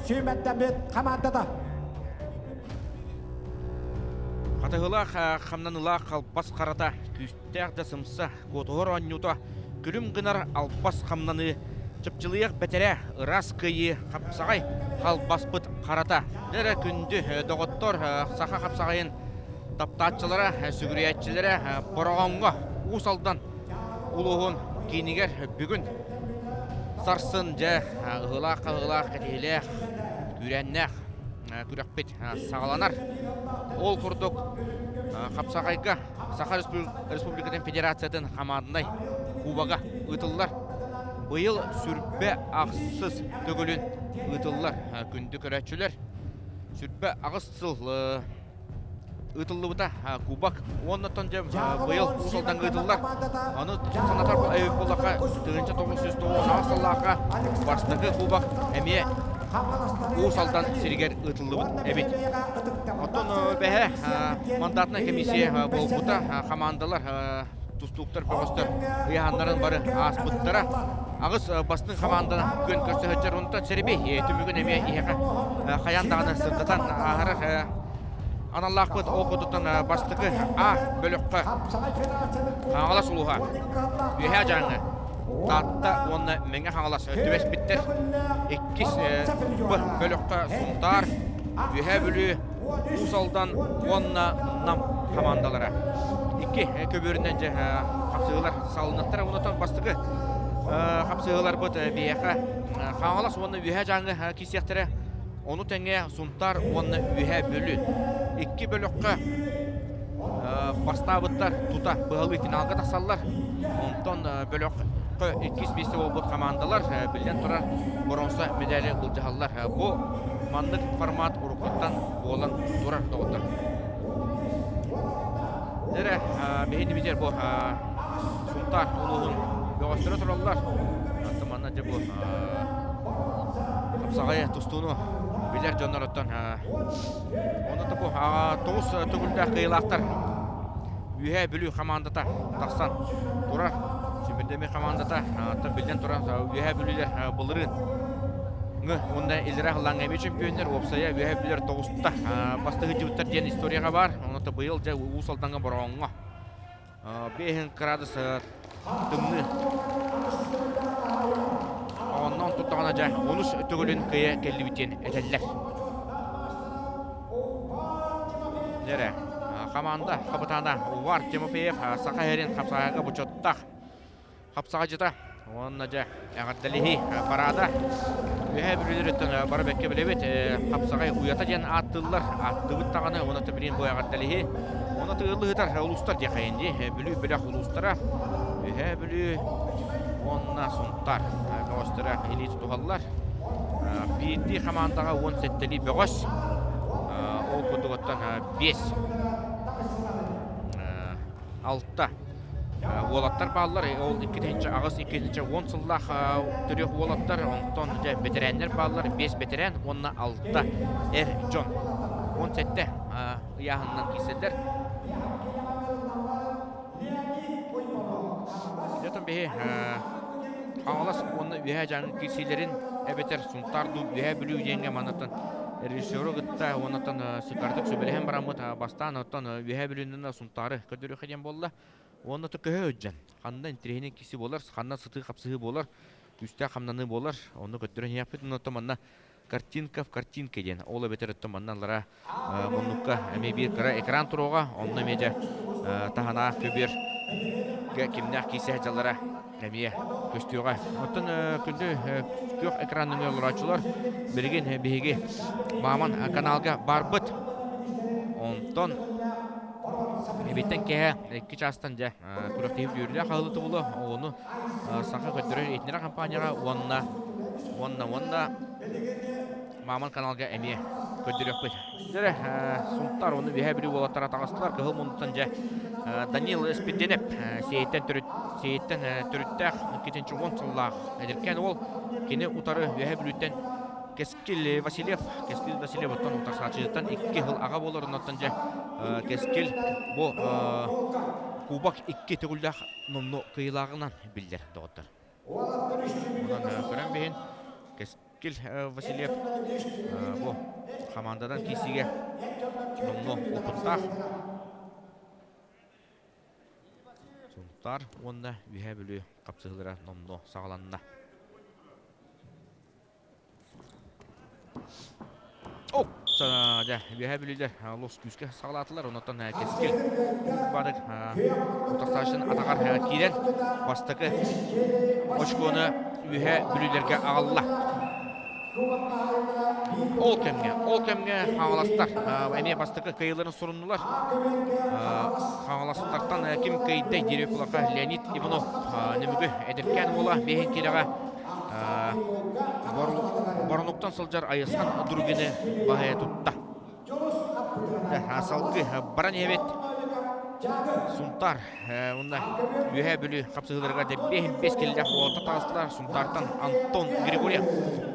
сүүмэрдэммит хамаандата. Хатыһылаах хамнаныылаах халбас харата, күүстээх да сымса, куотуһар оонньуута, күлүм гынар албас хамнаныы, чыпчылыйах бэтэрээ, ыраас кыайыы, хапсаҕай халбаспыт харата. Дьэ күндү доҕоттор, саха хапсаҕайын таптааччылара, сүгүрүйээччилэрэ Бороҕоҥҥо Уус Алдан улууһун киинигэр бүгүн сарсын дьэ ыһыылаах-хаһыылаах, кэтиһилээх, күүрээннээх күрэхпит саҕаланар. Ол курдук Хапсаҕайга Саха Республикатын Федерациятын хамаандынай кубога ыытыллар. Быйыл сүрбэ ахсыс төгүлүн ыытыллар күндү көрөөччүлэр. 28 сыл ыытыллыбыта кубок уоннаттан дьэ быйыл Уус Алдаҥҥа ыытыллар. Аны санатар эбит буоллахха 1998 сыллаахха бастакы кубок эмиэ Уус Алдан сиригэр ыытыллыбыт эбит. Оттон бэһэ мандатнай комиссия буолбута хамаандалар тустууктар бөҕөстөр ыйаһаннарын бары ааспыттара. Аҕыс бастыҥ хамаанданы күөн көрсө сылдьар. Онтон Серебей түмүгүн эмиэ иһэҕэ хайаан даҕаны сырдатан ааһарар аналлаахпыт. Ол курдуктан бастакы А бөлөххө Хаҥалас улууһа, Үөһээ Дьааҥы, Таатта уонна Мэҥэ Хаҥалас түбэспиттэр. Иккис Б бөлөххө Сунтаар, Үөһээ Бүлүү, Уус Алдан уонна Нам хамаандалара. Икки көбүөрүнэн дьэ хапсыһыылар салынаттара. Онтон бастакы хапсыһыыларбыт биһиэхэ Хаҥалас уонна Үөһээ Дьааҥы киирсиэхтэрэ. Ону тэҥэ Сунтаар уонна Үөһээ Бүлүү. Икки бөлөххө бастаабыттар тута быһалыы финалга тахсаллар. Онтон бөлөххө иккис миэстэ буолбут хамаандалар биллэн турар боруонса медали былдьаһаллар. Бу маннык формат уруккуттан буолан турар доҕоттор. Эрэ биһиги битэр бу Сунтаар улууһун бөҕөстөрө тураллар. Антон манна дьэ бу хапсаҕайы тустууну билэр дьоннороттон Онно бу тоҕус төгүллээх кыайыылаахтар Үөһээ Бүлүү хамаандата тахсан турар. Симирдэмир хамаандата биллэн туран Үөһээ Бүлүүлэр былырыын уонна Иллэрээ халлааҥҥа эмиэ чемпионнар уопсайа Үөһээ Бүлүүлэр тоҕуста бастакы дьыбыттар диэн историяҕа баар. Онно быйыл дьэ Уус Алдаҥҥа Бороҕоҥҥо 5 градус тымныы. Оннон туттаҕына дьэ онус төгүлүн кыйа кэллибит диэн этэллэр. Дьэрэ, хамаанда хапытаана Увар Тимофеев Саха сирин хапсаҕайга бочуоттаах хапсаҕайдьыта уонна дьэ эҕэрдэлиһии параада Үөһээ Бүлүүлэрүттэн бары бэккэ билэбит хапсаҕай уйата диэн ааттыыллар ааттыыбыт даҕаны уонна билигин бу эҕэрдэлиһии уонна тыыллыһытар улуустар диэхэйин дии Бүлүү бөлөх улуустара Үөһээ Бүлүү уонна Сунтаар бөҕөстөрө илии тутуһаллар биирдии хамаандаҕа 17-лии бөҕөс ол курдугуттан биэс алта уолаттар бааллар. Ол 2008 2010 сыллаах төрүөх уолаттар, онтон дьэ бэтэрээннэр бааллар, биэс бэтэрээн уонна алта эр дьон. 17 ыйааһынынан киирсэллэр. Дьэ биһи Хаҥалас уонна Үөһээ Дьааҥы киирсиилэрин эбэтэр Сунтаар дуу Үөһээ Бүлүү диэҥҥэ манаттан режиссеру кытта уоннаттан сыкардык сүбэлэһэн бараммыт бастаан оттон Үөһээ Бүлүүнүн Сунтаары көрдөрүөххэ диэн буолла. Уонна көһө сылдьан, ханна интэриэһинэй киси буолар, ханна сытыы хапсыһыы буолар, күүстээх хамнаныы буолар, онно көрдөрөн иһиэхпит. Онно манна картинка в картинке диэн, ол эбэтэр оттон манна аллара муннукка эмиэ биир кыра экран туруоҕа, онно эмиэ дьэ таһынаах көбүөр кимнээх киирсэ сылдьаллара эмиэ көстүөҕэ. Оттон күндү күөх экран нөҥүө олорооччулар, билигин биһиги Мааман каналга барбыт. Онтон Эбиттэн киэһэ икки чаастан дьэ күрэхтэһии үөрүүлээх аһылыты булу ону саха көрдөрөр иһитиннэрэр компанияҕа уонна уонна уонна Мааман каналга эмиэ көрдөрүөхпүт. Дьэ Сунтаар уонна Үөһээ Бүлүү уолаттара таҕыстылар. Кыһыл муннуттан дьэ Данил Спирденеп Сиэйиттэн төрүт Сиэйиттэн төрүттээх 210 сыллаах эдэркээн уол кини утары Үөһээ Бүлүүттэн Кэскил Васильев, Кэскил Васильев оттон утарсааччытыттан икки сыл аҕа буолар, оннуттан дьэ Кэскил бу кубок икки төгүллээх номнуо кыайыылааҕынан биллэр доҕоттор. Онон көрөн биһин. Кэскил Васильев бу хамаандадан киирсиигэ номнуо опыттаах. Сунтаар уонна Үөһээ Бүлүү хапсыһыылара номнуо саҕаланна. О, дьэ, Үөһээ Бүлүүлэр олус күүскэ саҕалаатылар. Онтон Кэскил барык утарсааччын атаҕар киирэн бастакы очкону Үөһээ Бүлүүлэргэ аҕалла. Ол кэмҥэ хаҥаластар эмиэ бастакы кыайыыларын суруннулар. Хаҥаластартан ким кыайда диэри Леонид Иванов нөмүгү эдэркээн уола биэһин киилэҕэ Боронуктан сылдьар Айысхан Другины баһыйа тутта. Салгыы баран иһэбит. Сунтаар уонна Үөһээ Бүлүү хапсыһыыларыгар 5 киллэх уолта таҕыстылар. Сунтаартан Антон Григорьев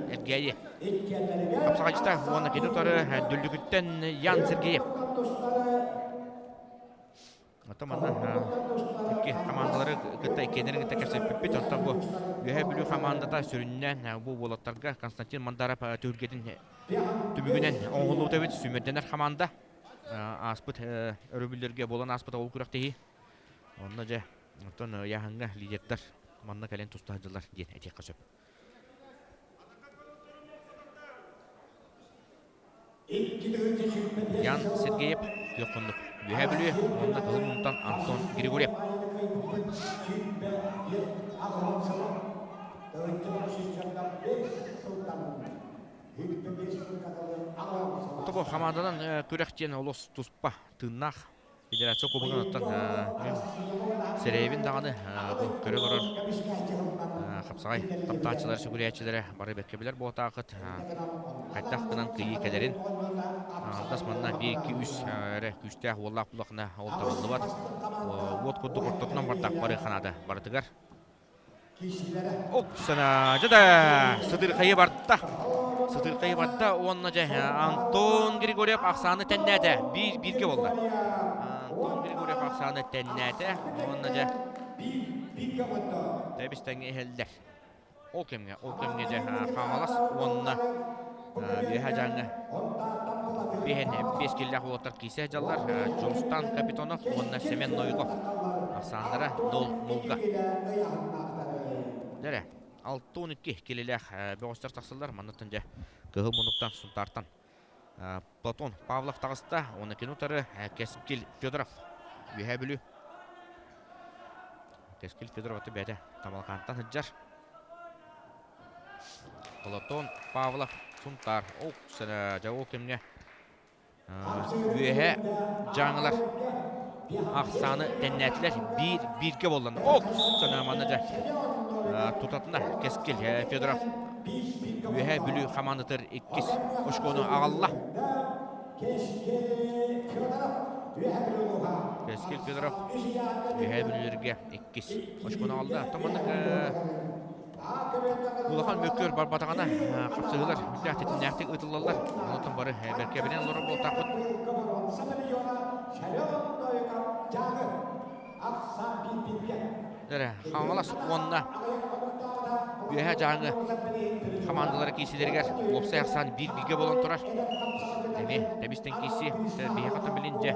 Эргээйи хапсаҕайдьыта уонна кини утары Дүллүкүттэн Ян Сергеев. Оттон манна икки хамаандалары кытта иккиэннэрин кытта кэпсэппиппит. Оттон бу Үөһээ Бүлүү хамаандата сүрүннээн бу уолаттарга Константин Мандаров түһүлгэтин түмүгүнэн оҥоһуллубут эбит. Сүүмэрдэнэр хамаанда ааспыт өрөбүллэргэ буолан ааспыт ол күрэхтэһии. Онно дьэ, оттон ыйааһыҥҥа лидердэр манна кэлэн туста сылдьаллар диэн этиэххэ сөп. Ян Сергеев күөх хоннук Үөһээ Бүлүү уонна Кыһыл Мунтан Антон Григорьев. Тобо хамаанданан күрэх диэн олус туспа тыыннаах Федерация Кубогын оттон мин сэрэйэбин даҕаны бу көрө олорор хапсаҕай таптааччылар, сүгүрүйээччилэрэ бары бэркэ билэр буолтаахыт. Хайдах гынан кыайыы кэлэрин тас манна 1, 2, 3 эрэ күүстээх уоллаах буллахына ол табыллыбат. Уот курдук ортотунан бардах бары ханаада барытыгар. Оксана, дьэ сытырхайы барда. Сытырхайы барда уонна дьэ Антон Григорьев ахсааны тэннээтэ. Биир бииргэ буолла. Антон Григорьев ахсааны тэннээтэ уонна дьэ тэбис тэҥҥэ иһэллэр. Ол кэмҥэ дьэ Хаҥалас уонна Үөһээ Дьааҥы биэһэн биэс киллээх уолаттар киирсэ сылдьаллар. Дьулустан Капитонов уонна Семен Новиков ахсааннара 0-0-га. Дэрэ, 6-12 килилээх бөҕөстөр тахсаллар. Манныттан дьэ Кыһыл Муннуктан Сунтаартан Платон Павлов таҕыста. Уонна кини утары Кэскил Федоров Үөһээ Бүлүү. Кэскил Федоров аты бэйэтэ Тамалкаантан сылдьар. Платон Павлов Сунтаар. Ол дьэ ол кэмҥэ үөһэ дьааҥылар ахсааны тэннээтилэр. Биир бииргэ буоллан. Ок манна дьэ тутатына Кэскил Федоров Үөһээ Бүлүү хамаандатыгар иккис очкону аҕалла. Кэскил Федоров Үөһээ Бүлүүлэргэ иккис очкону аҕалла. Томаннык улахан мөккүөр барбатаҕына хапсыһыылар үрдээх тэтимнээхтик ыытыллаллар. Онтон бары бэркэ билэн олорор буолтаахпыт. Эрэ Хаҥалас уонна Үөһээ Дьааҥы хамаандалара киирсиилэригэр уопсай ахсаан биир бииргэ буолан турар. Эмиэ тэбистэн киирсии. Биһиэхэ билин дьэ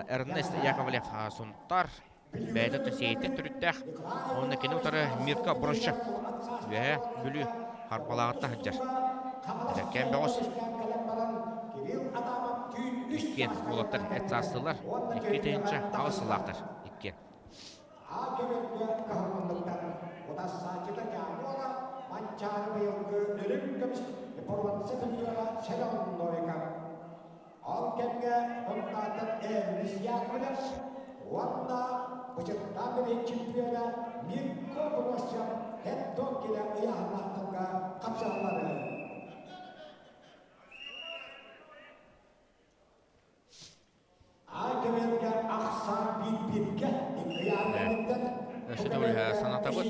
Эрнест Яковлев Сунтар бэйэтэ Төсиэйтэн төрүттээх. Уонна кини утары Мирка Брощев Үөһээ Бүлүү Харбалааҕыттан сылдьар. Эдэркээн бөҕөс. Иккиэн уолаттар эт саастыылар. 2008 сыллаахтар иккиэн. Ол кэмҥэ Хонтаатан Эрнис Яковлев уонна бычыттаан чемпиона Мирко Бросев хет-док кэлэ ыйааһыннаахтарга хапсаллары. Аакеберге ахсаан биир-бииргэ Өссө төгүл санатабыт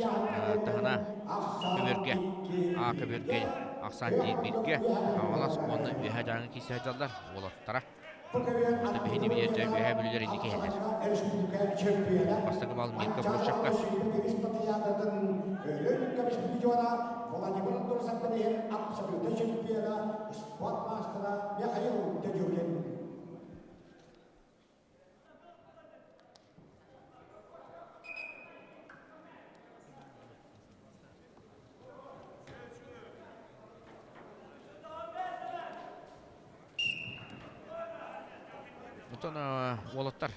таһына көбүөргэ А көбүөргэ ахсаан бииргэ Хаҥалас уонна Үөһээ Дьааҥы киирсэ сылдьаллар уолаттара. Биһини билэр үөһээ бүлүүлэр инники иһэллэр. Бастакы бал Мирка Брущевка. Оттон уолаттар,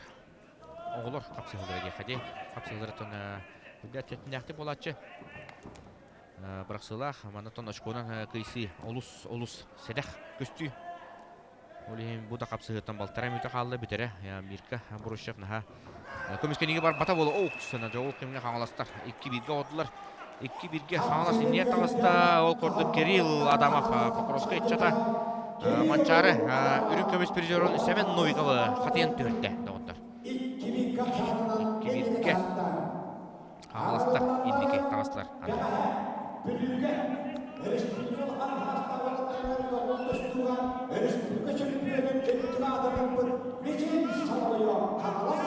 оҕолор хапсыһыылара диэххэ дии. Хапсыһыыларыттан үрдээччэтинээхтик буолааччы. Бырахсыылаах, маннаттан очконан кыйсыы олус олус сэдэх көстүү. Ол иһин бу да хапсыһыыттан балтараа мүнүүтэ хаалла бүтэрэ. Мирка Брущев наһаа көмүскэниигэ барбата буола. Оо, сана дьэ ол кэмҥэ хаҥаластар 2-1-гэ оҕотулар. 2-1-гэ Хаҥалас иннигэр таҕыста. Ол курдук Кирилл Адамов Покровскай ыччата Манчаары үрүҥ көмүс призерун Семен Новиковы хатыйан түһэрдэ доҕоттор. 2-1-гэ Хаҥаластар инники таҕыстылар. Бүлүүгэ республика улахан өрөспүүбүлүкэ өрөспүүбүлүкэ чөмпүйүөнүн кыттыылаахтарбыт Мичил Соловьев Хаҥалас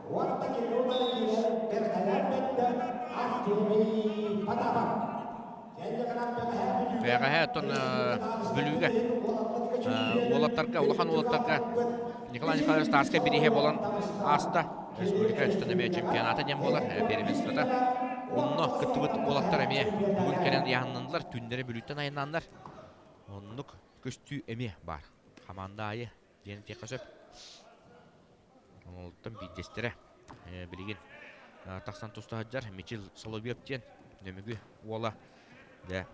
уонна Кирилл Валерьев Бэртэлээн Бэрдэ Артемий Потапов. Бэҕэһээ оттон Бүлүүгэ уолаттарга, улахан уолаттарга Николай Николаевич Тарскай бирииһэ буолан ааста. Республика өттүн эмиэ чемпионата диэн буолар, первенствота. Онно кыттыбыт уолаттар эмиэ бүгүн кэлэн ыйаһыннаннылар, түүннэри Бүлүүттэн айаннааннар. Оннук көстүү эмиэ баар. Хамаанда аайы диэн этиэххэ сөп. Олортон биирдэстэрэ билигин тахсан туста сылдьар Мичил Соловьев диэн Нөмүгү уола дьэ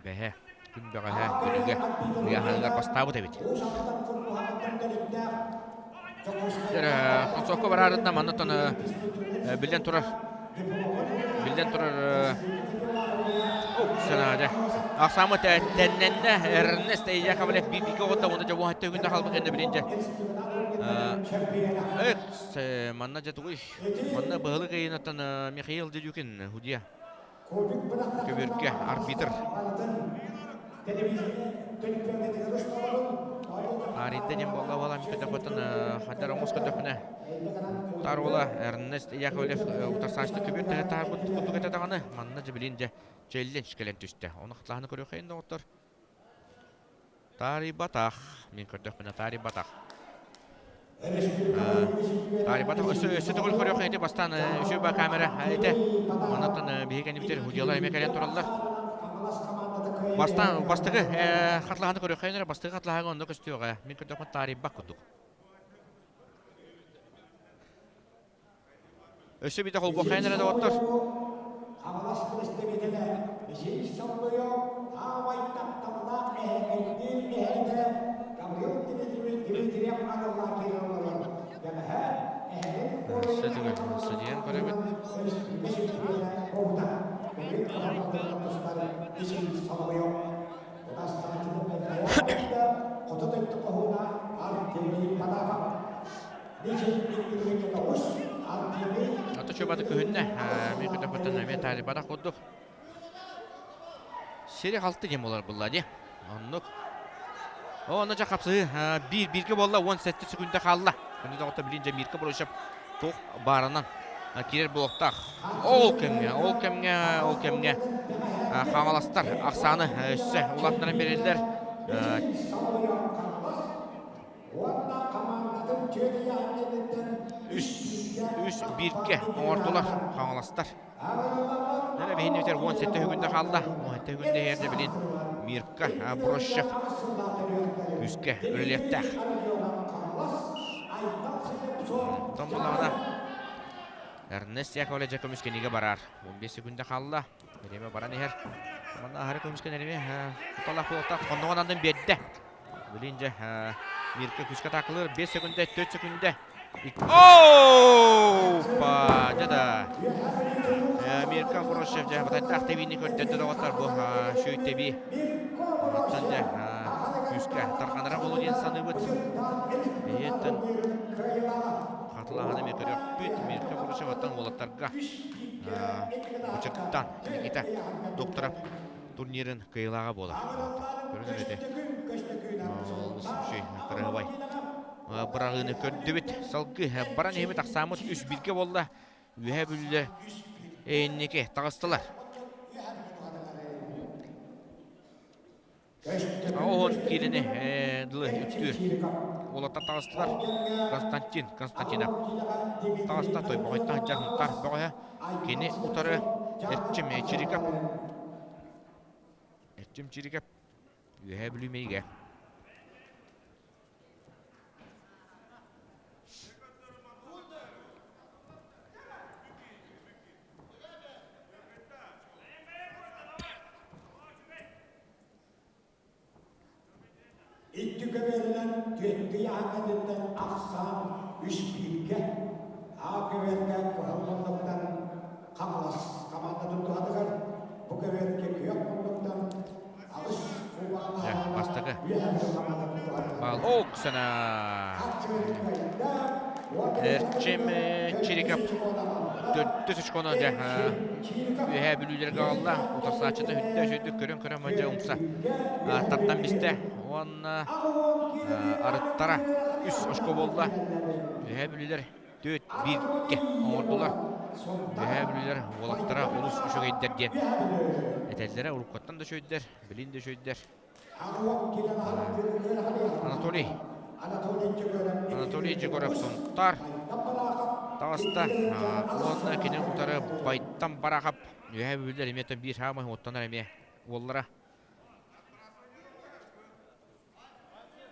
бэһэ күн бэҕэһээ күнүгэ ыйааһыныгар бастаабыт эбит. Концовка бараарытына маннаттан биллэн турар биллэн турар сынаада ахсаамы тэннэннэ Эрнест Яковлев биир оҕотта уонна дьэ уон төгүнде халбыт кэннэ билин дьэ манна дьэ тугуй манна быһылык ыйынаттан Михаил Дедюкин худья көбүөргэ арбитр Аридда диэн буолла буолан көтөхөтөн хадар оҥос көтөхүнэ Таруола Эрнест Яковлев утарсааччы көбүөр тэһэ таһарбыт курдук этэ даҕаны манна дьэ билин дьэ челлендж кэлэн түстэ. Ону хатылаһаны көрүөххэйин доҕоттор. Таарыйбатах. Мин көрдөхпүнэ таарыйбатах. Таарыйбатах. Өссө өссө төгүл көрүөххэ ити бастаан үчүгэй камера этэ. Оннуттан биһиги кэннибитигэр худьялар эмиэ кэлэн тураллар. Бастаан бастакы хатылаһаны көрүөххэйин эрэ бастакы хатылаһаҥа онно көстүөҕэ. Мин көрдөхпүнэ таарыйбат курдук. Өссө биирдэ холбуоххайын эрэ доҕоттор. Хаҥалас бэрэстэбиитэлэ Михаил Соловьев аамай тапталлаах эһэҥэйдиир эһээтэ Гаврил Дмитриев аналлаах киирэн олорор. Бэҕэһээ эһэҥин Өссө төгүл судьуйан көрөбүт. Хоту дойду хоһууна Артемий Потапов. Ата чубаты күһүннэ. Мен көтөхпөттөн эмиэ таалибатах курдук. Сири халты диэн буолар булла дии. Оннук. О, онно хапсыһыы биир бииргэ буолла 17 секунда хаалла. Күндү доҕотто билин дьэ Мирка Брощев туох баарынан киирэр буолуохтаах. Ол кэмҥэ, ол кэмҥэ, ол кэмҥэ хаҥаластар ахсааны өссө улаатыннаран биэрэллэр. Үс, үс бииргэ оҥордулар хаҥаластар. Нэрэ биһини бүтэр 17 күндэ хаалла. 17 күндэ иһэрдэ билин Мирка Брощев күүскэ үлэлиэхтээх. Онтон буллаҕына Эрнест Яковлев дьэ көмүскэниигэ барар. 15 секунда хаалла. Бириэмэ баран иһэр. Манна аһары көмүскэнэр эмиэ куталаах буолуохтаах. Хонноҕун аннын биэрдэ. Билин дьэ Мирка күүскэ атаакалыыр. 5 секунда, 4 секунда. Опа! Дьэ да. Мирка Брощев дьэ батайдаах тэбиини көрдөрдө доҕоттор бу шүй тэбии. Оттон дьэ күүскэ тарҕанара буолуо диэн саныыбыт. Эйиэттэн хатылаһан эмиэ көрүөхпүт. Мирка Брощев оттон уолаттарга Бычыртан Никита Докторов. турнирын кыайыылааҕа буолар. Көрүҥ эрэ олус үчүгэй кырыһабай быраҕыыны көрдүбүт. Салгыы баран иһимит ахсааммыт үс бииргэ буолла. Үөһэ Бүллэ инники таҕыстылар. Оһон киирини дылы үктүүр. Уолаттар таҕыстылар. Константин Константинов таҕыста Тойбохойтон дьаһынтар бөҕөһө. Кини утары Эрчим Чириков. Эрчим Чириков Үөһээ Бүлүү Мэйигэ. Икки көбүөрүнэн түөттүү ыйааһыннарыттан ахсаан үс бииргэ, А көбүөргэ кыһыл муннуктан Хаҥалас хамаандатын туһатыгар, бу көбүөргэ күөх муннуктан аҕыс кубаҕа Бастакы үөһээ хамаандатын туһатыгар. Баал Оксана Эрчим Чириков төрдүс очкону дьэ үөһээ бүлүүлэргэ аҕалла. Утарсааччыта үттэ үчүгдүк көрөн-көрөн мадьа умса тардан бистэ. Уонна арыттара үс очко буолла. Үөһээ бүлүүлэр түөрт бииргэ оҥордулар. Үөһээ бүлүүлэр уолаттара олус үчүгэйдэр диэн этэллэрэ. Уруккуттан да үчүгэйдэр, билин да үчүгэйдэр. Анатолий Анатолий Жегоров Сунтаар таҕыста уонна кини утары Байтан Барахап үөһээ бүлүүлэр эмиэ биир хаамай уоттанар эмиэ уоллара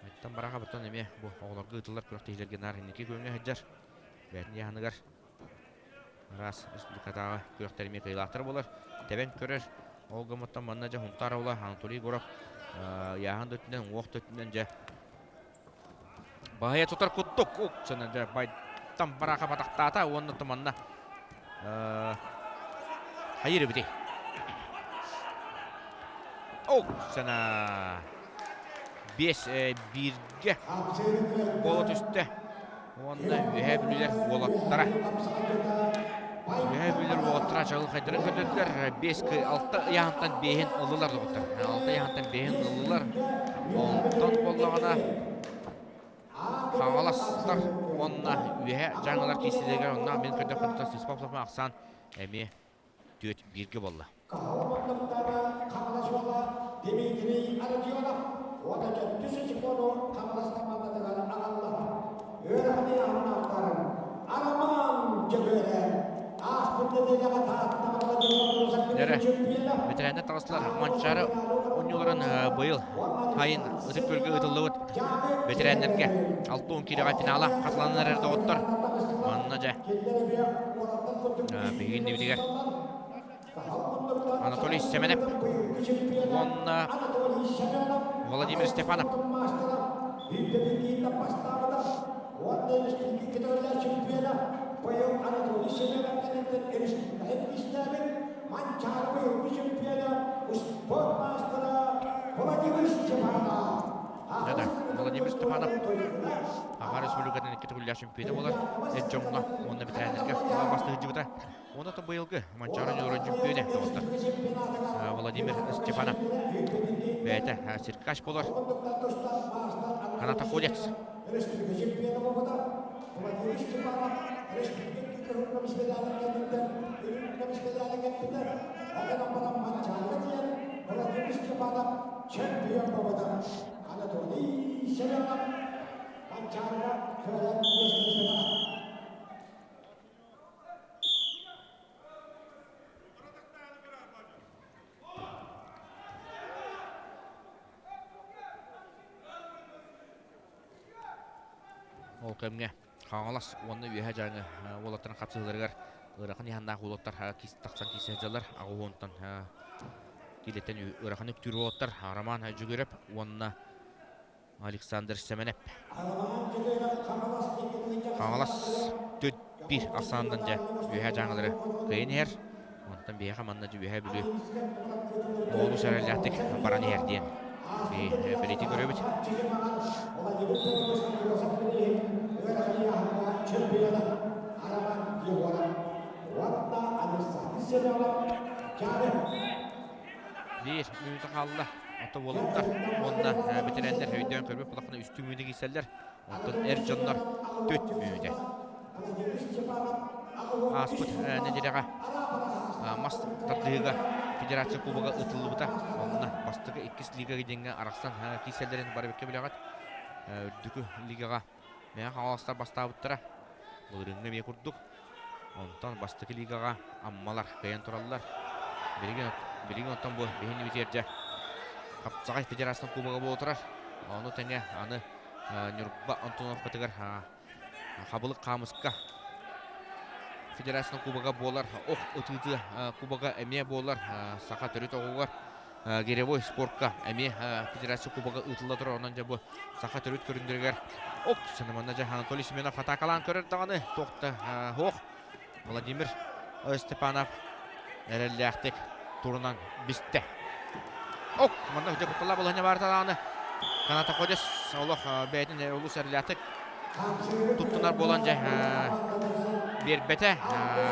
Байтан Барахабыттан эмиэ бу оҕолорго ыытыллар күрэхтэһиилэргэ наар инники күөҥҥэ сылдьар бэйэтин яһаныгар Араас республикатааҕы күрэхтэр эмиэ кыайыылаахтар буолар. Тэбэн көрөр. Ол гыммыттан манна дьэ Хунтаар уола Анатолий Егоров ыйааһын да өттүнэн, уҥуох да өттүнэн дьэ баһыйа тутар куттук. Уксана дьэ байтан бараха батахтаата уонна манна хайыр эбитий. Оксана биэс бииргэ буола түстэ. Уонна Үөһээ Бүлүүлэр уолаттара. Үөһээ Бүлүүлэр уолаттара чаҕылхайдарын көрдөрдүлэр. Биэс алта ыйааһынтан биэһин ыллылар доҕоттор. Алта ыйааһынтан биэһин ыллылар. Онтон буоллаҕына Хаҥаластар уонна Үөһээ Дьааҥылар киирсиилэригэр онно мин көрдөхпүнэ сыыспа ахсаан эмиэ түөрт бииргэ буолла. Каһыл муннуктара Хаҥалас уола Дмитрий Родионов уонна төрдүс очкону Хаҥалас хамаандатыгар аҕалла. Үөрэхни аһымнаахтарын Арамаан Дьөгүөрэ ааспыт нэдиэлэҕэ Тааттаҕа Эрэ бэтэрээннэр таҕыстылар. Манчаары оонньууларын быйыл сайын Ытык Күөлгэ ыытыллыбыт бэтэрээннэргэ 60 киилэҕэ финала хатыланан эрэр доҕоттор. Манна дьэ биһиги иннибитигэр Анатолий Семенов уонна Владимир Степанов. Да, Владимир Степанов Аҕа республикатын икки төгүллээх чемпиона буолар. Эр дьоҥҥо уонна бэтэрээннэргэ бастыһы дьыбыта. Онон быйылгы Манчаары ньуурун чөмпүйүөнэ доҕоттор. Владимир Степанов бэйэтэ циркач буолар. Канатоходец. Анатолий Семенов Манчаарыга кыайан Ол кэмҥэ Хаҥалас уонна Үөһээ Дьааҥы уолаттарын хапсыһыыларыгар ыарахан иһаннаах уолаттар тахсан киирсэ сылдьаллар. Аҕыс уонтан киилэттэн ыарахан үктүүр уолаттар Роман Дьүгүрэп уонна Александр Сэмэнэп. Хаҥалас төрт биир ахсаанынан дьэ Үөһээ Дьааҥылары кыайан иһэр. Онтон биһиэхэ манна дьэ Үөһээ Бүлүү олус эрэллээхтик баран иһэр диэн бэлиэтии көрөбүт. Биир мүнүүтэ хаалла. Ото уолаттар уонна бэтэрээннэр өйдөөн көрбүт буоллаххына үстүү мүнүүтэ киирсэллэр. Онтон эр дьоннор түөрт мүнүүтэ. Ааспыт нэдиэлэҕэ мас тардыһыыга федерация кубога ыытыллыбыта. Онно бастакы иккис лига диэҥҥэ арахсан киирсэллэрин бары бэккэ билэҕит. Үрдүкү лигаҕа Мэҥэ Хаҥаластар бастаабыттара. Былырыыҥҥы эмиэ курдук. Онтон бастакы лигаҕа Аммалар кыайан тураллар. Билигин, билигин оттон бу биһини бүтүөрдэ Хапсаҕай федерациятын кубога буола турар. Ону тэҥэ аны Ньурба Антоновкатыгар Хабылык Хаамыска федерациятын кубога буолар. Ох ытыытыы кубога эмиэ буолар. Саха төрүт оҕугар гиревой спортка эмиэ федерация кубога ыытылла турар. Онон дьэ бу саха төрүт көрүҥнэригэр ок манна дьэ Анатолий Семенов атаакалаан көрөр даҕаны туох да суох. Владимир Степанов эрэллээхтик турунан бистэ. Ок, манна дьэ кутталлаах балаһыанньа баар даҕаны Каната Ходес олох бэйэтин олус эрэллээхтик туттунар буолан дьэ биэрбэтэ.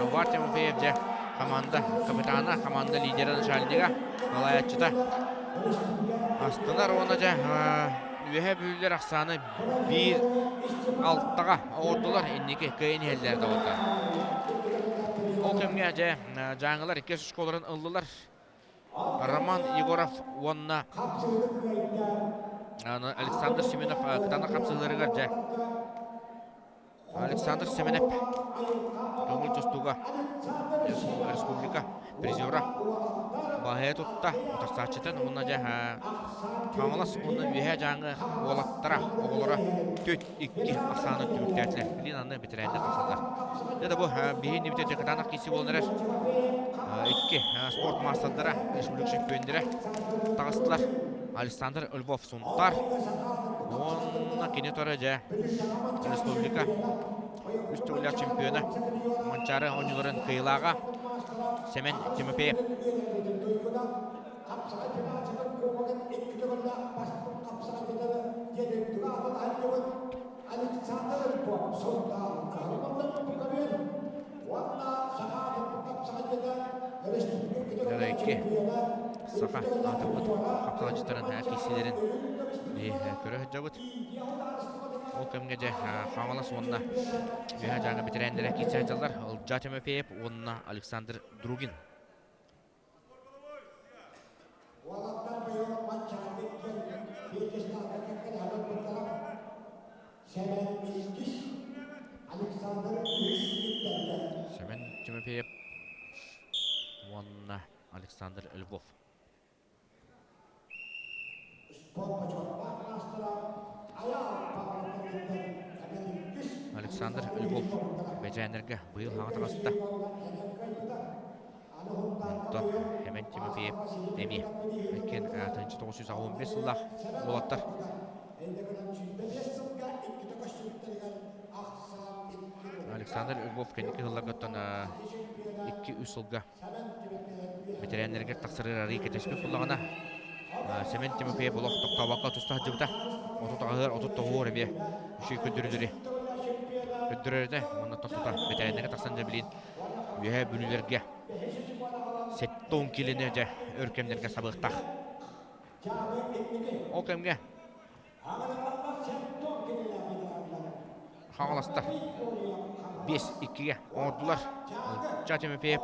Увар Тимофеев дьэ команда капитана, команда лидера, начальнига, салайааччыта астынар уонна дьэ үөһэ бүлүүлэр ахсааны биир алтаҕа оҥордулар инники кыайан иһэллэр доҕоттор. Ол кэмҥэ дьэ дьааҥылар иккис школарын ыллылар. Роман Егоров уонна Александр Семенов кытаанах хапсыһыыларыгар дьэ Александр Семенов көҥүл тустууга республика призера баһыйа тутта утарсааччытын уонна дьэ Хаҥалас уонна Үөһээ Дьааҥы уолаттара оҕолоро түөрт икки ахсааны түмүктээтилэр. Билин аны бэтэрээннэр тахсаллар. Дьэ да бу биһиги бүтэ кытаанах киирсии буолан эрэр. Икки спорт маастардара, республика чемпионнара таҕыстылар. Александр Львов Сунтар уонна кини тура дьэ республика үс төгүллээх чемпиона Манчаары оонньууларын кыайыылааҕа Семен Тимофеев. Хапсаҕай федерациятын кубогын икки төгүллээх бастыҥ хапсаҕайдьыттары диэн үрдүк аатын аһыллыбыт Александр Львов Сунтаар Кыһыл Көмүөл уонна Саха хапсаҕайдьыта өрөспүүбүлүкэ Икки саха аатырбыт хапсаҕайдьыттарын киирсиилэрин көрө сылдьабыт. Ол кэмҥэ дьэ Хаҥалас уонна Үөһээ Дьааҥы бэтэрээннэрэ киирсэ сылдьаллар. Ылдьаа Тимофеев уонна Александр Другин. Уолаттар быйыл Манчаары диэн пьедесталга кэккэлэһэн ылбыттара. Сэмэн иккис, Александр үһүс үктэллэр. Семен Тимофеев уонна Александр Львов. Спорт бочуоттаах маастара Айаал Павловка кыттан Сэмэн иккис, Александр Александр Львов үһүс буолбуттара. бэтэрээннэргэ быйыл хаҥа таҕыста. Онтон Хэмэн Тимофеев эмиэ иккиэн 1985 сыллаах уолаттар. Александр Львов кэнники сылларгыттан 2-3 сылга бэтэрээннэригэр тахсарыгар арыый кэтэспит буоллаҕына, Семен Тимофеев олох тохтообокко туста сылдьыбыта. 38-ар 39-ор эмиэ үчүгэй көрдөрүүлэри көрдөрөр этэ. Уонна тута бэтэрээннэргэ тахсан дьэ билин Үөһээ Бүлүүлэргэ 70 киилэни дьэ өр кэмнэргэ сабыахтаах. Ол кэмҥэ Хаҥаластар 5-2-гэ оҥордулар. Ылдьаа Тимофеев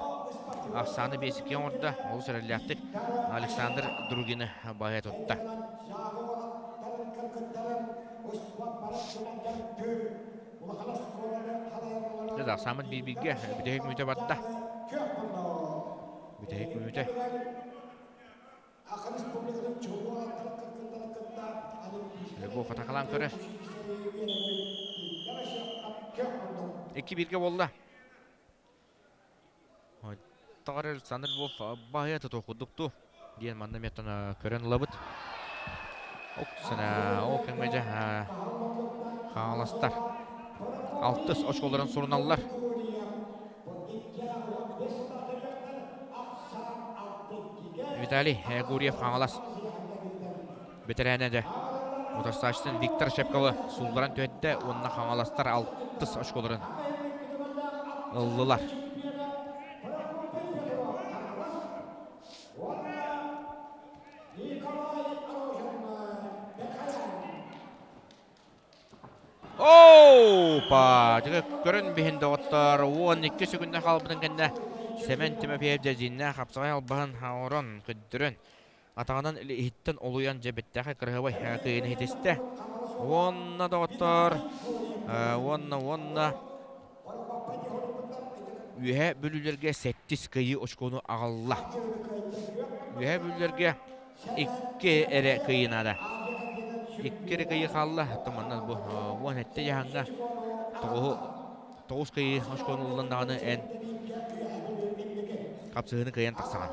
ахсааны 5-2 оҥордо. Олус эрэллээхтик Александр Другины баһыйа тутта. Дьэ да, саамат биир-бииргэ бүтэһик мүнүүтэ барда. Бүтэһик мүнүүтэ. Львов атакалаан көрөр. Икки бииргэ буолла. Тоҕор Александр Львов баһыйа тутуох курдук дуу диэн манна меттон көрөн ылабыт. Оксана, ол кэмҥэ дьэ хаҥаластар алтыс очколарын суруналлар. Виталий Гурьев Хаҥалас бэтэрээнэ дьэ утарсааччытын Виктор Шепковы суулларан түһэттэ уонна хаҥаластар алтыс очколарын ыллылар. Опа! Дьэ көрөн биһин доҕоттор 12 секунда хаалбытын кэннэ Сэмэн Тимофеев дьэдьииннээх хапсаҕай албаһын оҥорон көрдөрөн атаҕынан иһиттэн олуйан дьэ бэттээхэй кыраһыабай кыайыыны ситистэ. Уонна доҕоттор уонна уонна Үөһээ Бүлүүлэргэ сэттис кыайыы очкону аҕалла. Үөһээ Бүлүүлэргэ икки эрэ кыайыы наада. Икки эрэ кыайыы хаалла. Оттон манна бу 17 дьаһаҥҥа тоҕуһу тоҕус кыайыы очкону ыллан даҕаны эн хапсыһыыны кыайан тахсаҕын.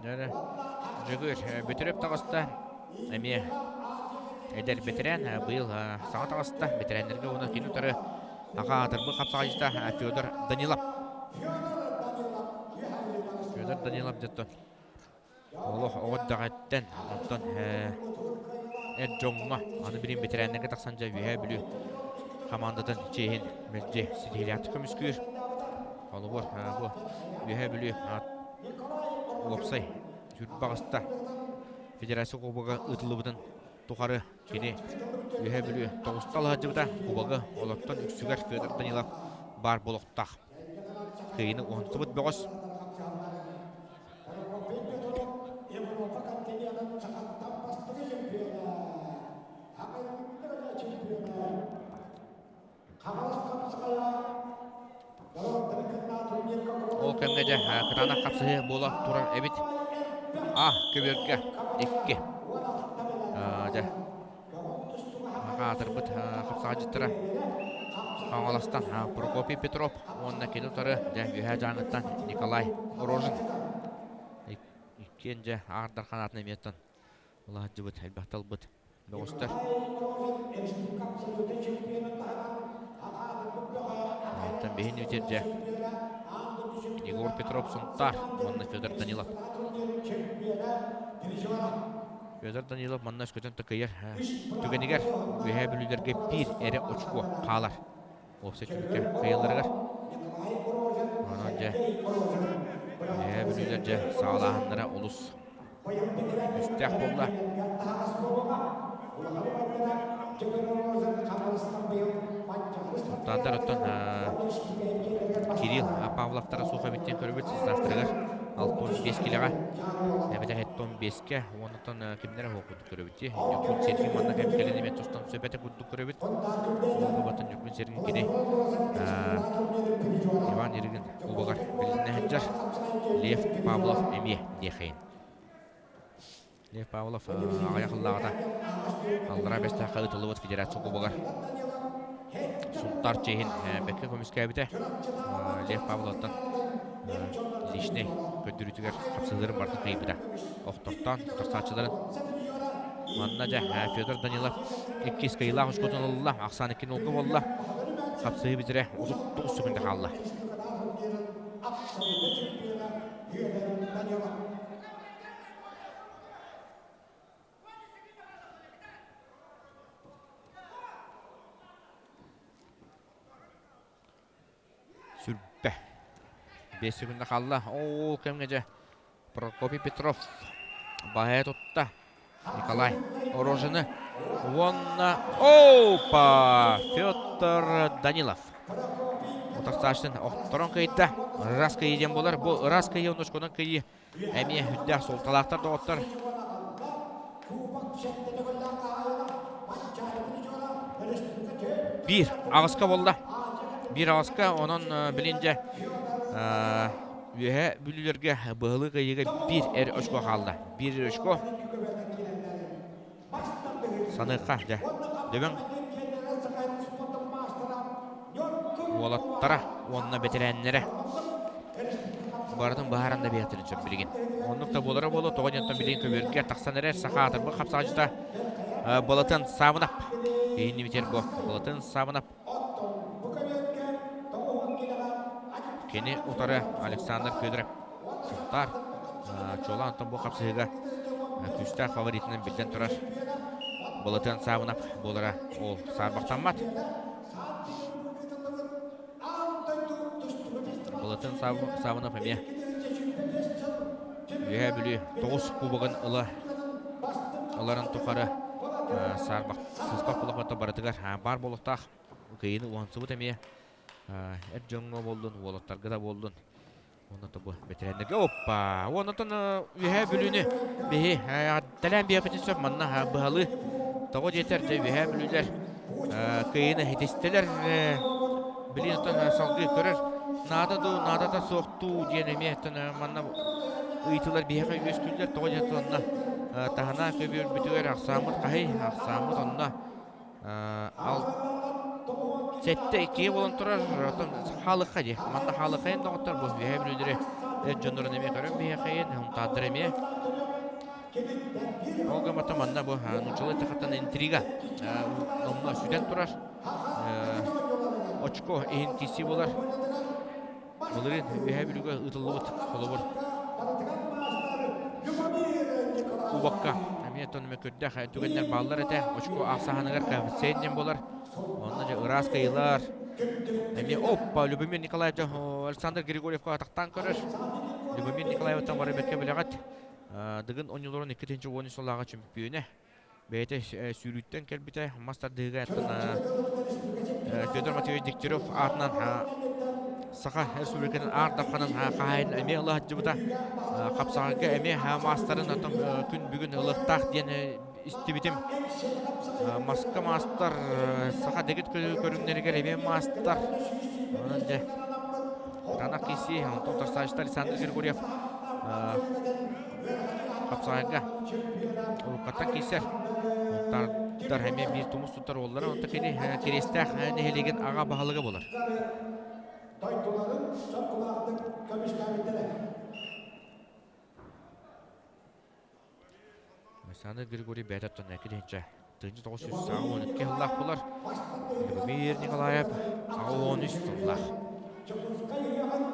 Дьэ, Дьөгүөр Бөтүрүөп таҕыста. Эмиэ эдэр бэтэрээн быйыл саҥа таҕыста. Бэтэрээннэргэ уонна кини утары аҕа аатырбыт хапсаҕайдьыта Федор Данилов. Федор Данилов дьоттон олох оҕо эрдэҕиттэн оттон эр дьоҥҥо аны билин бэтэрээннэргэ тахсан дьэ Үөһээ Бүлүү хамаандатын чиэһин мэлдьи ситиһиилээхтик көмүскүүр. Холобур, бу Үөһээ Бүлүү уопсай сүүрбэ федерация кубога ыытыллыбытын тухары кини Үөһээ Бүлүү тоҕуста алаһадьыбыта кубогы олортон үксүгэр Федор Данилов баар буолуохтаах. Кыайыыны уһансыбыт бөҕөс. Европа континенын сахаттан бастакы чемпиона, Америка чемпиона, Ол кэмҥэ дьэ кытаанах хапсыһыы буола турар эбит. А көбүөргэ икки. Дьэ аатырбыт хапсаҕайдьыттара Хаҥаластан Прокопий Петров уонна кини утары дьэ Үөһээ Дьааҥыттан Николай Рожин. Иккиэн дьэ Аар Дархан аатын эмиэттэн улаһадьыбыт, элбэх талбыт бөҕөстөр. Оттон биһин үтэрдэ Егор Петров Сунтаар уонна Федор Данилов. Федор Данилов манна өскөтөн такыйар түгэнигэр Үөһээ Бүлүүлэргэ биир эрэ очко хаалар. Уопсай түмүккэ кыайалларыгар. Онон дьэ Үөһээ Бүлүүлэр дьэ саҕалааһыннара олус күүстээх буолла. Сунтаардар оттон Кирилл Павловтара суох эбит диэн көрөбүт састаахтарыгар 65 килэҕэ эбэтэр 75-кэ уоннаттан кимнэрэ суох курдук көрөбүт дии. Ньургун Сергей манна кэм кэлэн эмиэ тустан сөп этэ курдук көрөбүт. Ол Ньургун Сергей кини Иван Ерыгин кубогар билиннэ сылдьар. Лев Павлов эмиэ диэхейин. Лев Павлов аҕыйах ыллааҕыта Аллараа Бэстээххэ ыытыллыбыт федерация кубогар Сунтаар чиэһин бэккэ көмүскээбитэ. Лев Павловтан личнэй көрдөрүүтүгэр хапсыһыыларын барытын кыайбыта. Охтортоон тахсааччыларын манна дьэ Федор Данилов иккис кыайыылаах очкотун ылла. Ахсаан икки нолга буолла. Хапсыһыы бүтэрэ 39 секунда хаалла. Сүрбэ. 5 секунда хаалла. Ол кэмҥэ дьэ Прокопий Петров баһа тутта. Николай Рожины уонна опа Федор Данилов. Утарсааччытын охторон кыйда. Ыраас кыйыы диэн буолар. Бу ыраас кыйыы оннушкунан кыйыы эмиэ үрдээх суолталаахтар доҕоттор. Биир аҕыска буолла. Биир аҕыска онон билин дьэ үөһэ бүлүүлэргэ быһылыы кыайыыга биир эр очко хаалла. Биир эр очко. Саныахха дьэ. Дөбөҥ уолаттара уонна бэтэрээннэрэ барытын быһааран да биэртэрин сөп билигин. Оннук да буолара буолуо, тоҕо диэн билигин көбүөргэ тахсан эрэр саха аатырбыт хапсаҕайдьыта Балатын Саабынап. Киһини битэр бу Балатын Саабынап. Кини утары Александр Федоров Сунтаар. Чуолаан оттон бу хапсыһыыга күүстээх фаворитынан биллэн турар Балатын Саабынап буолара ол саарбахтаммат. Былатын Саввинов эмиэ Үөһээ Бүлүү тоҕус кубогын ыла ыларын тухары саарбах сыспах булахпата барытыгар баар буолуохтаах. Кыайыыны уһансыбыт эмиэ эр дьоҥҥо буоллун, уолаттарга да буоллун. Уонна бу бэтэрээннэргэ оппа! Уоннатан Үөһээ Бүлүүнү биһи тэлээн биэпитин сөп манна быһалыы тоҕо диэтэр дьэ Үөһээ Бүлүүлэр кыайыыны хитистилэр билин оттон салгыы көрөр наада дуу наадата суох дуу диэн эмиэ оттон манна ыйытыылар биһиэхэ үөскүүллэр тоҕо диэтэр онно таһына көбүөрбүтүгэр ахсааммыт хаһый ахсааммыт онно ал сэттэ иккигэ буолан турар оттон хаалыхха дии манна хаалыххайын доҕоттор бу үөһээ бүлүүлэри эр дьоннорун эмиэ көрөн биһиэхэйин хунтаардары эмиэ ол гыммата манна бу нууччалыы эттэххиттэн интрига номнуо сүтэн турар очко иһин киирсии буолар былырыын үөһээ бүлүүгэ ыытыллыбыт холобур кубокка эмиэ оттон көрдөөх түгэннэр бааллар этэ очко ахсааныгар коэффициент диэн буолар онно дьэ ыраас кыайыылар эмиэ оппа Любомир Николаевич Александр Григорьевка атахтаан көрөр Любомир Николаевтан бары бэркэ билэҕит Дыгын оонньууларын 2013 сыллааҕы чөмпүйүөнэ бэйэтэ сүүрүүттэн кэлбитэ мас тардыһыыга Федор Матвеевич Дегтярев аатынан Саха Республикатын Аар Дарханын хаһаайын эмиэ ыла сылдьыбыта. Хапсаҕайга эмиэ маастарын оттон күн бүгүн ылыахтаах диэн истибитим. Маска маастар саха дэгит көрүҥнэригэр эмиэ маастар. Онон дьэ Танах киси, онтон Тарсаачта Александр Григорьев хапсаҕайга уруккаттан киирсэр. Тар эмиэ биир тумус туттар уоллара, онто кини Кириэстээх нэһилиэгин аҕа баһылыга буолар. Дойдуларын соргулаахтык көмүскээбиттэрэ. Александр Григорий бэйэтэ экилиһинчэ 1982 сыллаах булар. Любомир Николаев 83 сыллаах. Дьокуускай ыһыаҕын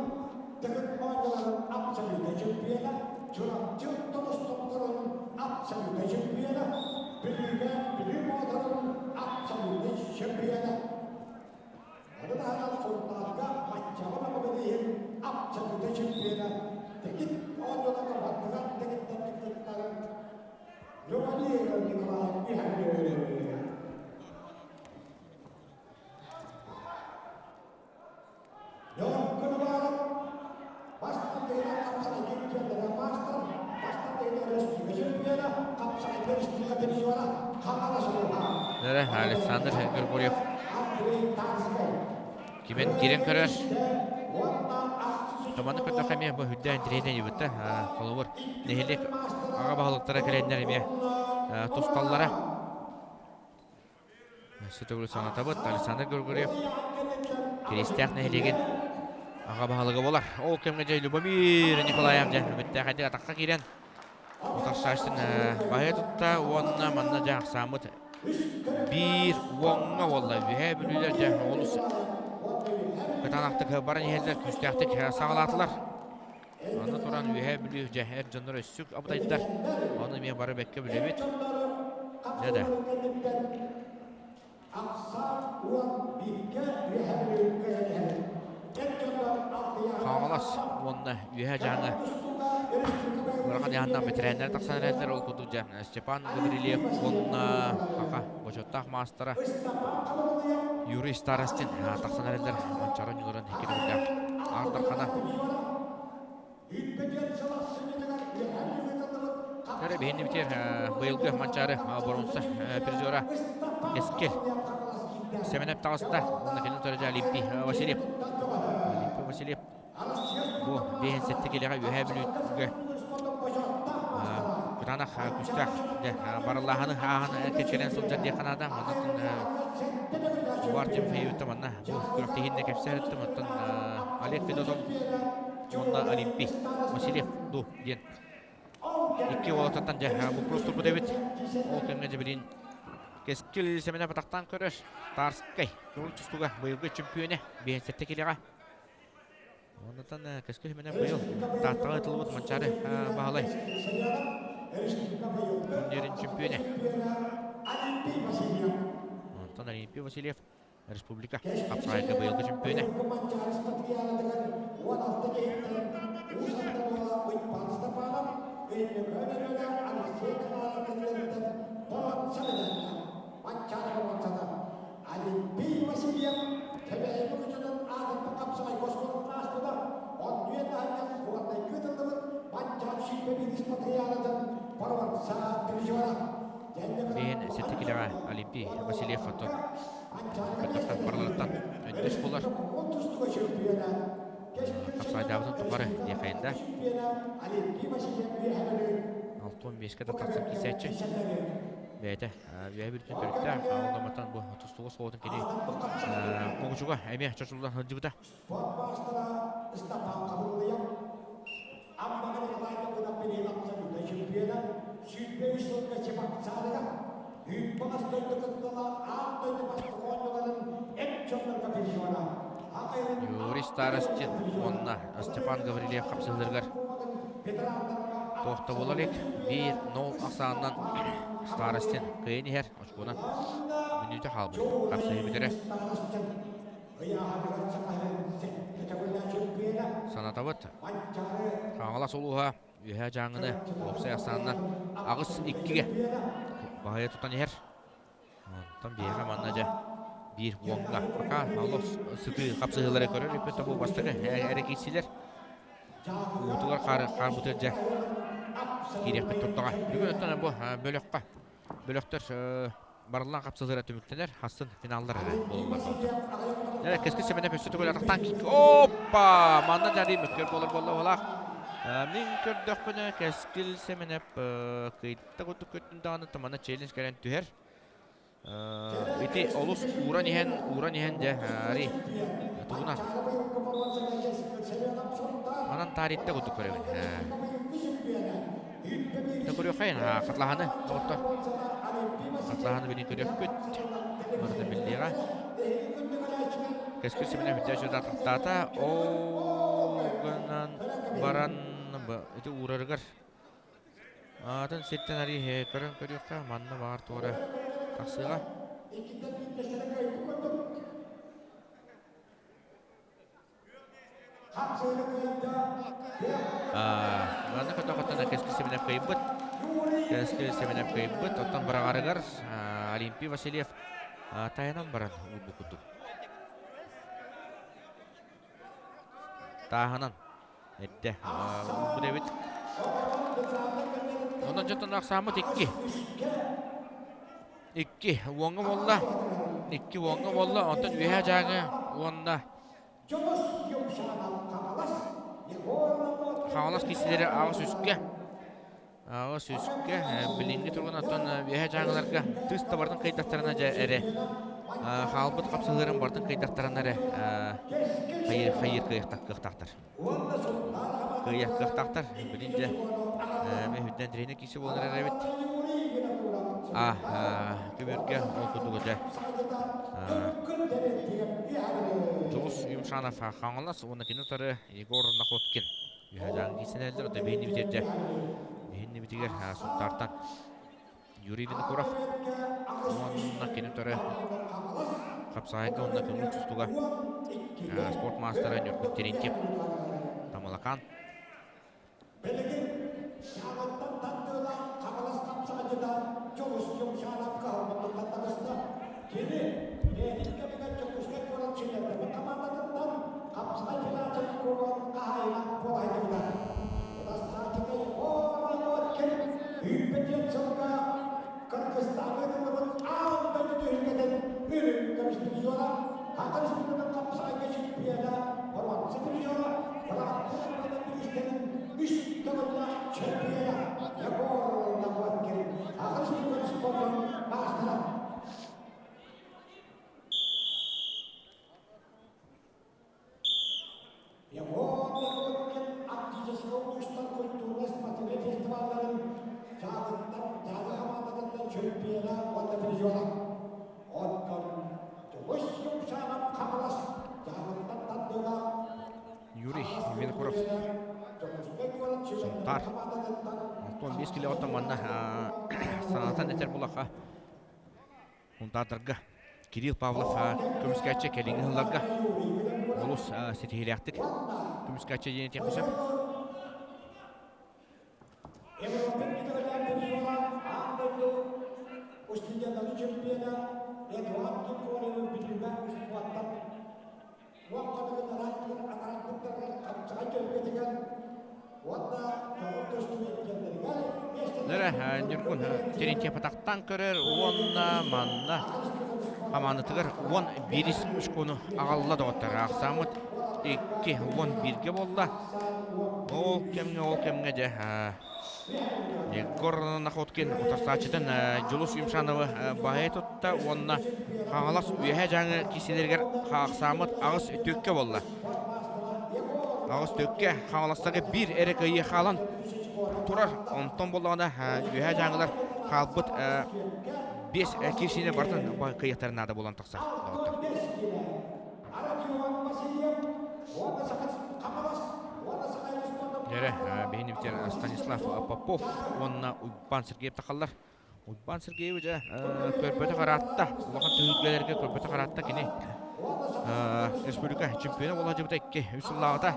Тыгын оонньууларын абсолютнай чемпиона, Чурапчы тоҕус абсолютнай чемпиона, Бүлүүгэ Бүлүү Боотурун абсолютнай чемпиона. Ону таһынан Сунтаарга Маччаҕа бөҕө абсолютнай чемпиона Тэгит оонньууларга бардыгар тэгиттэрдик кыттарын Любомир Николаев Михайлович. Нэрэ Александр Григорьев кимэн киирэн көрөр. Томаны көрдөххө эмиэ бу үрдээн тириэнэ дьыбытта. Холобур, нэһилиэк аҕа баһылыктара кэлэннэр эмиэ тусталлара. Өссө төгүл санатабыт, Александр Григорьев Киристээх нэһилиэгин аҕа баһылыга буолар. Ол кэмҥэ дьэ Любомир Николаев дьэ үмүттээхэйдик атахха киирэн утарсааччытын баһыйа тутта уонна манна дьэ ахсааммыт биир уоҥҥа буолла. Үөһээ Бүлүүлэр дьэ олус кытаанахтык баран иһэллэр, күүстээхтик саҕалаатылар. Аны туран Үөһээ Бүлүү дьэ эр дьоннор өссүк абытайдар. Ону эмиэ бары бэккэ билэбит. Дьэ да. Хаҥалас уонна Үөһээ Дьааҥы ыарахан ыйааһыннаах бэтэрээннэр тахсан эрэллэр. Ол курдук дьэ Степан Гаврильев уонна Хаха бочуоттаах маастара Юрий Старостин тахсан эрэллэр. Манчаары ньуларын икки төгүллээх Аар Дархана. Кэрэ биһинни битиэр быйылгы Манчаары боруонса призера Кэскил Сэмэнэп таҕыста. Уонна кэлин төрөдө Олимпий Васильев. Олимпий Васильев Бу биэһин сэттэ килэҕэ Үөһээ Бүлүүгэ кытаанах күүстээх барыллааһыны ааһан кэччэрэн сылдьар диэххэ наада. Онон Увар Тимофеевиттан манна бу күрэхтэһииннэ кэпсээриттэн оттон Олег Федотов уонна Олимпий Васильев ду диэн икки уолаттартан дьэ боппуруос турбут эбит. Ол кэмҥэ дьэ билин Кэскил Сэмэнэ батахтаан көрөр. Тарскай көҥүл тустууга быйылгы чөмпүйүөнэ биэһин сэттэ килэҕэ. Оннуттан Кэскил Хименев быйыл Тааттаҕа ыытыллыбыт Манчаары Баһылай турнирын чемпионэ. Онтон Олимпий Васильев республика хапсаҕайга быйылгы чемпионэ. Биһин сэттэ килэҕэ Олимпий Васильев оттон көтөхтөн барыларыттан өндөс буолар. Хапсаайдаабытын тухары диэхэйинда. 65-ке да тахсан киисээччи. Бэйэтэ үөһэ бүтүн төрүттээх, онноматтан бу тустууга суолтун кини Мугучуга эмиэ чочуллан сылдьыбыта. Спорт маастара Ыстапаан Хабыллыйап Аммаҕа Николай Логинов билиэн абсолютнай чемпиона, 23 сылга Чебоксарыга, Үүт-Маҕас дойду кыттыылаах аан дойду бастакы оонньууларын эр дьоннорго призера. Юрий Старостин уонна Степан Гаврильев хапсыһыыларыгар туох да буола илик. 1-0 ахсаанынан Старостин кыайан иһэр. Очкуонан мүнүүтэ хаалбыт. Хапсыһыы бүтэрэ. Санатабыт, Хаҥалас улууһа Үөһээ Дьааҥыны уопсай ахсаанынан 8-2-гэ баһыйа тутан иһэр. Онтон биһиэхэ манна дьэ биир уоҥҥа пока олох сытыы хапсыһыылары көрөр үппүт бу бастакы эрэ киирсилэр. Уутугар хаары хаарбытыгар дьэ киириэхпит турдаҕа. Бүгүн оттон бу бөлөххө бөлөхтөр барыллаан хапсыһыыра түмүктэнэр, хассын финаллар эрэ буолаллар доҕоттор. Дьэ, кэскил Семенов өссө төгүл атахтаан Оппа! Манна дьарыы мөккүөр буолар буолла уолаах. Мин көрдөхпүнэ, Кэскил Семенов кыйта курдук көрдүм даҕаны, манна челлендж кэлэн түһэр. Ити олус ууран иһэн, ууран иһэн дьэ, ари тугунан манан тааритта курдук көрөбүн. Көрүөххэйин хатлаһаны доҕоттор. Хатлаһаны билин көрүөхпүт. Барыта биллиэҕэ. Кэскил Семенов үрдэ атахтаата. Ол гынан баран ити уурарыгар атын сиртэн арыы көрөн көрүөххэ манна баар туора тахсыаҕа. Манна көтөхөттөн Кэскил Семенов кыайбыт. Кэскил Семенов кыайбыт. Оттон быраҕарыгар Олимпий Васильев тайанан баран уурбут курдук. Тааһынан эрдэ уурбут эбит. Онон дьонтон ахсааммыт икки. Икки уоҥҥа буолла. Икки уоҥҥа буолла. Онтон Үөһээ Дьааҥы уонна Хаҥалас киисилэри аҕыс үскэ аҕыс үскэ билиҥҥи туругун оттон үөһэ дьааҥыларга тыс да бартын кыйдахтарына дьэ эрэ хаалбыт хапсыһыырын бартын кыйдахтарына эрэ хайыр хайыр кыахтаахтар кыайар кыахтаахтар билин дьэ үрдэн тренер киси буолар эрэбит а көбүөргэ ол курдук дьэ Дьулус Юмшанов Хаҥалас уонна кини утары Егор Находкин үһэдээн киисэнэллэр ота биһинни битирдэ биһинни битигэр Сунтаартан Юрий Винокуров уонна кини утары хапсаҕайга уонна көҥүл тустууга спорт маастара Ньургун Терентьев Тамалакаан Билигин саҥаттан тардыылаах Хаҥалас хапсаҕайдьыта Дьулус Юмшановка хомуннуктан таҕыста. Кини бэйэтин кэмигэр Дьокуускай куорат чилиэннэрин хамаандатыттан хапсаҕай федерациятын кубогын хаһаайына буола сылдьыбыта. Утарсааччыта Егор Находкин 105 сылга Кыргызстаҥҥа ыытыллыбыт аан дойду түһүлгэтин үрүҥ көмүс призера, Саха Республикатын хапсаҕайга чемпиона, боруонса призера, бырахтыыр бириистэрин үс төгүллээх чемпиона Егор Находкин, Саха Республикатын спордун маастара. Егор Находкин Арктическай улуустар культурнай-спортивнай фестивалларын Дьааҥыттан Дьааҥы хамаандатыттан чемпиона уонна призера. Оттон Дьулус Юмшанов Хаҥалас Дьааҥыттан тардыылаах Юрий Винокуров Сунтаар 65 килоҕуттан манна санатан этэр булаха Сунтаардарга Кирилл Павлов көмүскээччи кэлиҥҥи сылларга олус ситиһиилээхтик көмүскээччи диэн этиэххэ сөп. Уонна Нөрэ Ньургун Терентьев атахтан көрөр уонна манна хамаандатыгар 11 очкону аҕалла доҕоттор. Ахсааммыт 2-11-ге буолла. Ол кэмҥэ, ол кэмҥэ дьэ Егор Находкин утарсааччытын Дьулус Юмшановы баһыйа тутта уонна Хаҥалас Үөһээ Дьааҥы киисэлэригэр хаахсааммыт аҕыс түккэ буолла. Аҕыс түккэ Хаҥаластарга биир эрэ кыайыы хаалан турар. Онтон буоллаҕына Үөһээ Дьааҥылар хаалбыт биэс киирсиини барытын кыайыахтарын наада буолан тахсар. Эрэ биһиги Станислав Попов уонна Уйбаан Сергеев тахаллар. Уйбаан Сергеевич дьэ көрбөтөх араатта, улахан түһүлгэлэргэ көрбөтөх араатта кини республика чемпиона буола сылдьыбыта 2-3 сыллааҕыта.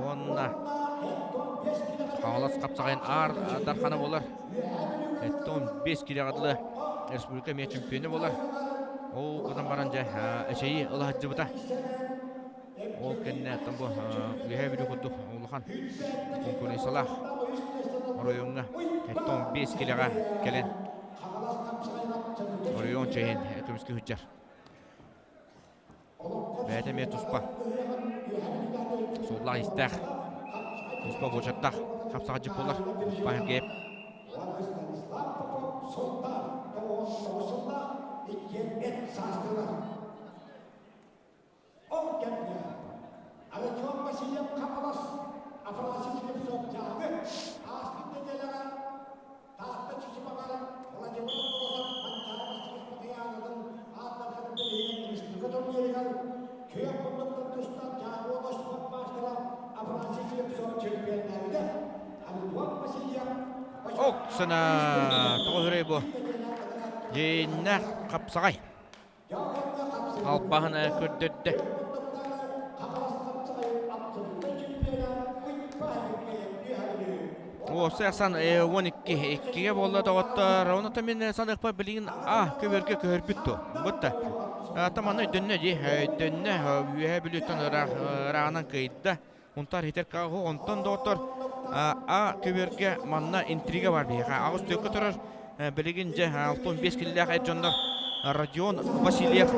Уонна Хаҥалас хапсаҕайын аар дархана буолар. 15 килоҕа дылы республика эмиэ чемпиона буолар. Ол гынан баран дьэ эчэйии ыла сылдьыбыта. Ол кэннэ оттон бу Үөһээ Бүлүү курдук улахан конкуренциялаах оройуоҥҥа 75 килоҕа кэлэн оройуон чэйин көмүскүү сылдьар. Бэйэтэ эмиэ туспа суоллаах-иистээх, туспа буочардаах хапсаҕайдьыт буолар Паһергеев. Ол кэмҥэ Александр Васильев Хаҥалас Афанасий Слепцов-Дьааҥы ааспыт нэдиэлэҕэ Таатта Чычымаҕар Владимир Андросов Манчаары Бастакы ааттарханын бирииһигэр республика турнирыгар күөх муннуктан тустан Дьааҥы уонна спорт маастара Афанасий Слепцов чемпионнаабыта. Антон Васильев Оксана тоҕо үһүрэй бу дьиҥнээх хапсаҕай Албаһын көрдөрдө. Уопсай ахсаан 12 иккигэ буолла доҕоттор. Онута мин саныахпар билигин а көбөргө көһөрбүт дуо? Бутта. Ата манна өйдөннө дии. Өйдөннө үөһэ Бүлүүттэн ыраах ырааҕынан кыйда. Унтаар хитер кааһу онтон доҕоттор а көбөргө манна интрига бар биһиэхэ. Аҕыс түөккэ турар билигин дьэ 65 киллээх эр дьоннор Родион Васильев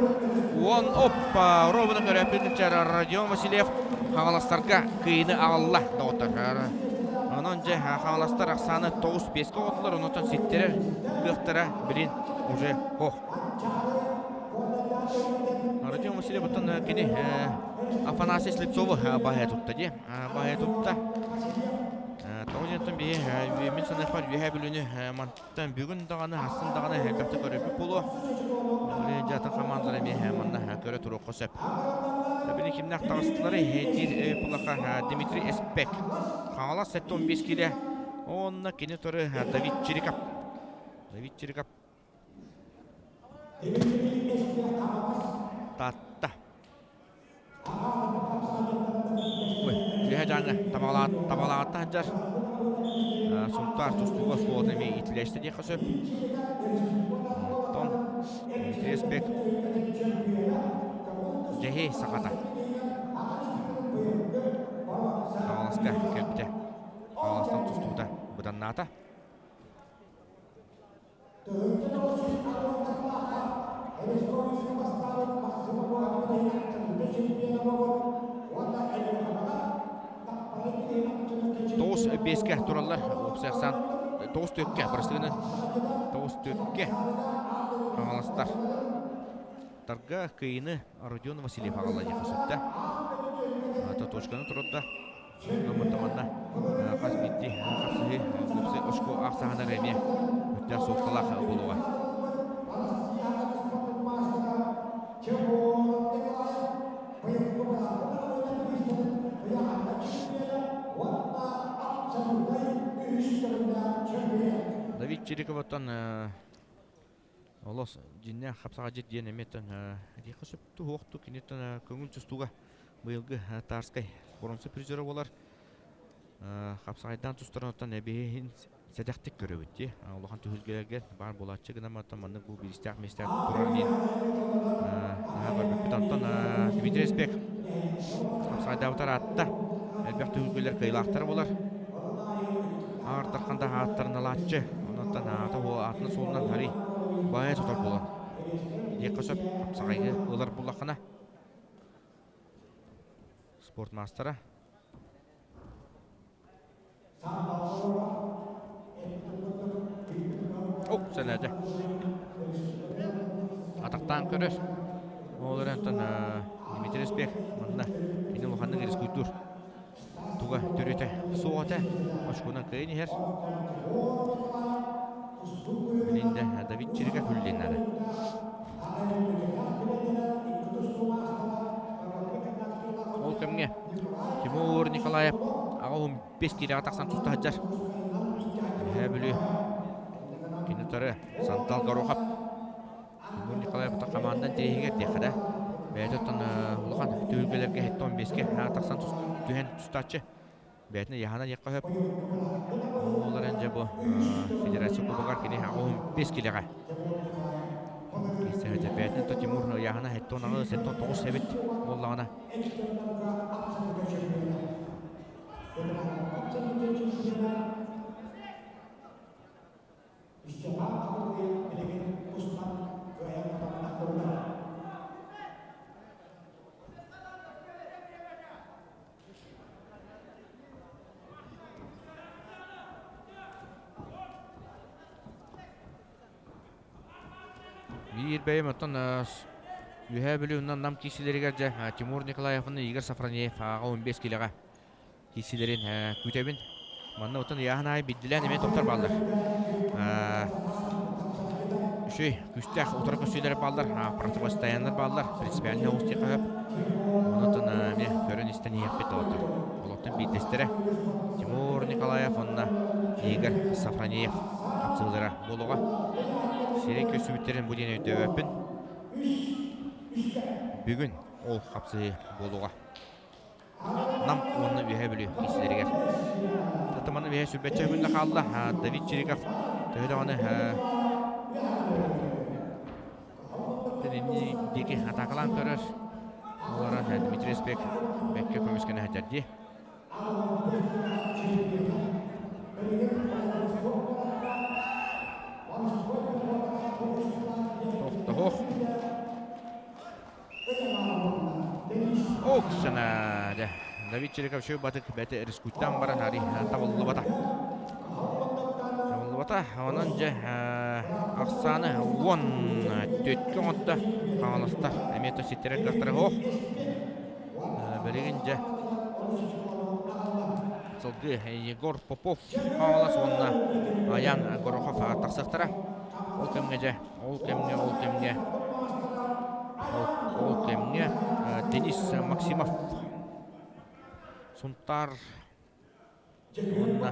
уон оппа ровно көрөөппүт Родион Васильев Хаҥаластарга кыйыны аҕалла доҕоттор. Онон дьэ Хаҥаластар ахсааны 9-5 оҕотулар онтон ситтэрэр кыахтара билин уже ох. Родион Васильев оттон кини Афанасий Слепцову баһа тутта дии. Баһа тутта. Тоҕо диэн биһи мин саныахпар Үөһээ Бүлүүнү мантан бүгүн даҕаны, ахсын даҕаны элбэхтэ көрөрбүт буолуо. Дьатын хамаандалар эмиэ манна көрө туруохха сөп. Били кимнээх таҕыстылары диир пулаха Дмитрий Эспек. Хаҥалас 75 килэ. Онно кини туры Давид Чириков. Давид Чириков Таатта. Үөһэ Дьааҥы Табалаҕаттан сылдьар Сунтаар тустууга оскуолатын эмиэ иитиллээччитэ диэххэ сөп. Онтон Дмитрий Эспек Дьэһиэй сахата Хаҥаласка кэлбитэ. Хаҥаластан тустубута быданнаата. Тоҕус биэскэ тураллар уопсай ахсаан тоҕус түөккэ бырастыгынан тоҕус түөккэ хаҥаластар тарга кыйыны Родион Васильев аҕалла диэххэ сөптө ата точканы турарда Манна хас биирдии хапсыһыы уопсай очко ахсааһынар эмиэ үрдээх суолталаах буолуоҕа. Давид Чириковаттан олос дьиннээх хапсаҕа диэн эмиэттэн диэххэ сөп туһуохту киниттэн көҥүл тустууга быйылгы Тарскай боронсо призера буолар. Хапсаҕайдаан тустарын оттон эбиһин сэдэхтик көрөбүт дии. Улахан түһүлгэлэргэ баар буолааччы гынан оттон маннык бу биристээх миэстэ турар диэн наһаа көрбүппүт. Онтон Дмитрий Эспек хапсаҕайдаабытар аатта элбэх түһүлгэлэр кыайыылаахтара буолар. Аар Дархан ыарахан да ааттарыналааччы. Онон аата аатын суолунан арый баайа сотор буолан диэххэ сөп. Хапсаҕайга ылар буллаххына спорт маастара. Оп, сэнээтэ. Атахтаан көрөр. Ол эрэн Дмитрий Спех манна кини улаханнык рискуйдуур. Туга төрүтэ суох этэ. Очкунан кыайан иһэр. Билинде Давид Чириков үллиннары. Ол кэмҥэ Тимур Николаев аҕа 15 киилэҕэ тахсан туста сылдьар. Үөһээ Бүлүү кини утары Сантал Горохов. Тимур Николаев хамаандан тириһигэр диэххэ да. Бэйэтэ оттон улахан түһүлгэлэргэ 75-ке тахсан түһэн тустааччы. Бэйэтин ыйаһана диэххэ сөп. Ол эрэн дьэ бу Федерация Кубогар кини 15 килэҕэ киирсэ бэйэтин то Тимур ыйааһына 78 79 эбит буоллаҕына Биир бэйэм оттон Үөһээ Бүлүү уонна Нам киирсиилэригэр дьэ Тимур Николаевны Игорь Сафронеев ааҕа 15 килэҕэ киирсиилэрин күүтэбин. Манна оттон ыйааһын аайы биддилээн эмиэ топтор бааллар. Үчүгэй күүстээх утары көрсүүлэр бааллар, противостояннар бааллар, принципиальный оҕус диэххэ сөп. Онон эмиэ көрөн-истэн иһиэхпит доҕоттор. Олохтон биирдэстэрэ Тимур Николаев уонна Игорь Сафронеев хапсыһыылара буолуоҕа. Сирэй көрсүбүттэрин бу диэн өйдөөбөппүн. Бүгүн ол хапсыһыы буолуоҕа. Нам уонна Үөһээ Бүлүү киирсилэригэр. Татыманы үөһэ сүрбэччэ күннэ хаалла. Давид Чириков төһө даҕаны диэки атаакалаан көрөр. Олорон Дмитрий Спек бэккэ көмүскэнэ сылдьар дии. Тохтоһуох. Оксана, дьэ, Давид Чириков батык бэти рискуттан баран ари табыллыбата. Табыллыбата. Онон дьэ ахсааны уон төткө оҥотто хаҥаластар эмиэ то ситтэрэр кыахтара суох. Билигин дьэ сылгы Егор Попов Хаҥалас уонна Аян Горохов тахсыахтара. Ол кэмҥэ дьэ Ол кэмҥэ, ол кэмҥэ, ол, ол кэмҥэ Денис Максимов Сунтаар уонна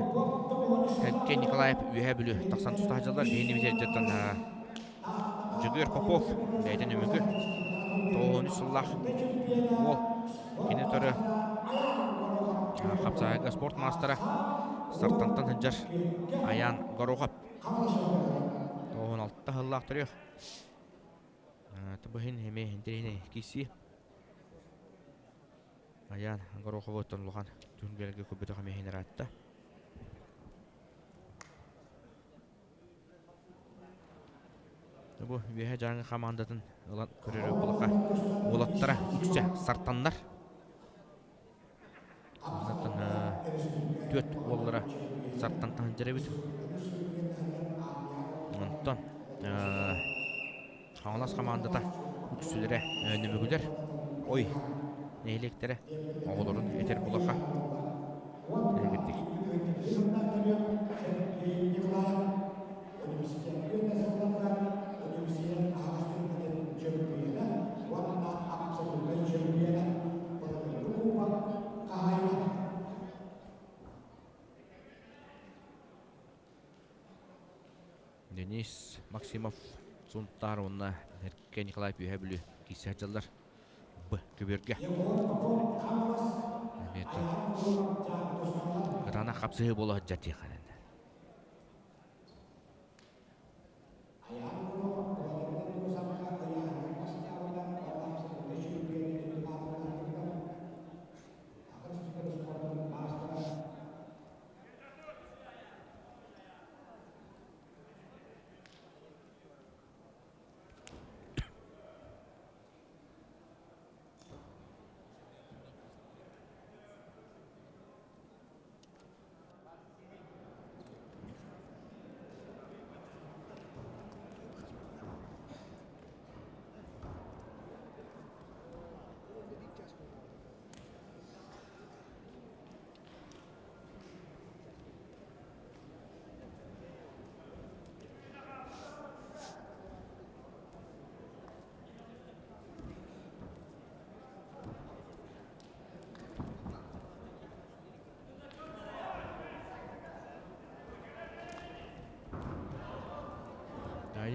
Сергей Николаев Үөһээ Бүлүү тахсан туста сылдьаллар. Биһини бизэрдэртэн Дьөгүөр Попов бэйэтин өмүгү 93 сыллаах уол кини төрө хапсаайга спорт маастара Сартантан сылдьар Аян Горохов 96 сыллаах төрүөх. Табыһын эмиэ интэриэһинэй киирсии. Айаан Гороховоттан улахан түһүлгэлэргэ көрбөтөх эмиэ иһин ыраатта. Бу Үөһээ Дьааҥы хамаандатын ылан көрөрө булаха уолаттара үксэ сартаннар. Онтон түөрт уоллара сартан таһырдьар эбит. Онтон Хаҥалас хамаандата үксүлэрэ нөмүгүлэр, ой нэһилиэктэрэ оҕолорун этэр булаха тэригирдик. Денис Максимов Сунтаар уонна Эркэ Николаев Үөһээ Бүлүү киирсэ сылдьаллар. Б көбүөргэ. Кытаанах хапсыһыы буола сылдьар диэххэ.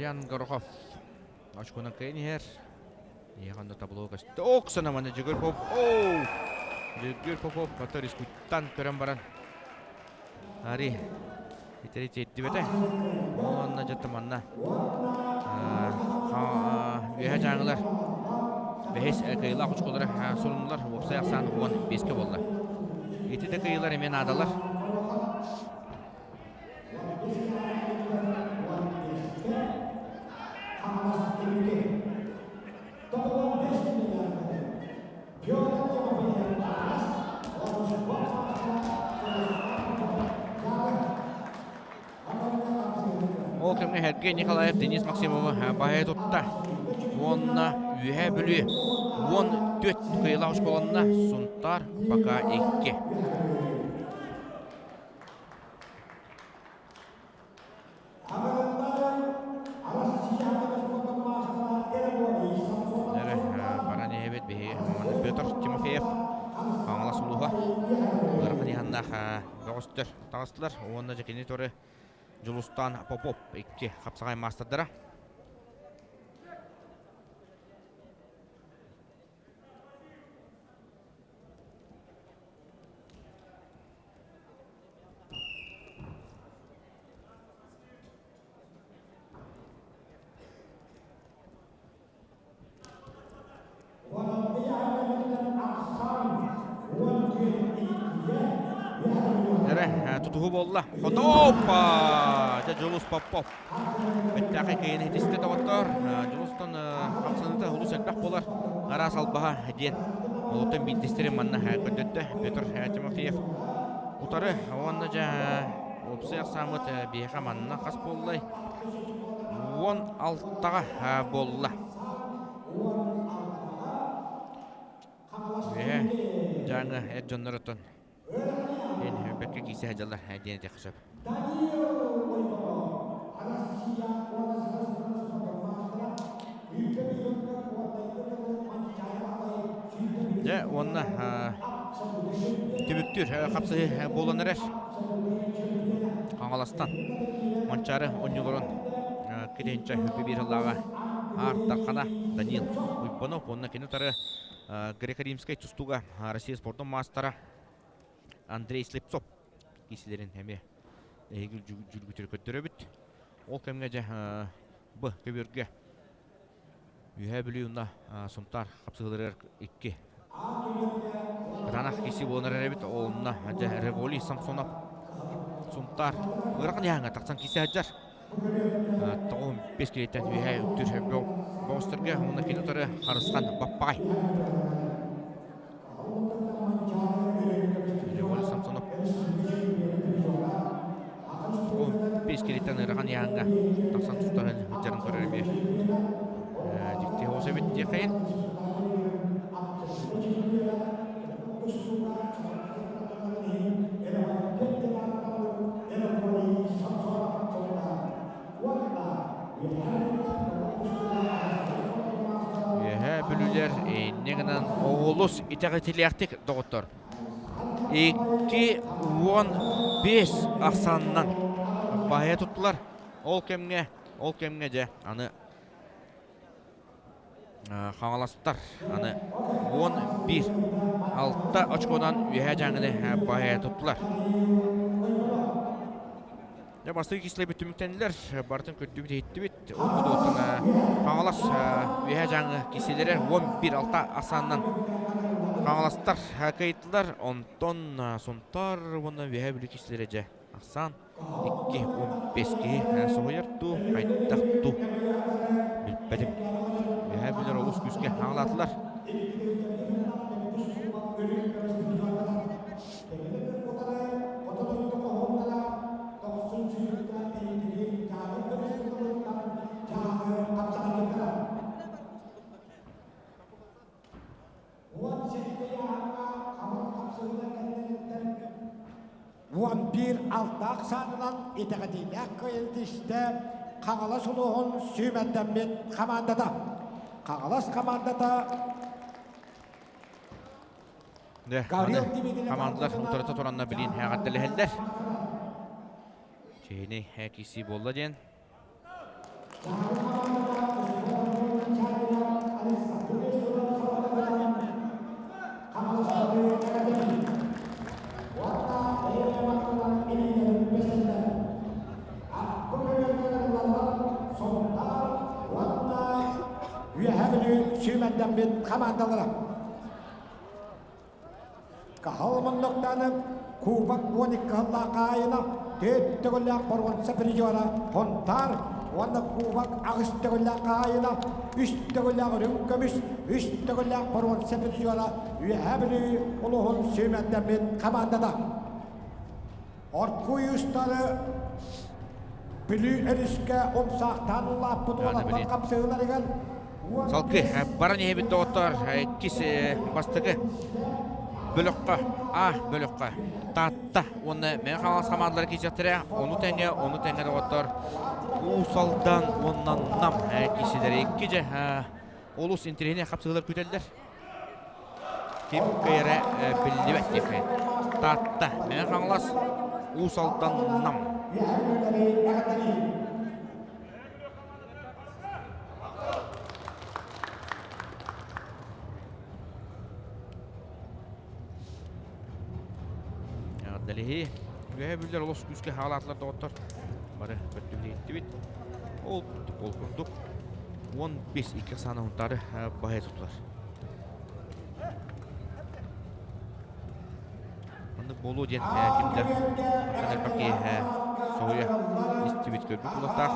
Ильян Горохов очконан кыайан иһэр. Иһэҕэн табло көстө. Оксана маны Дьөгүөр Попов. Оу! Дьөгүөр Попов мотор искуттан көрөн баран Ари итери тиэрдибэтэ. Уонна дьэ манна үөһэ дьааҥылар бэһис кыайыылаах очколары сурунулар. Уопсай ахсаан 15-кэ буолла. Ити да кыайыылар эмиэ наадалар. Ол кэмҥэ Сергей Николаев Денис Максимовы баһыйа тутта уонна Үөһээ Бүлүү 14 кыайыылаах оскуоланна Сунтаар пока 2. Эрэ баран иһэбит биһи Петр Тимофеев Хаҥалас улууһа ыарахан иһаннаах бөҕөстөр таҕыстылар уонна дьэ кини торы Дьулустаан Попов икки хапсаҕай маастардара. Эрэ тутуһу буолла. Хотооппа! Дьэ Дьулус Попов. Бэттээхэй кыайыыны ситистэ доҕоттоор. Дьулустан хамсаныыта олус элбэх буолар. Араас албаһа диэн олортон биирдэстэрин манна көрдөрдө Петр Тимофеев. Утары уонна дьэ уопсай ахсааммыт биһиэхэ манна хас буоллай? 16-ҕа буолла. Үөһэ Дьааҥы эр дьонноруттан эн бэккэ киирсэ сылдьаллар диэн этиэххэ сөп. Дьэ уонна түмүктүүр хапсыһыы буолан эрэр. Хаҥаластан Манчаары оонньууларын кириэнчэ үпү биир сыллааҕы Аар Дархана Данил Уйбанов уонна кини утары греко-римскэй тустууга Россия спордун маастара Андрей Слепцов киисилэрин эмиэ эһиги дьүлгүтүр көрдөрөбүт. Ол кэмҥэ дьэ б көбүөргэ Үөһээ Бүлүү уонна Сунтаар хапсыһыыларыгар икки кытаанах киирсии буолан эрэр эбит. Онно дьэ Револий Самсонов Сунтаар ыарахан ыйааһыҥҥа тахсан киирсэ сылдьар. 95 килиэттэн үөһээ үктүүр бөҕөстөргө уонна кини утары Харысхан Баппаҕай. Револий Самсонов 95 килиэттэн ыарахан ыйааһыҥҥа тахсан тустарын сылдьарын көрөр эмиэ дьикти оҕус эбит диэххэйин. Үөһээ Бүлүүлэр инньэ гынан олус итэҕэтилиэхтик доҕоттор. 2-15 ахсаанынан баһыйа туттулар. Ол кэмҥэ, ол кэмҥэ дьэ аны Хаҥаластар аны 11 6 очконан Үөһээ Дьааҥыны баһыйа туттулар. Дьэ бастакы киислэбит түмүктэннилэр. Барытын көрдүбүт, иһиттибит. Ол кудуоттан Хаҥалас Үөһээ Дьааҥы киисэлэрэ 11-6 ахсаанынан Хаҥаластар кыайдылар. Онтон Сунтаар уонна Үөһээ Бүлүү киисэлэрэ дьэ ахсаан 2-15 киһи соһуйар дуу, хайдах дуу билбэтим. Үөһээ Бүлүүлэр олус күүскэ хаҥалаатылар. Уон биир алтаах саанынан итэҕэтиилээх кыайыы тистэ Хаҥалас улууһун сүүмэрдэммит хамаандата. Хаҥалас хамаандата Дьэ, аны хамаандалар утарыта туранна билин эҕэрдэлэһэллэр. Чиһини киирсии буолла диэн. Үөһээ Бүлүү сүүмэрдэммит хамаандалара. Каһыл муннуктаанып Кубок 12 сыллаах хаайына төрт төгүллээх боруонса призера Хонтаар уонна Кубок аҕыс төгүллээх хаайына үс төгүллээх үрүҥ көмүс, үс төгүллээх боруонса призера Үөһээ Бүлүү улууһун сүүмэрдэммит хамаандата. Оркуй устары Бүлүү өрүскэ умсаахтаан улааппыт уолаттар хапсыһыыларыгар Салгыы баран иһэбит доҕоттор иккис бастакы бөлөххө А бөлөххө Таатта уонна Мэҥэ Хаҥалас хамаандалара киирсиэхтэрэ. Ону тэҥэ, ону тэҥэ доҕоттор Уус Алдан уонна Нам киирсиилэрэ икки дьэ олус интэриэһинэй хапсыһыылар күүтэллэр. Ким кыайара биллибэт диэххэ. Таатта, Мэҥэ Хаҥалас, Уус Алдан, Нам. Эҕэрдэлэһии. Үөһэ бүллэр олус күүскэ хаалаатылар доҕоттор. Бары көрдүбүт иһиттибит. Ол ол курдук 15 икки сааны Һунтаары баһыйа туттулар. Маннык буолуо диэн кимдэр элбэх киһи соһуйа истибит көрбүт булуохтаах.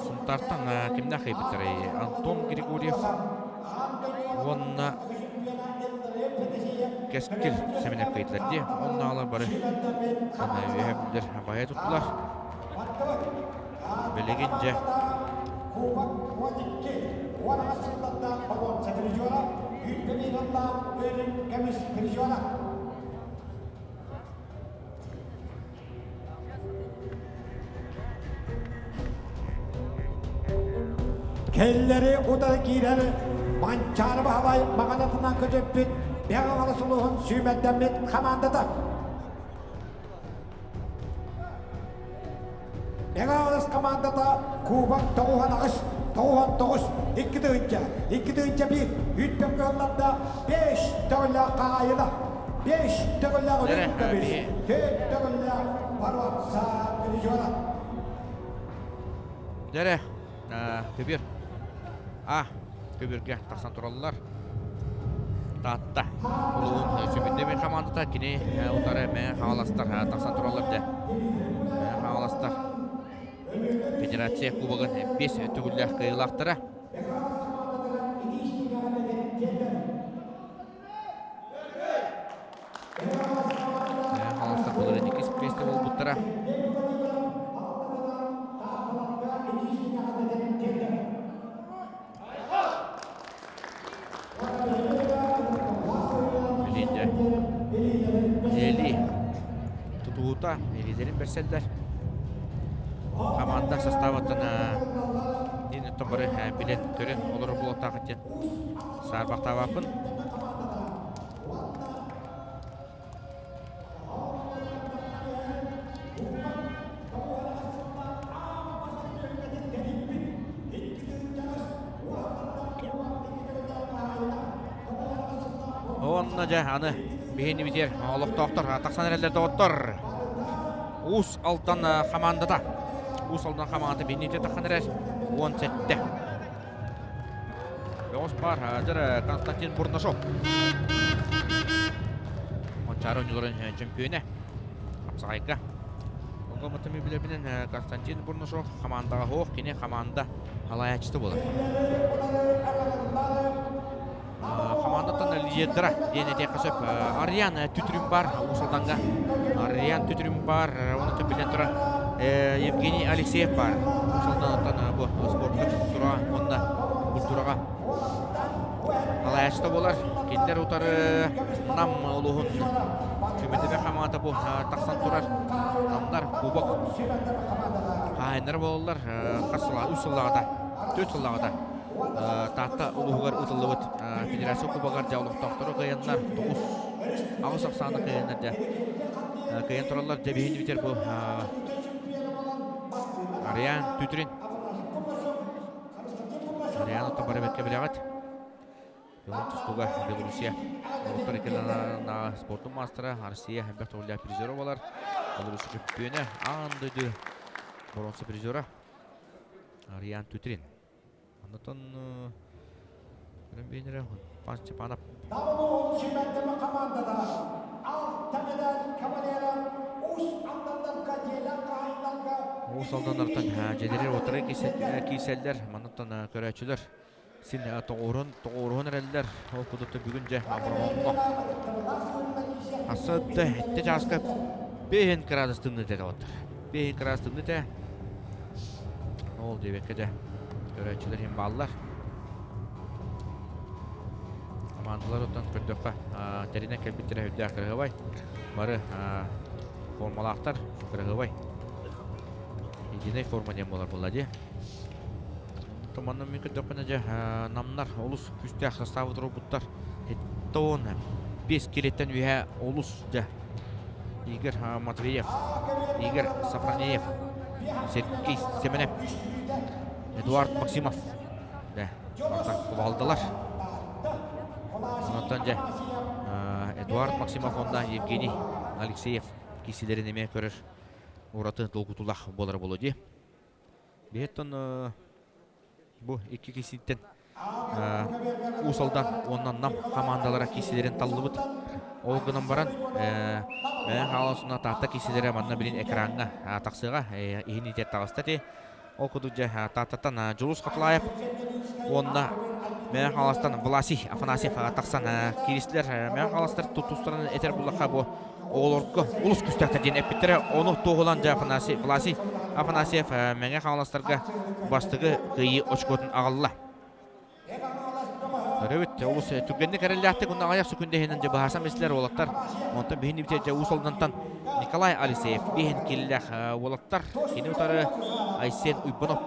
Сунтаартан кимнээх кыайбыттарай? Антон Григорьев уонна Кэскил Сэмэнэп кыайдылар дии. Оннааҕылар бары үөһэ бүллэр баһыйа туттулар. Билигин дьэ Кэллэри утары киирэр Манчаары Баһылай маҕанатынан көтүппүт Бэҕэ сулуһун сүүмэрдэммит хамаандата. Мэҥэ Хаҥалас хамаандата Кубок 98, 99, 2 тыһыынча, 2 тыһыынча 1, үүттэн кыалларда 5 төгүллээх хаайына, 5 төгүллээх Дэрэ, үрүҥ көмүс, биһи 4 төгүллээх боруонса призера. Дэрэ, көбүөр. А, көбүөргэ тахсан тураллар. Таатта улуун сүбүннэмин хамаандата кини утары Мэҥэ Хаҥаластар тахсан тураллар дэ. Мэҥэ Хаҥаластар Федерация Кубогын 5 төгүллээх кыайыылаахтара. Хаҥаластар былырыын иккис миэстэ буолбуттара. Билиинде Эли тутуута илиилэрин бэрсэллэр. Команда составыттан диэн өттөн бары билэн көрөн олорор буолуохтаах диэн саарбахтаабаппын. Уонна дьэ аны биһиэнибитигэр олохтоохтор тахсан эрэллэр доҕоттор. Уус Алдан хамаандата. Уус Алдан хамаандата биһиэнибитигэр тахсан эрэр 17. Бөҕөс баар дьэ Константин Бурнашов. Манчаары оонньууларын чөмпүйүөнэ. Хапсаҕайга. Онтон билэрбинэн Константин Бурнашов хамаандаҕа суох, кини хамаанда халайааччыта буолар. Хамаандаттан лидердара диэн этиэххэ сөп. Арыйан Түтрүм бар Уус Алданга. Арыйан Түтрүм бар, оны билэн турар Евгений Алексеев бар. Уус Алданаттан бу спортка тура уонна культураҕа халайааччыта буолар. Кинилэр утары Нам улууһун Сүмэтибэ хамаата бу тахсан турар. Намнар кубок хаһаайыннара буолаллар. Хас сылаа, үс сыллааҕыта, төрт сыллааҕыта Таатта улууһугар ыытыллыбыт Федерация кубогар дьэ олохтоохтору кыайаннар 9. Аҕыс ахсааны кыайаннар дьэ кыайан тураллар. Дьэ биһини бүтэр бу Ариан Түтрин. Ариан оттон бары бэркэ билэҕит. Көҥүл тустууга Белоруссия норуоттар иккилэринээҕи спордун маастара, Россия элбэх төгүллээх призера буолар. Белоруссия чөмпүйүөнэ, аан дойду боруонса призера Ариан Түтрин. Онтон көрөн Пан Степанов. Табылуун сүүмэрдэмэ хамаандата алта медаль кавалера Уус Алданнарга дьиэлээх хаһаайыннарга Уус Алданнартан дьиэлэригэр утары киирсэллэр. Манныттан көрөөччүлэр син тоҕуорун тоҕуоруһан эрэллэр. Ол курдук бүгүн дьэ Бороҕоҥҥо Асыт эттэ чааска бэһин кыраадыс тымныыта этэ Бэһин кыраадыс тымныыта. Ол диэбэккэ дьэ көрөөччүлэр иһин бааллар. Командалар оттон көрдөххө тэринэн кэлбиттэрэ үрдээх кыраһыабай. Бары формалаахтар кыраһыабай. Единая форма диэн буолар буолла дии. Манна мин көрдөхпүнэ дьэ намнар олус күүстээх састаабы туруорбуттар. 75 килиттэн үөһэ олус дьэ Игорь Матвеев, Игорь Сафронеев, Сергей Семенев, Эдуард Максимов дьэ барыта кубалдылар. Онтон дьэ Эдуард Максимов уонна Евгений Алексеев киисилэрин эмиэ көрөр ураты долгутуулаах буолара буолуо дии. Биһиттэн бу икки кииситтэн Уус Алдан уонна Нам хамаандалара киисилэрин таллыбыт. Ол гынан баран, Мэҥэ Хаҥалас уонна Таатта киисилэрэ манна билин экраҥҥа тахсыаҕа, иһин иитэр таҕыста ити. Ол курдук дьэ Тааттаттан Дьулус Хатылаев уонна Мэҥэ Хаҥаластан Власий Афанасьев тахсан кииристилэр. Мэҥэ Хаҥаластар тустарынан этэр буллахха бу оҕолорго олус күүстээхтэр диэн эппиттэрэ. Ону туоһулаан дьэ Афанасий, Власий Афанасьев Мэҥэ Хаҥаластарга бастакы кыайыы очкотун аҕалла. Көрөбүт, олус түргэнник эрэллээхтик уонна аҕыйах секунда иһинэн дьэ быһаарсан бистилэр уолаттар. Онтон биһини бүтэ дьэ Уус Алдантан Николай Алексеев биһин киллэх уолаттар. Кини утары Айсен Уйбанов.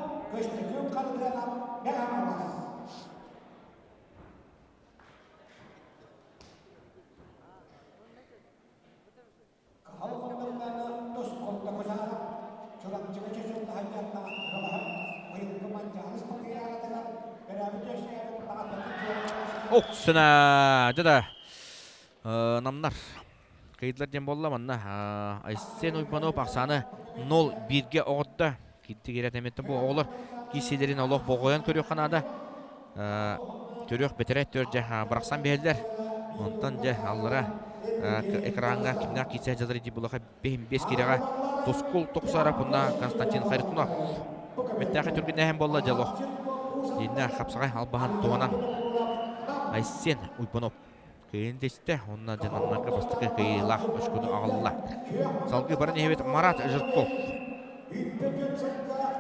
Оксана дьэ намнар кыйдылар диэн буолла манна Айсен Уйбанов ахсааны 0-1-ге оҕотто кирди киирэтэмиттэн бу оҕолор киисилэрин олох боҕойон көрүөххэ наада Төрүөх бэтэрээ өттүгэр дьэ бырахсан биһэллэр. Онтон дьэ аллара экраҥҥа кимнээх киирсэ сылдьаллар дии булаха бэһин биэс киирэҕэ Тускул Токсаров уонна Константин Харитонов. Бэттээхэй түргэннээһин буолла дьэ олох. Дьиҥнээх хапсаҕай албаһын туһанан Айсен Уйбанов кыайын тестэ уонна дьананнарга бастакы кыайыылаах очкону аҕалла. Салгыы баран иһэбит Марат Жирков.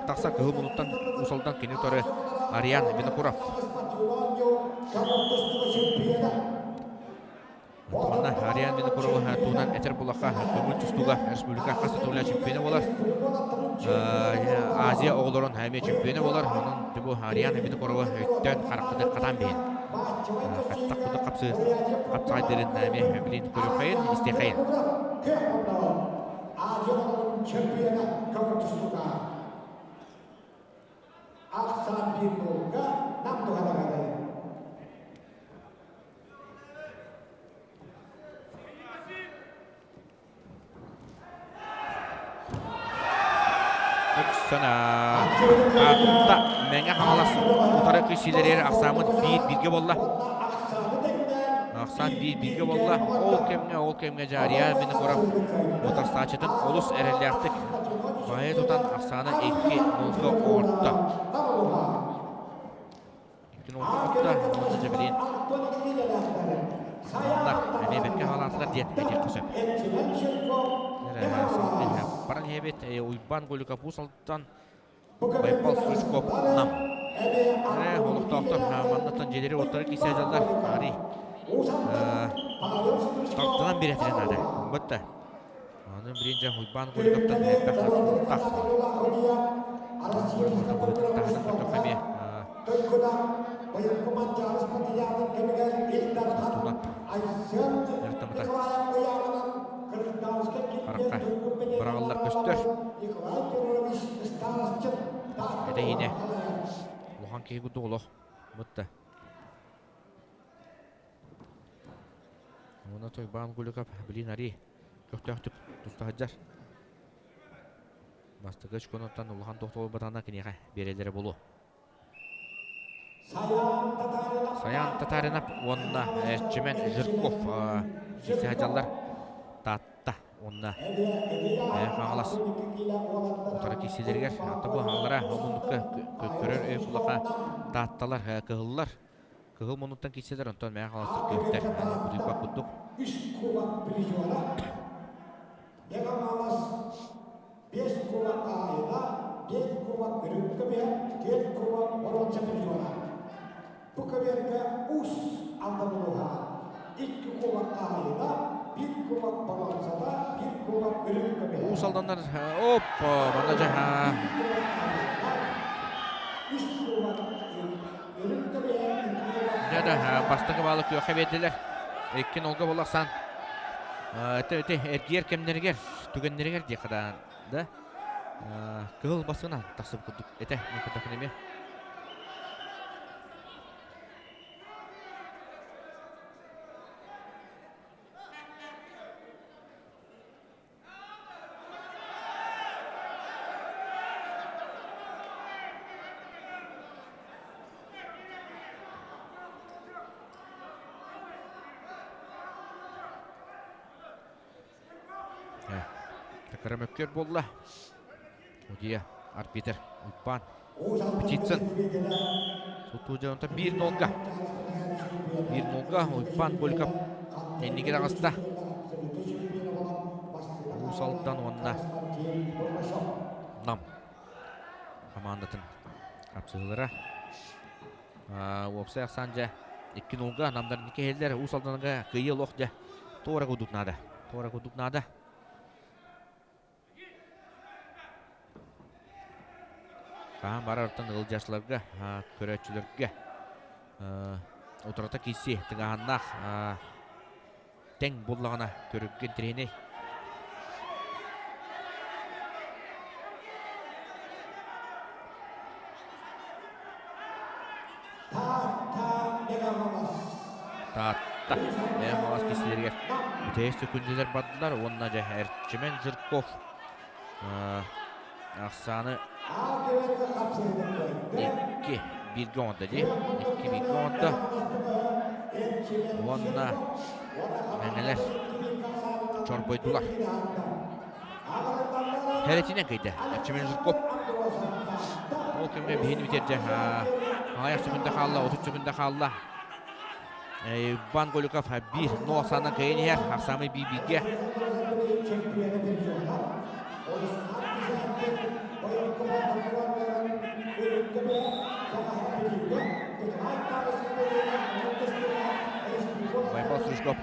Тахса кыһыл мунуттан Усалдан кини утары Ариан Винокуров. Манна Ариан Винокурова туһунан этэр булаха көҥүл тустууга республика хас да чемпиона буолар. Азия оҕолорун эмиэ чемпиона буолар. Онон бу Ариан Винокурова өттөн харахтыыр хатаан биһин. Хаттах кудук хапсы хапсаҕайдарын эмиэ билин көрүөххэйин, истиэххэйин. Азия чемпиона көҥүл тустууга Ахсаан биир буолга нам туһалагары. Оксана Таатта Мэҥэ Хаҥалас утары киирсиилэригэр ахсааммыт биир бииргэ буолла. Ахсаан биир бииргэ буолла. Ол кэмҥэ, ол кэмҥэ Дьаарыйа Винокуров утарсааччытын олус эрэллээхтик баайа тутан ахсаана 2-0-га оҥордо. 2-0-га оҥордо уонна дьэ билигин Оннар эмиэ бэркэ хаалаатылар диэн этиэххэ сөп. Баран иһэбит Уйбаан Голиков Уус Алдан Байбал Стручков Нам. Олохтоохтор маннаттан дьиэлэри-уоттары киирсэ сылдьаллар. Арый тартынан биэрэтирэн наада. Бытта. Аны билин дьэ Уйбаан Голиковтан элбэх тутулуктаах. Быһытын таһынан көрдөххө эмиэ тустуунан. Дьарыктаммыта харахха быраҕыллар көстөр. Этэһиинэ улахан киһи курдук олох бытта. Уонна Тойбаан Гуликов билин ари көхтөөхтүк туста сылдьар. Бастакы очконуттан улахан тохтобул киниэхэ биэрэллэрэ буолуо. Саян Татаринов уонна Эрчимэн Жирков сылдьаллар. Таатта уонна Хаҥалас утары киирсиилэригэр тобу аллара муннукка көрөр өй кулаха таатталар кыһыллар кыһыл муннуктан киирсэлэр онтон Мэҥэ Хаҥаластар күөхтэр бутуйбат курдук. Үс кубок призера Мэҥэ Хаҥалас 5 кубок хаһаайына, 5 кубок үрүҥ көмүһэ, 4 кубок боруонса призера. Бу көбүөргэ Уус Алдан улууһа 2 кубок хаһаайына, 1 кубок боруонсата, 1 кубок үрүҥ көмүһэ. Уус Алданнар оппа манна дьэ 3 кубок үрүҥ көмүһэ, 2 кубок Дьэ да бастакы баалы күөххэ биэрдилэр. Икки нолга буоллахсан ити эргиэр кэмнэригэр түгэннэригэр диэххэ да кыһыл басына тахсыбыт курдук этэ мен эмиэ. Кыра мөккүөр буолла. Удия арбитр Уйбаан Птицын сутуу дьонто биир нолга. Биир нолга Уйбаан Голиков инники таҕыста. Уус Алдан уонна Нам хамаандатын хапсыһыылара. Уопсай ахсаан дьэ икки нолга намдар кэһэллэр. Уус Алданга кыайыы олох дьэ туора курдук наада. Туора курдук наада. Хаһан барартан ыалдьааччыларга, көрөөччүлэргэ утарыта киирсии тыҥааһыннаах тэҥ буллаҕына көрөргө интэриэһинэй. Таатта Мэҥэ-Хаҥалас киирсиилэригэр бүтэһик сөкүүндэлэр бардылар уонна дьэ Эрчимэн Жирков ахсааны икки бииргэ оҥордо дии. Икки бииргэ оҥордо. Уонна Мэҥэлэр чорбойдулар. Кэрэтинэн кыйда. Эрчимэн Жирков. Ол кэмҥэ биһини бүтэрдэ. Аҕыйах сөкүндэ хаалла, 30 сөкүндэ хаалла. Иван Голиков биир но ахсаанынан кыайан иһэр. Ахсаамай биир-бииргэ. Байбал Стручков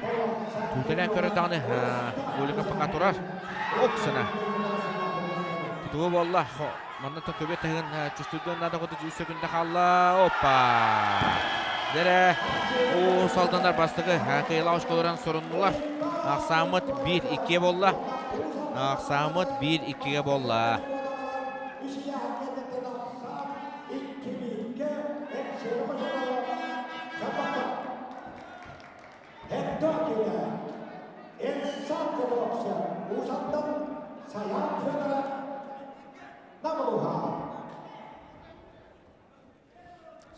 Түтэлээн көрөр даҕаны Голиков пока турар. Оксана. Тутугу буолла. Манна көбө тыһын чувствуйдуон наада курдук үс сөкүндэ хаалла. Опа! Дэрэ Уус Алдандар бастакы кыайыылаах очколорун соруннулар. Ахсааммыт 1-2 буолла. Ахсааммыт 1-2-ге буолла.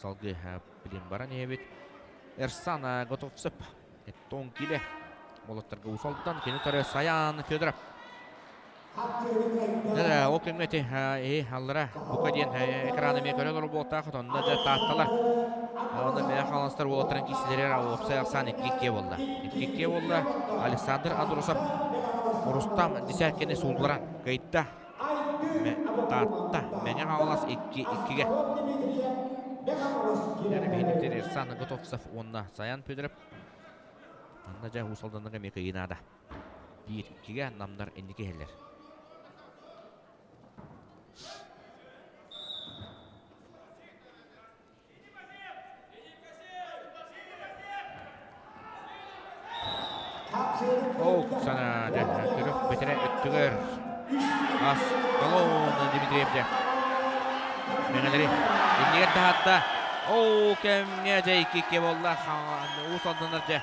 Салгыы билин баран иһэбит. Эрсан Готовцев тоҥ киле уолаттарга Усалтан кини утары Саян Федоров. Да, ол кэмҥэ ити аллара бука диэн экраны эмиэ көрө олорор буолтаах, онно да таатталар. Онно Мэҥэ Хаҥаластар уолаттарын киирсиилэригэр уопсай ахсаан 2-2 буолла. 2-2 буолла. Александр Андросов Рустам Десяткины суулларан кыайда. Таатта Мэҥэ Хаҥалас 2-2-гэ. Яны биһиниктер Эрсан Готовцев уонна Саян Федоров. Манна дьэ Уус Алданныга эмиэ кыайыы наада. Биир иккигэ намнар инники иһэллэр. Уксана дьэ көрөх бэтэрэ өттүгэр Аскалон Дмитриев дьэ мэҥэлэри иннигэр таһаарда. Ол кэмҥэ дьэ икки-икки буолла. Уус Алданнар дьэ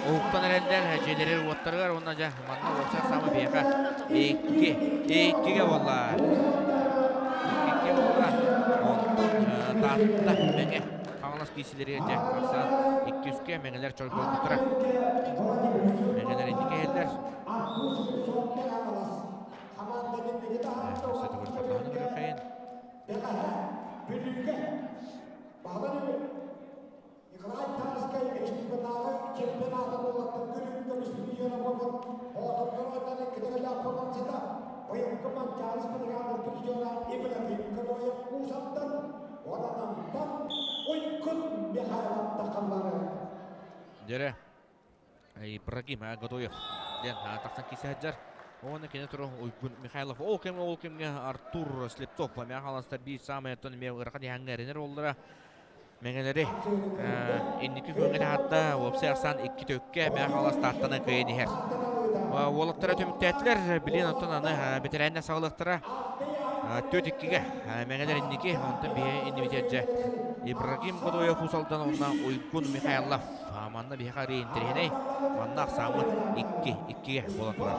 уһуктан эрэллэр дьиэлэригэр уоттарыгар уонна дьэ манна уопсай саамай биһиэхэ икки иккигэ буолла. Икки буолла. Онтон Таатта Мэҥэ Хаҥалас киисилэригэр дьэ ахсаан икки-үскэ Мэҥэлэр чорбойбуттара. Мэҥэлэр инники иһэллэр. Өссө төгүл хатаһыны көрүөххэйин. Николай Тарскай республикатааҕы чемпионата буоллахтар көрүүн көмүс призера буолбут Боотурдар ойданы кытыгылаах формацията быйылгы Манчаары спартакиада призера Ибрагим Кадоев Уус-Алдан уонна Намтан Уйгун Михайлов тахаллары. Дьэрэ Ибрагим Гадоев диэн тахсан киирсэ сылдьар. Уонна кини туру Уйгун Михайлов. Ол кэмҥэ ол кэмҥэ Артур Слепцов мэ хааластар биир саамай оттон эмиэ ыарахан иһаҥҥа эрэнэр уоллара. Мэҥэлэри инники күөҥҥэ таһаарда. Уопсай ахсаан икки төккэ Мэҥэ Хаҥалас Тааттаны кыайан иһэр. Уолаттара түмүктээтилэр. Билин оттон аны бэтэрээннэр саҕалыахтара. Түөрт иккигэ Мэҥэлэр инники, онтон биһи иннибитигэр дьэ Ибрагим Годоев Уус-Алдан уонна Уйгун Михайлов. Манна биһиэхэ арыый интэриэһинэй. Манна ахсааммыт икки иккигэ буолан турар.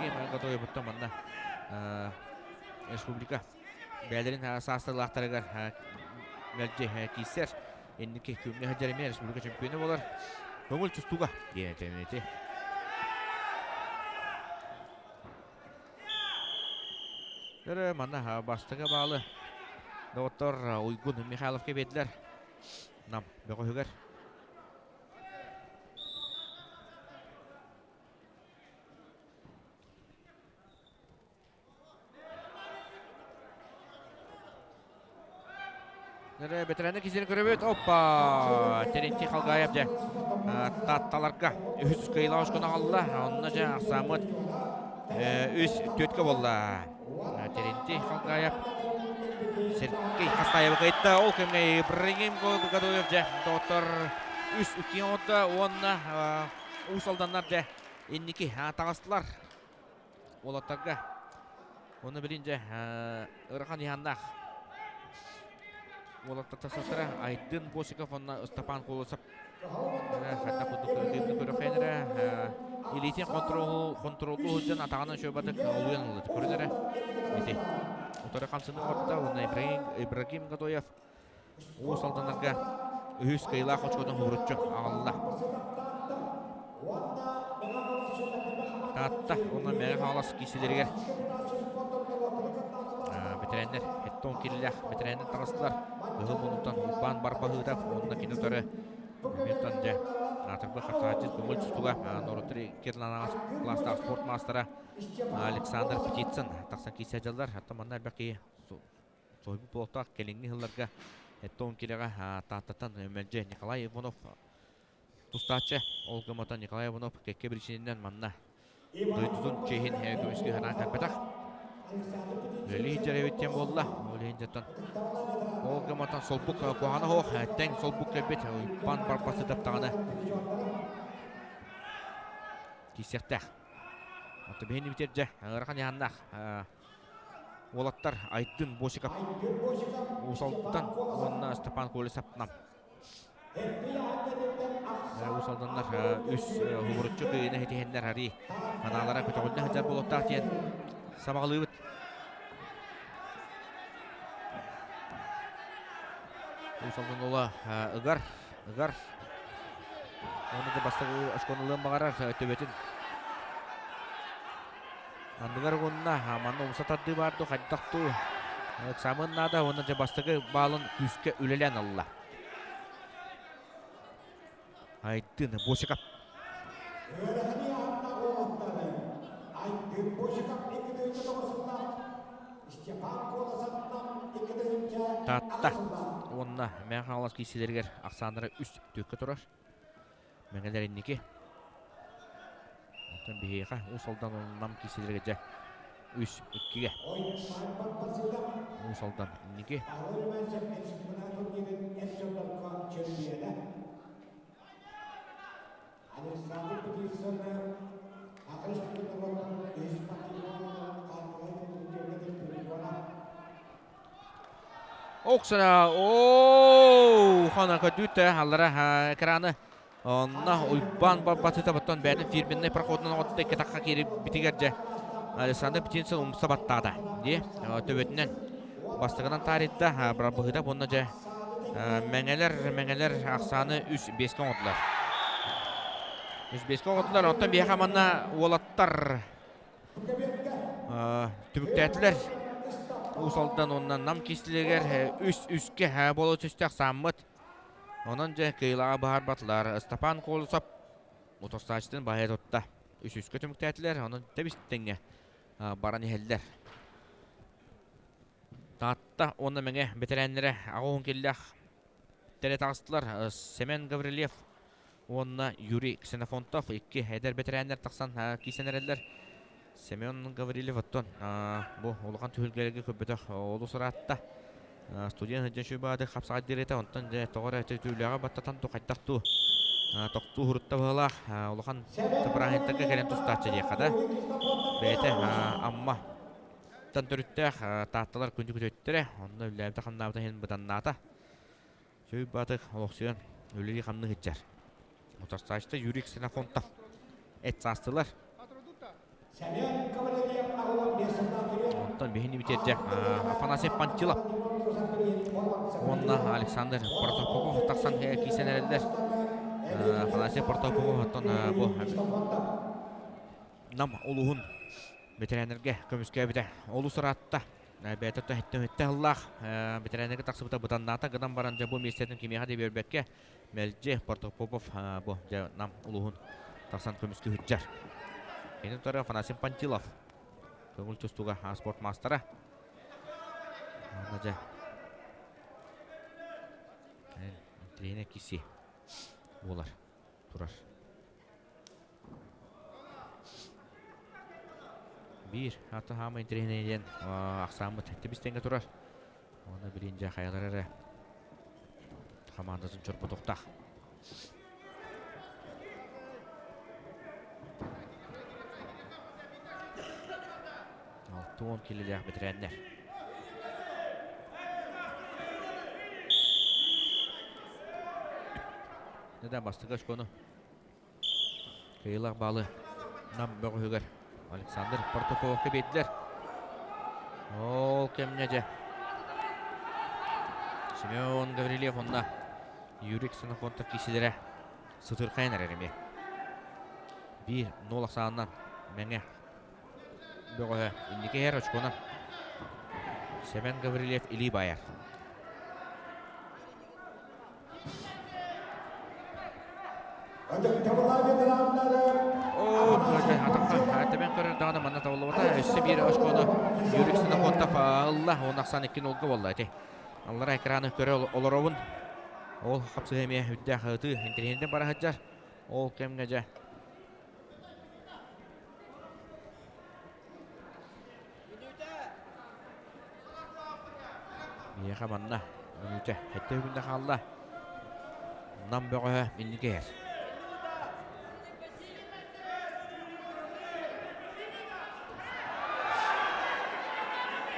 Ибрагим Годоевуттан манна республика бэйэлэрин саастыылаахтарыгар мэлдьи киирсэр. Инники күҥҥэ сылдьар эмиэ республика чемпиона буолар. Көҥүл тустууга диэн этэбин. Көрө манна бастакы баалы доҕоттор Уйгун Михайловка биэрдилэр. Нам бөҕөһүгэр. Бэтэрээнэ кизини көрөбүт. Оппа! Терентий Халгаев дьэ Таатталарга үһүс кыайыылаах очкону аҕалла. Онно дьэ ахсааммыт үс түөрткэ буолла. Терентий Халгаев Сергей Хастаевы кыайда. Ол кэмҥэ Ибрагим Гадоев дьэ доҕоттор үс икки оҥордо уонна Уус Алданнар дьэ инники таҕыстылар уолаттарга. Уонна билин дьэ ыарахан иһаннаах уолаттар тахсастара Айдын Босиков уонна Степан Колосов хайдах курдук кыргыытын көрөххөйнөрө илиитин хонтуруоллуу сылдьан атаҕынан шөбатык олуйан ылла көрүнэрэ ити утары хамсаныы оҥордо уонна Ибрагим Гадоев Уус Алданарга үһүс кыайыылаах очкотун уһуруччу аҕалла. Таатта уонна Мэҥэ Хаҥалас киисэлэригэр бэтэрээннэр Эттон кирилээх бэтэрээннэр таҕыстылар. Кыһыл муннуктан Уйбаан Барбаһыытап уонна кини утары Миттан дьэ аатырбыт хапсаҕайдьыт көҥүл тустууга норуоттар икки кылаастаах спорт маастара Александр Птицын тахсан киирсэ дьаллар. Оттон манна элбэх киһи Соһуйбут буолуохтаах кэлиҥҥи сылларга Эттон Кирэҕэ Тааттаттан мэлдьи Николай Иванов тустааччы. Ол гымматан Николай Иванов кэккэ биричиинэнэн манна дойдутун чиэһин көмүскүү сатаан кэлбэтэх. Үлэлии сылдьар эбит диэн буолла. Ол иһин дьонтон ол гымматан солбук куһаҕана суох тэҥ солбук кэлбит Уйбаан Барбасытов даҕаны киирсиэхтээх. Оттон биһини бүтэр дьэ ыарахан ыйааннаах Уолаттар Айдын Босиков Уус-Алдантан уонна Степан Колесов Нам. Уус Алданнар үс уһугуруччу кыайыыны ситиһэннэр арыы санаалара көтөҕүллэ сылдьар буолуохтаах диэн сабаҕалыыбыт. Уус Алдан уола ыгар, ыгар. Уонна да бастакы очкону ылыан баҕарар төбөтүн Анныгар уонна манна умса тардыы баар дуу, хайдах дуу ыксаамын наада уонна дьэ бастакы баалын күүскэ үлэлээн ылла. Айдын Босиков. Таатта уонна Мэҥэ Хаҥалас киисэлэригэр ахсааннара үс түөккэ турар. Мэҥэлэр инники. Оттон биһиэхэ Уус Алдан Нам киисэлэргэ дьэ Үс иккигэ. Уус Алдан инники. Оксана, оо, хана көдүүтэ аллара экраны онно Уйбаан батыта баттан бэйэтин фирменный проходунан оҕотто икки тахха киирбитигэр дьэ Александр Птицын умса баттаата дии төбөтүнэн бастакынан таарыйда быһыта уонна дьэ мэҥэлэр мэҥэлэр ахсааны үс биэскэ оҥордулар үс биэскэ оҥордулар оттон биһиэхэ манна уолаттар түмүктээтилэр. Уус Алдан уонна Нам киистилэригэр үс үскэ буола түстэ ахсааммыт. Онон дьэ кыайыылааҕы быһаарбатылар. Степан Колосов мотостаачытын баһыйа тутта. Үс үскэ түмүктээтилэр. Онон тэбис тэҥҥэ баран иһэллэр. Таатта уонна Мэҥэ бэтэрээннэрэ аҕа киллэх тэлэ таҕыстылар. Семен Гаврильев уонна Юрий Ксенофонтов икки эдэр бэтэрээннэр тахсан киирсэн эрэллэр. Семен Гаврильев оттон бу улахан түһүлгэлэргэ көрбөтөх олус ыраатта. Студент сылдьан шүйбаады хапсаҕайдыыр этэ, онтон дьэ тоҕо эрэ түүлээҕи баттатан ту хайдах туу тохтуу хурутта быһыылаах улахан бырааһынньыктарга кэлэн тустааччы диэххэ да. Бэйэтэ Амма тан төрүттээх таатталар күндү күтүөттэрэ, онно үллээбитэ-хамнаабыта иһин быданнаата. Сөй-баатык олохсуйан үлэлии-хамныы сылдьар. Утарсааччыта Юрий Ксенофонтов эт саастылар. Онтон биһини бүтэрдэ Афанасий Пантилов уонна Александр Протопопов тахсан киирсэн эрэллэр. Афанасий Протопопов оттон бу Нам улууһун бэтэрээннэргэ көмүскээбитэ олус ыраатта. Бэйэтэ төһөттө сыллаах бэтэрээннэргэ тахсыбыта бытаннаата гынан баран дьэ бу миэстэтин кимиэхэ да биэрбэккэ мэлдьи Протопопов бу дьэ Нам улууһун тахсан көмүскүү сылдьар. Кини утары Афанасий Пантилов көҥүл тустууга спорт маастара. Уонна дьэ тренер киси буолар турар. Биир аты хаама интэриэһинэй диэн ахсааммыт тэбис-тэҥҥэ турар. Уонна билин дьэ хайалара эрэ хамаандатын чорботуохтаах. 60 килилээх бэтэрээннэр. Да, бастакы очкону Кыайыылаах баалы Нам бөҕөһүгэр Александр Протопоповка биэрдилэр. Ол кэмҥэ дьэ Семен Гаврильев уонна Юрий Ксенофонтов киисилэрэ сытырхайан эрэр эмиэ. 1-0 ахсаанынан Мэҥэ бөҕөһө инники иһэр очконан Семен Гаврильев илии баайар. Тэбэн көрөр даҕаны манна табыллыбата. Өссө биир очкону Юрий Ксенофонтов ылла. Уон ахсаан икки нолга буолла ити. Аллара экраны көрө олоробун. Ол хапсыһы эмиэ үрдээх ытыы интэриэһинэн бара сылдьар. Ол кэмҥэ дьэ Миэхэ манна мүнүүтэ сэттэ күндэ хаалла. Нам бөҕөһө инники иһэр.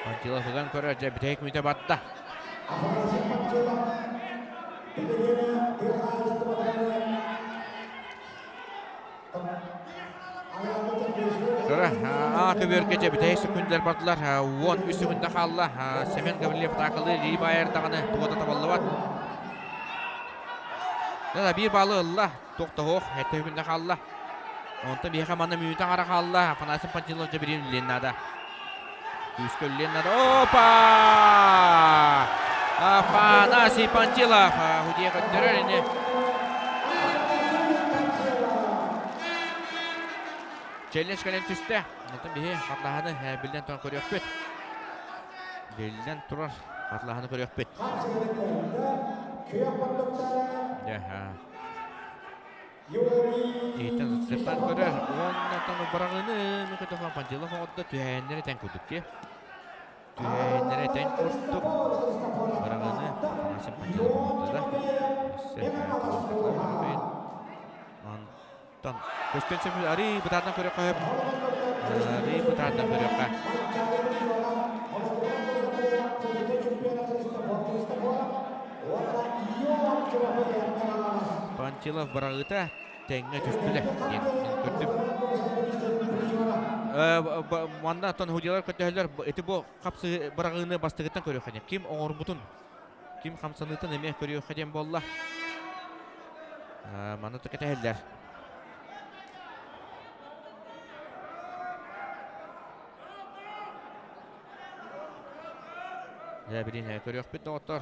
Пантилов ыган көрөр, дьэ бүтэһик мүнүүтэ барда. Кыра аа көбүөргэ дьэ бүтэһик секундалар бардылар. 13 секунда хаалла. Семен Гаврильев таакылыы Ли Байер даҕаны туга да табыллыбат. Да биир баалы ылла. Туох да суох. Сэттэ секунда хаалла. Онтон биһиэхэ манна мүнүүтэ аҥара хаалла. Афанасий Пантелов дьэ бириин үллүөн наада. Күүскэ үллүөн наада. Опа! Афанасий Пантилов худия көрдөрөр ини. Челлендж кэлэн түстэ. Онтон биһи хатылаһаны биллэн туран көрүөхпүт. Биллэн турар хатылаһаны көрүөхпүт. Иһиттэн зацептан көрөр уонна быраҕыыны Микотофон Пантелов оҥордо түһээннэрэ тэҥ курдук ки. Түһээннэрэ тэҥ курдук быраҕыыны Афанасий Пантелов оҥордо да. Онтон көстөн сөп арыы бытаардан көрүөххэ сөп. Арыы бытаардан көрүөххэ. Пантелов быраҕыыта тэҥҥэ түстүлэр диэн мин көрдүм. Манна оттон судьялар көрдөһөллөр ити бу хапсыы быраҕыыны бастыгыттан көрүөххэ диэн. Ким оҥорбутун, ким хамсаныытын эмиэ көрүөххэ диэн буолла. Манна кэтэһэллэр. Дьэ, билин көрүөхпүт доҕоттор.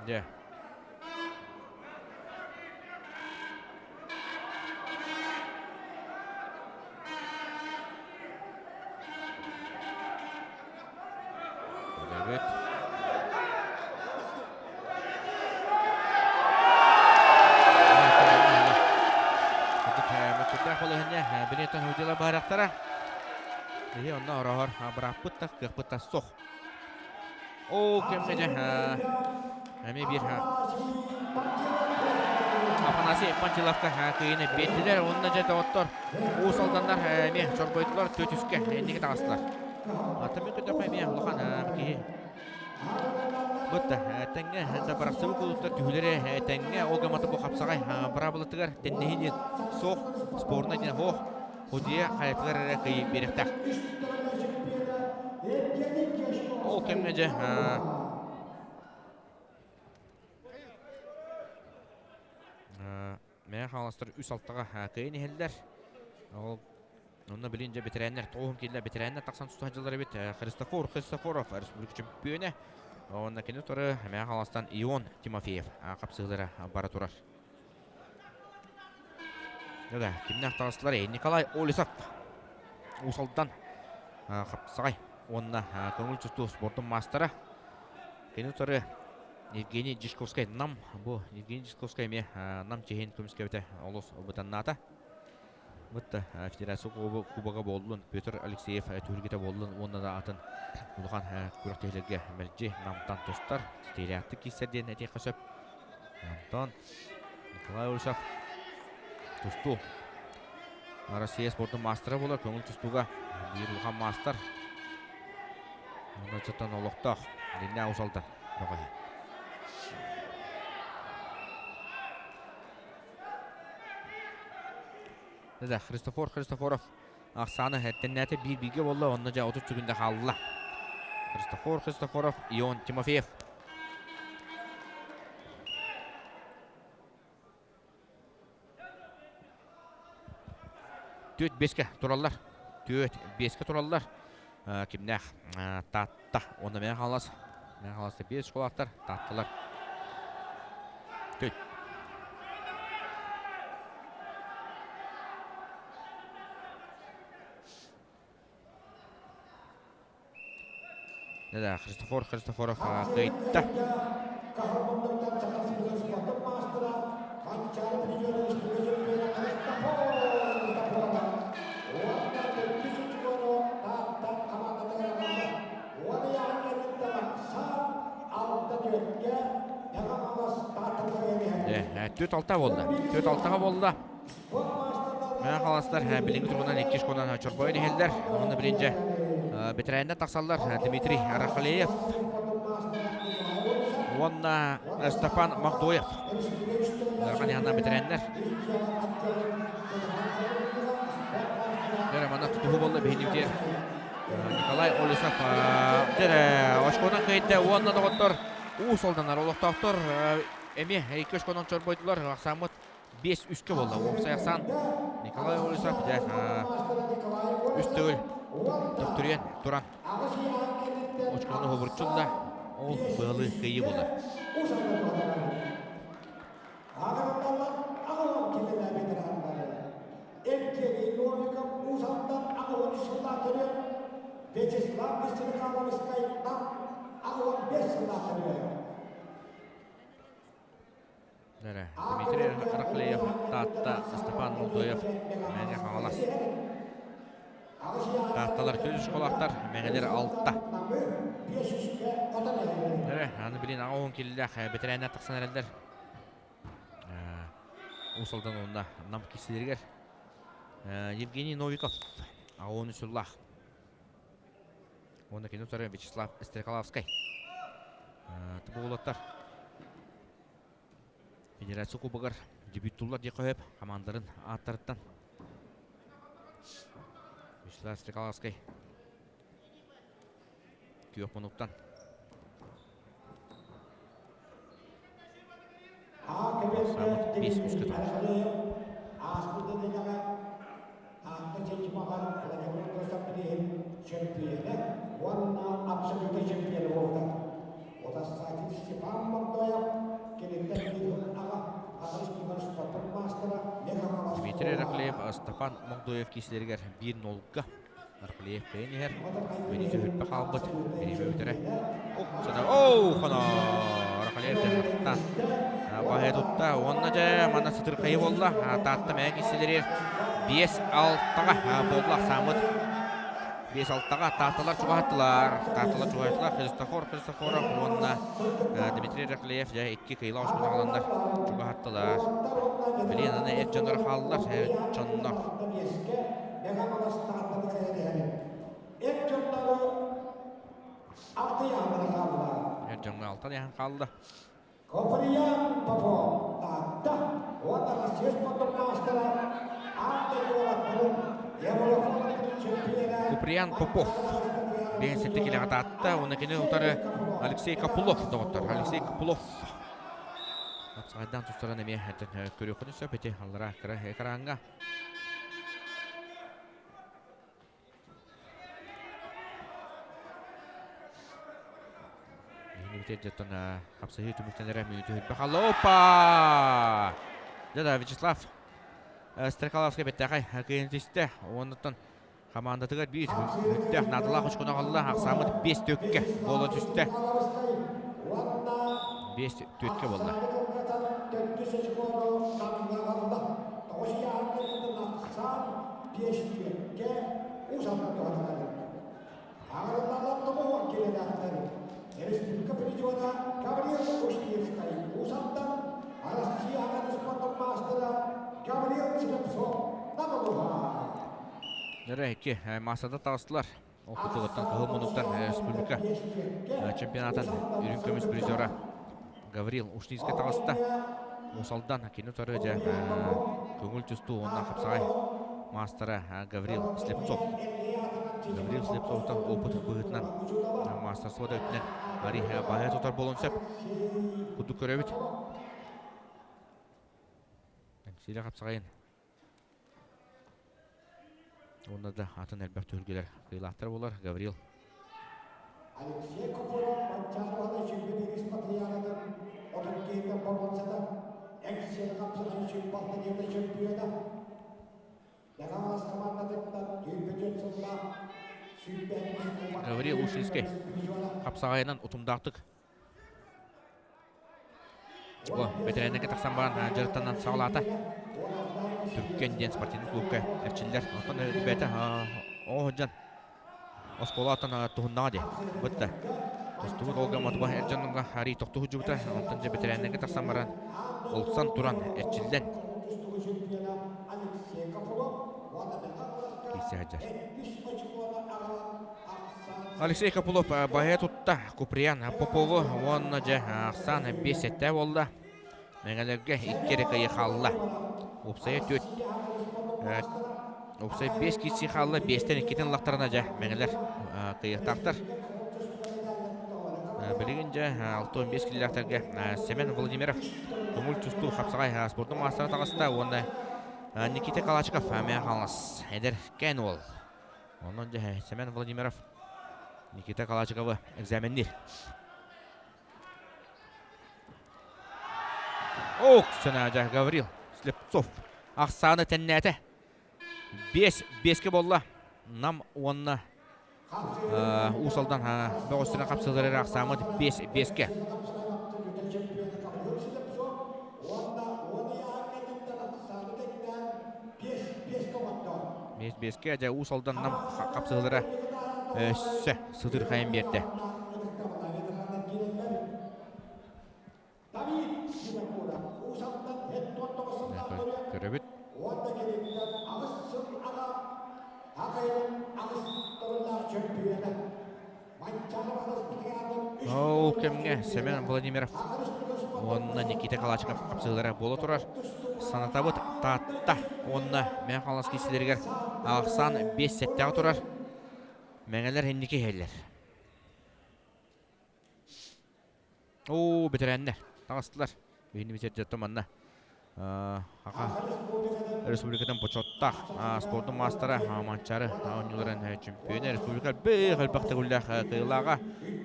Дьэ. Көрөбүт. Мөккүрдээх балаһыанньа билиэтэн судьялар баһарахтара. Биһи онно ороһор бырааппыт да кыахпыт да суох. Ол кэмҥэ дьэ эмиэ биир Афанасий Пантеловка кыайыыны биэрдилэр. Уонна дьэ доҕоттор Уус Алданнар эмиэ чорбойдулар түөтүскэ инники таҕыстылар. Атын көтөххө эмиэ улахан киһи Бытта тэҥҥэ да барахсыбыт кулуттар түһүлэри тэҥҥэ ол гамата бу хапсаҕай быраабылатыгар тэннэһии диэн суох спорнай диэн суох Худья хайатыгар эрэ кыйы биэрэхтээх. Ол кэмҥэ дьэ Мэҥэ Хаҥаластар үс алтаҕа кыайан иһэллэр. Ол онно билин дьэ бэтэрээннэр тоҕуһун киллэр бэтэрээннэр тахсан тута сылдьаллар эбит. Христофор Христофоров республика чөмпүйүөнэ. Уонна кини утары Мэҥэ Хаҥаластан Ион Тимофеев хапсыһыылара бара турар. Да, кимнээх таҕыстылар? Николай Олесов Уус Алдан хапсаҕай уонна көҥүл тустуу спордун маастара. Кини утары Евгений Дьячковскай Нам бу Евгений Дьячковскай эмиэ Нам чиһин көмүскэбитэ олус бытаннаата. Бытта Федерация кубога буоллун, Петр Алексеев түһүлгэтэ буоллун уонна да атын улахан күрэхтэһиилэргэ мэлдьи Намтан тустар, ситиилээхтик киирсэр диэн этиэххэ сөп. Антон Николай Олесов тустуу Россия спордун маастара буолар, көҥүл тустууга биир улахан маастар. Онон олохтоох Диннээх Уус Алдан бөҕөһө. Да, Христофор Христофоров ахсааны эрдэннээтэ биир бииргэ буолла, онно дьэ 30 секунда хаалла. Христофор Христофоров, Ион Тимофеев. Түөрт биэскэ тураллар. Түөрт биэскэ тураллар. Кимнээх Таатта уонна Мэҥэ Хаҥалас. Мэҥэ Хаҥаласта биэс школаахтар, Таатталар. Түөрт. Да, Христофор Христофоров кыайда. Түөрт алта буолла. Түөрт алтаҕа буолла. Мэҥэ Хаҥаластар билиҥҥи туругунан иккис кунан чорбойон иһэллэр. Уонна билин дьэ бэтэрээннэр тахсаллар Дмитрий Рахалеев уонна Степан Магдоев. Ыарахан иһанна бэтэрээннэр. Дьэ, манна тутуһуу буолла биһиги Николай Олесов дьэ очконан кыайда уонна доҕоттор Уус Алданнар олохтоохтор эмиэ икки очконан чорбойдулар. Ахсааммыт биэс үскэ буолла. Уопсай ахсаан Николай Олесов дьэ үс төгүл төхтүрүйэн туран очкону хобурчулла. Ол быалы кыайыы буолар. Вячеслав Василий Михайлович Дмитрий Рахлеев, Таатта, Степан Молдоев, Мэҥэ Хаҥалас. Таатталар төрүт школаттар, Мэҥэлэр алта. Аны билин аҕа уон киллээх бэтэрээннэр тахсан эрэллэр. Уус Алдан уонна Нам киселеригэр Евгений Новиков аҕа сыллаах. Уонна кини утары Вячеслав Стрекаловскай. Тыбуулаттар Федерация Кубогар дебюттууллар диэххэ сөп хамаандарын ааттарыттан. Вячеслав Стрекаловскай күөх мунуктан. Самыт 5 үскэ турар. Таатта Чычымаҕар Владимир Костов чөмпүйэнэ уонна абсолютнай чемпион буолбута. Утарсааччы Степан Мордоев киниттэн биир аҕа аҕыс түгэн спортун маастара Михаил Дмитрий Рахлеев Степан Мордоев киисэлэригэр 1-0-га Рахлеев бэйэн иһэр. Бенити үрпэ хаалбыт. Бириэмэ бүтэрэ. Оу, хоно! Рахлеев дьаһахтан баһа тутта. Уонна дьэ, манна сытырхайы буолла. Таатта мээ киисэлэри 5-6-ҕа буолла ахсааммыт. 5-6-ҕа Таатталар чугаһаттылар. Таатталар чугаһаттылар. Христофор Христофоров уонна Дмитрий Рахлеев дьэ икки кыйла оспут аҕаланнар чугаһаттылар. Билин аны эр дьоннор хааллар. Эр дьоннор. Эр дьоннору алты яһамана хаалла. Эр дьоҥҥо алтан яһан хаалла. Копырыйан Попов Таатта уонна Россия спордун маастара аан дойду уолаттарын Европа чемпиона Куприян Попов 57 килэҕэ Таатта уонна кини утары Алексей Копылов доҕоттор. Алексей Копылов Апсайдан тустаран эмиэ көрүөххүнү сөп ити аллара кыра экраҥҥа. Дьоттон хапсыһыы түмүктэнэрэ мүнүүтэ хүрбэ хаалла. Опа! Да, Вячеслав Стрекаловскай бэттээхэй кыайан түстэ. Оннуттан хамаандатыгар биир үттээх наадалаах очкону аҕалла. Ахсааммыт 5 төккө буола түстэ. 5 төккө буолла. Биэстиэккэ Уус Алдан туһаныллар. Аҕырыллаллар тоҕо килэлээхтэр. Республика президена Гаврил Ушницкай Уус Алдан Россия аҕа спордун маастара Гаврил Слепцов Намылуха. Нөрэ икки маастардар таҕыстылар. Ол кутугуттан кыһыл муннуктан республика чемпионатын үрүҥ көмүс призера Гаврил Ушницкай таҕыста. Уус Алдан кини утары дьэ көҥүл тустуу уонна хапсаҕай маастара Гаврил Слепцов. Гаврил Слепцовтан опыт быһыытынан маастарство да өттүнэн Ари баһа тутар буолуон сөп. Курдук көрөбүт. Сиилэ хапсаҕайын Уонна да атын элбэх түһүлгэлэр кыайыылаахтар буолар Гаврил. Алексей Копыров Манчаарыбаны сүлбүт Ирис Патриаратын отут киһиттэн боруонсата, экс-сир хапсаҕай сүлбалта диэтэ чөмпүйүөнэ. Мэҥэ хамаандатыттан түүрбүтүн сыллаах Гаврил Ушинский хапсаҕайынан утумдаахтык Бэтэрээннэргэ тахсан баран дьарыктанан саҕалаата. Түргэн диэн спортивнай клубка эрчиллэр. Оттон бэйэтэ оҕо сылдьан оскуолаттан туһуннаҕа дии. Бытта. Тустубут ол гамматыба эр дьоннорго арий тохтуу сылдьыбыта. Онтон дьэ бэтэрээннэргэ тахсан баран ылсан туран эрчиллэн киирсэ сылдьар. Алексей Копылов баһа тутта Куприян Попову уонна дьэ ахсаан 5-7 буолла. Мэҥэлэргэ икки эрэ кыайыы хаалла. Уопсайа түөрт уопсай биэс киирсии хаалла. Биэстэн иккитин ыллахтарына дьэ мэҥэлэр кыайыахтаахтар. Билигин дьэ 65 килилээхтэргэ Семен Владимиров көҥүл тустуу хапсаҕай спордун маастара таҕыста уонна Никита Калачиков Мэҥэ Хаҥалас эдэр кээн уол. Онон дьэ Семен Владимиров Никита Калачиковы экзаменниир. Ох, сэнээдэ Гаврил Слепцов ахсааны тэннээтэ. Биэс, биэскэ буолла. Нам уонна Уус Алдан бөҕөстөрүн хапсыылар эрэ ахсааммыт биэс, биэскэ. 5-5-кэ дьэ Уус Алдан Нам хапсыһыылара өссө сытырхайан биэрдэ. Көрөбүт. Ол кэмҥэ Семен Владимиров уонна Никита Калачиков хапсыһыылара буола турар. Санатабыт Таатта уонна Мэҥэ Хаҥалас киирсиилэригэр ахсаан 5-7-ҕэ турар. Мэҥэлэр инники иһэллэр. Оо, бэтэрээннэр таҕыстылар. Биһини бисэрдьэттэ манна Саха Республикатын бочуоттаах спордун маастара Манчаары оонньууларын чемпиона республика элбэх элбэх төгүллээх кыайыылааҕа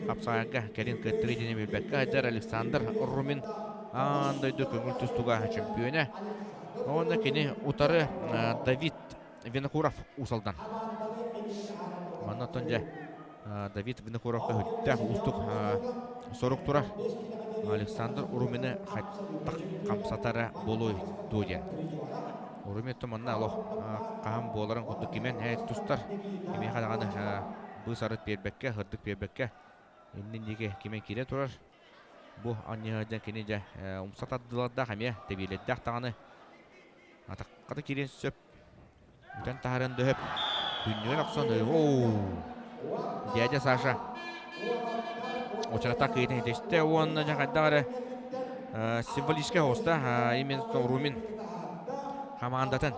хапсаҕайга кэлин кыаттарыы диэни билбэккэ сылдьар Александр Румин аан дойду көҥүл тустууга чемпиона. Уонна кини утары Давид Винокуров Уус Алдан. Манна оттон дьэ Давид Винокуровка сүрдээх уустук сорук турар. Александр Урумины хайдах хамсатара буолуой дуо диэн. Уруми оттон манна олох хаһан буоларын курдук кимэн тустар. Кимиэхэ даҕаны быыс-арыт биэрбэккэ, сырдык биэрбэккэ иннин диэки кимэн киирэ турар. Бу анньыһа кини дьэ умса тардылардаах эмиэ тэбиэлэрдээх даҕаны атахха да киириэн сөп. Бүтэн таһааран дөһөп. Күннүгэр охсон оу Дядя Саша очарата кыйтын итистэ уонна дьэ хайдах эрэ символическай хоста именно Румин хамаандатын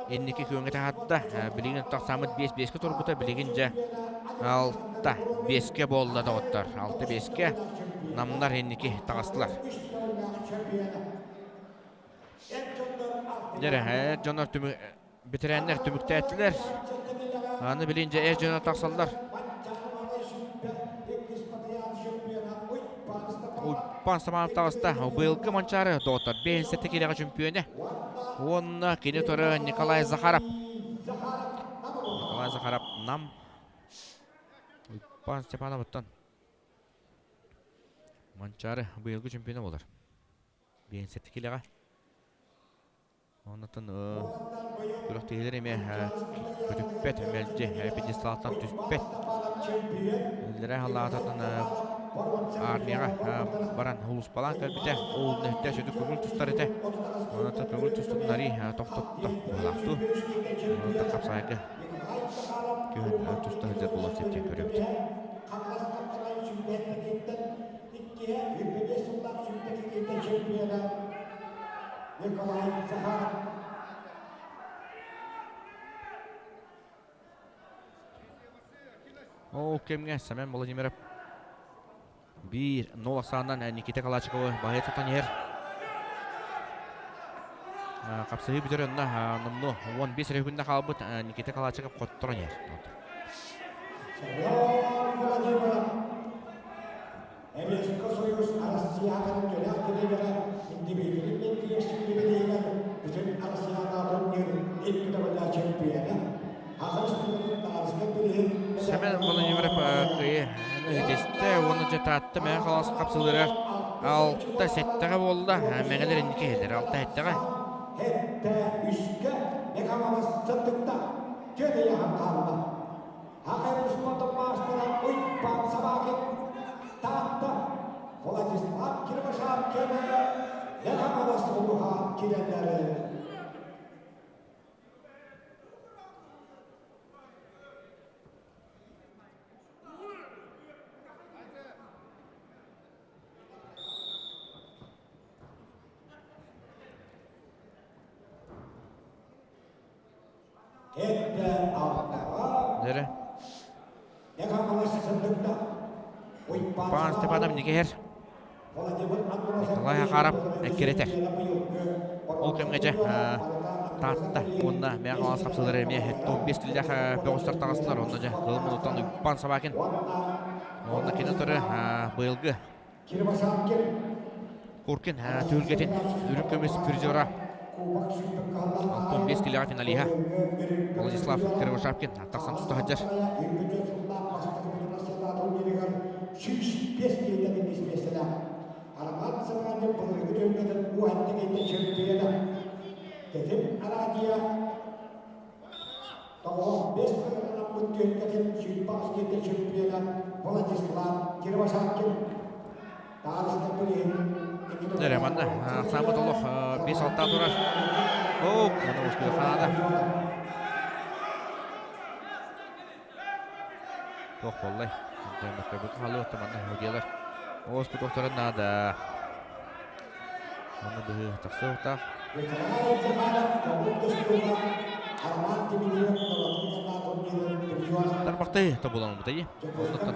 инники күөҥҥэ таһаарда. Билигин тахсааммыт 5-5-кэ турбута, билигин дьэ 6-5-кэ буолла доҕоттор. 6-5-кэ намнар инники таҕыстылар. Дьэ эр дьоннор түмүк бэтэрээннэр түмүктээтилэр. Аны билин дьэ эр дьоно тахсаллар. Уйбаан Саманов таҕыста. Быйылгы Манчаары доҕоттор 57 киилэҕэ чөмпүйүөнэ. Уонна кини утары Николай Захаров. Николай Захаров Нам. Уйбаан Степановыттан Манчаары быйылгы чемпиона буолар. 57 килэҕэ. Оннуттан күрэхтэһиилэр эмиэ көтүппэт, мэлдьи пьедесталтан түспэт. Иллэрэ халаататын армияҕа баран улууспалаан кэлбитэ. Ол нэһитэ сүдү көҥүл тустар этэ. Онон көҥүл тустутун арый тохтотто быһалаахтуу. Онон хапсаайга күһүн туста сылдьар буолуон сөп диэн көрөбүт. Иккиһэ 25 сыллаах сүүрбэ киһитэ чемпиона Николай Захаров. Ол кэмҥэ Семен Владимиров 1-0 ахсаанынан Никита Калачиковы баһыйа тутан иһэр. Хапсыһыы бүтэр онно номнуо 15 эрэ күннэ хаалбыт Никита Калачиков хотторон иһэр. Семен Владимиров Советскай Союз Арассыйаҕа төлөөх килиэбэрэ индивидуальнай киирсиилэригэр бүтүн Арассыйаҕа турнир икки төгүллээх чемпиона, Аҕыс төгүлүн Таҕарыскай бирииһин Семен Владимиров кыайы үтүстэ уонна дьэ Таатта Мэҥэ Хаҥалас хапсыыларыгар 6-7-ҕэ буолла. Мэҥэлэр инники иһэллэр 6-7-ҕэ. Хэттэ үскэ Мэҥэ Хаҥалас сырдыкта түөтэйэһэн хаалла. Аҕай успуордун маастара Уйбаан Собакин Таатта Владислав Кирбашапкин Мэҥэ-Хаҥалас улууһа киирэллэр. Дэрэ. Пан Степанов Никиһэр Николай Хахаров эккирэтэр. Ол кэмҥэ дьэ Таатта уонна Мэҥэ Хаҥалас хапсыылара эмиэ 15 тиллээх бөҕөстөр таҕыстылар. Онно дьэ Кылым Мунуттан Уйбаан Собакин уонна кини утары быйылгы Куркин түһүлгэтин үрүҥ көмүс призера 65 килэҕэ финалиһа Владислав Кривошапкин тахсан туста сылдьар. 95 кылынан түөлбэтин 28 киһитэ чемпиона Владислав Кривошапкин. Эрэ манна саамыт олох 5-6 турар. Оок, маны успех хаада. Туох буоллай? Дэмэккэ халыа манна худиялар. Оос кутуохтарын наада. Манна быһыы тахсыахтаах. Тарбахтай тобуланбытай. Оннуттан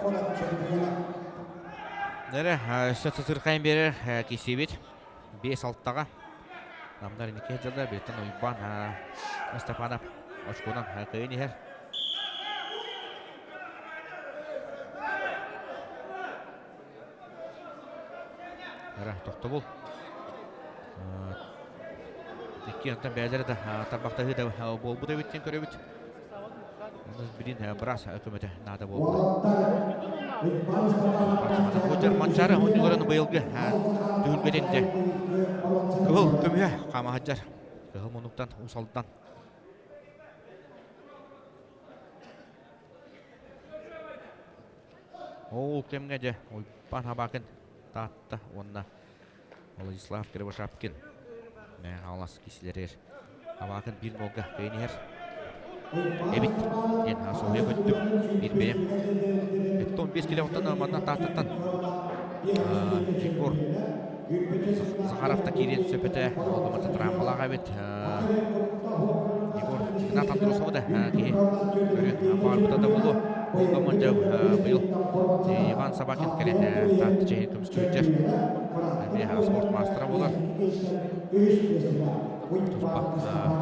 Нэрэ, өссө сытырхайан биэрэр кисибит. 5-6-ҕа. Намнар инники дьыллар бириттэн Уйбаан Степанов очконан кыайан иһэр. Эрэ, тохтобул. Икки онтон бэйэлэрэ да тарбахтаһыы да буолбут эбит диэн көрөбүт. Билин быраас көмөтө наада буолбут. Бу Манчаары оонньууларын быйылгы түһүлгэтин дьэ кыһыл көмүһэ хаамаһадьар. Кыһыл муннуктан Усалдан. Ол кэмҥэ дьэ Уйбаан Хабакин Таатта уонна Владислав Кривошапкин Хаҥалас киһилэригэр Хабакин биир голга кыайан иһэр эбит диэн соһуйа көттүм биир бэйэм. 15 килоттан манна Тааттаттан Егор Захаров та киириэн сөп этэ. Ол гыммата травмалаах эбит. Егор Игнат Андросова да киһи көрүөн баҕарбыта да буолуо. Ол гымман дьэ быйыл Иван Собакин кэлэн Таатта чэһин көмүскүүрдэр. Эмиэ спорт маастара буолар. Туспа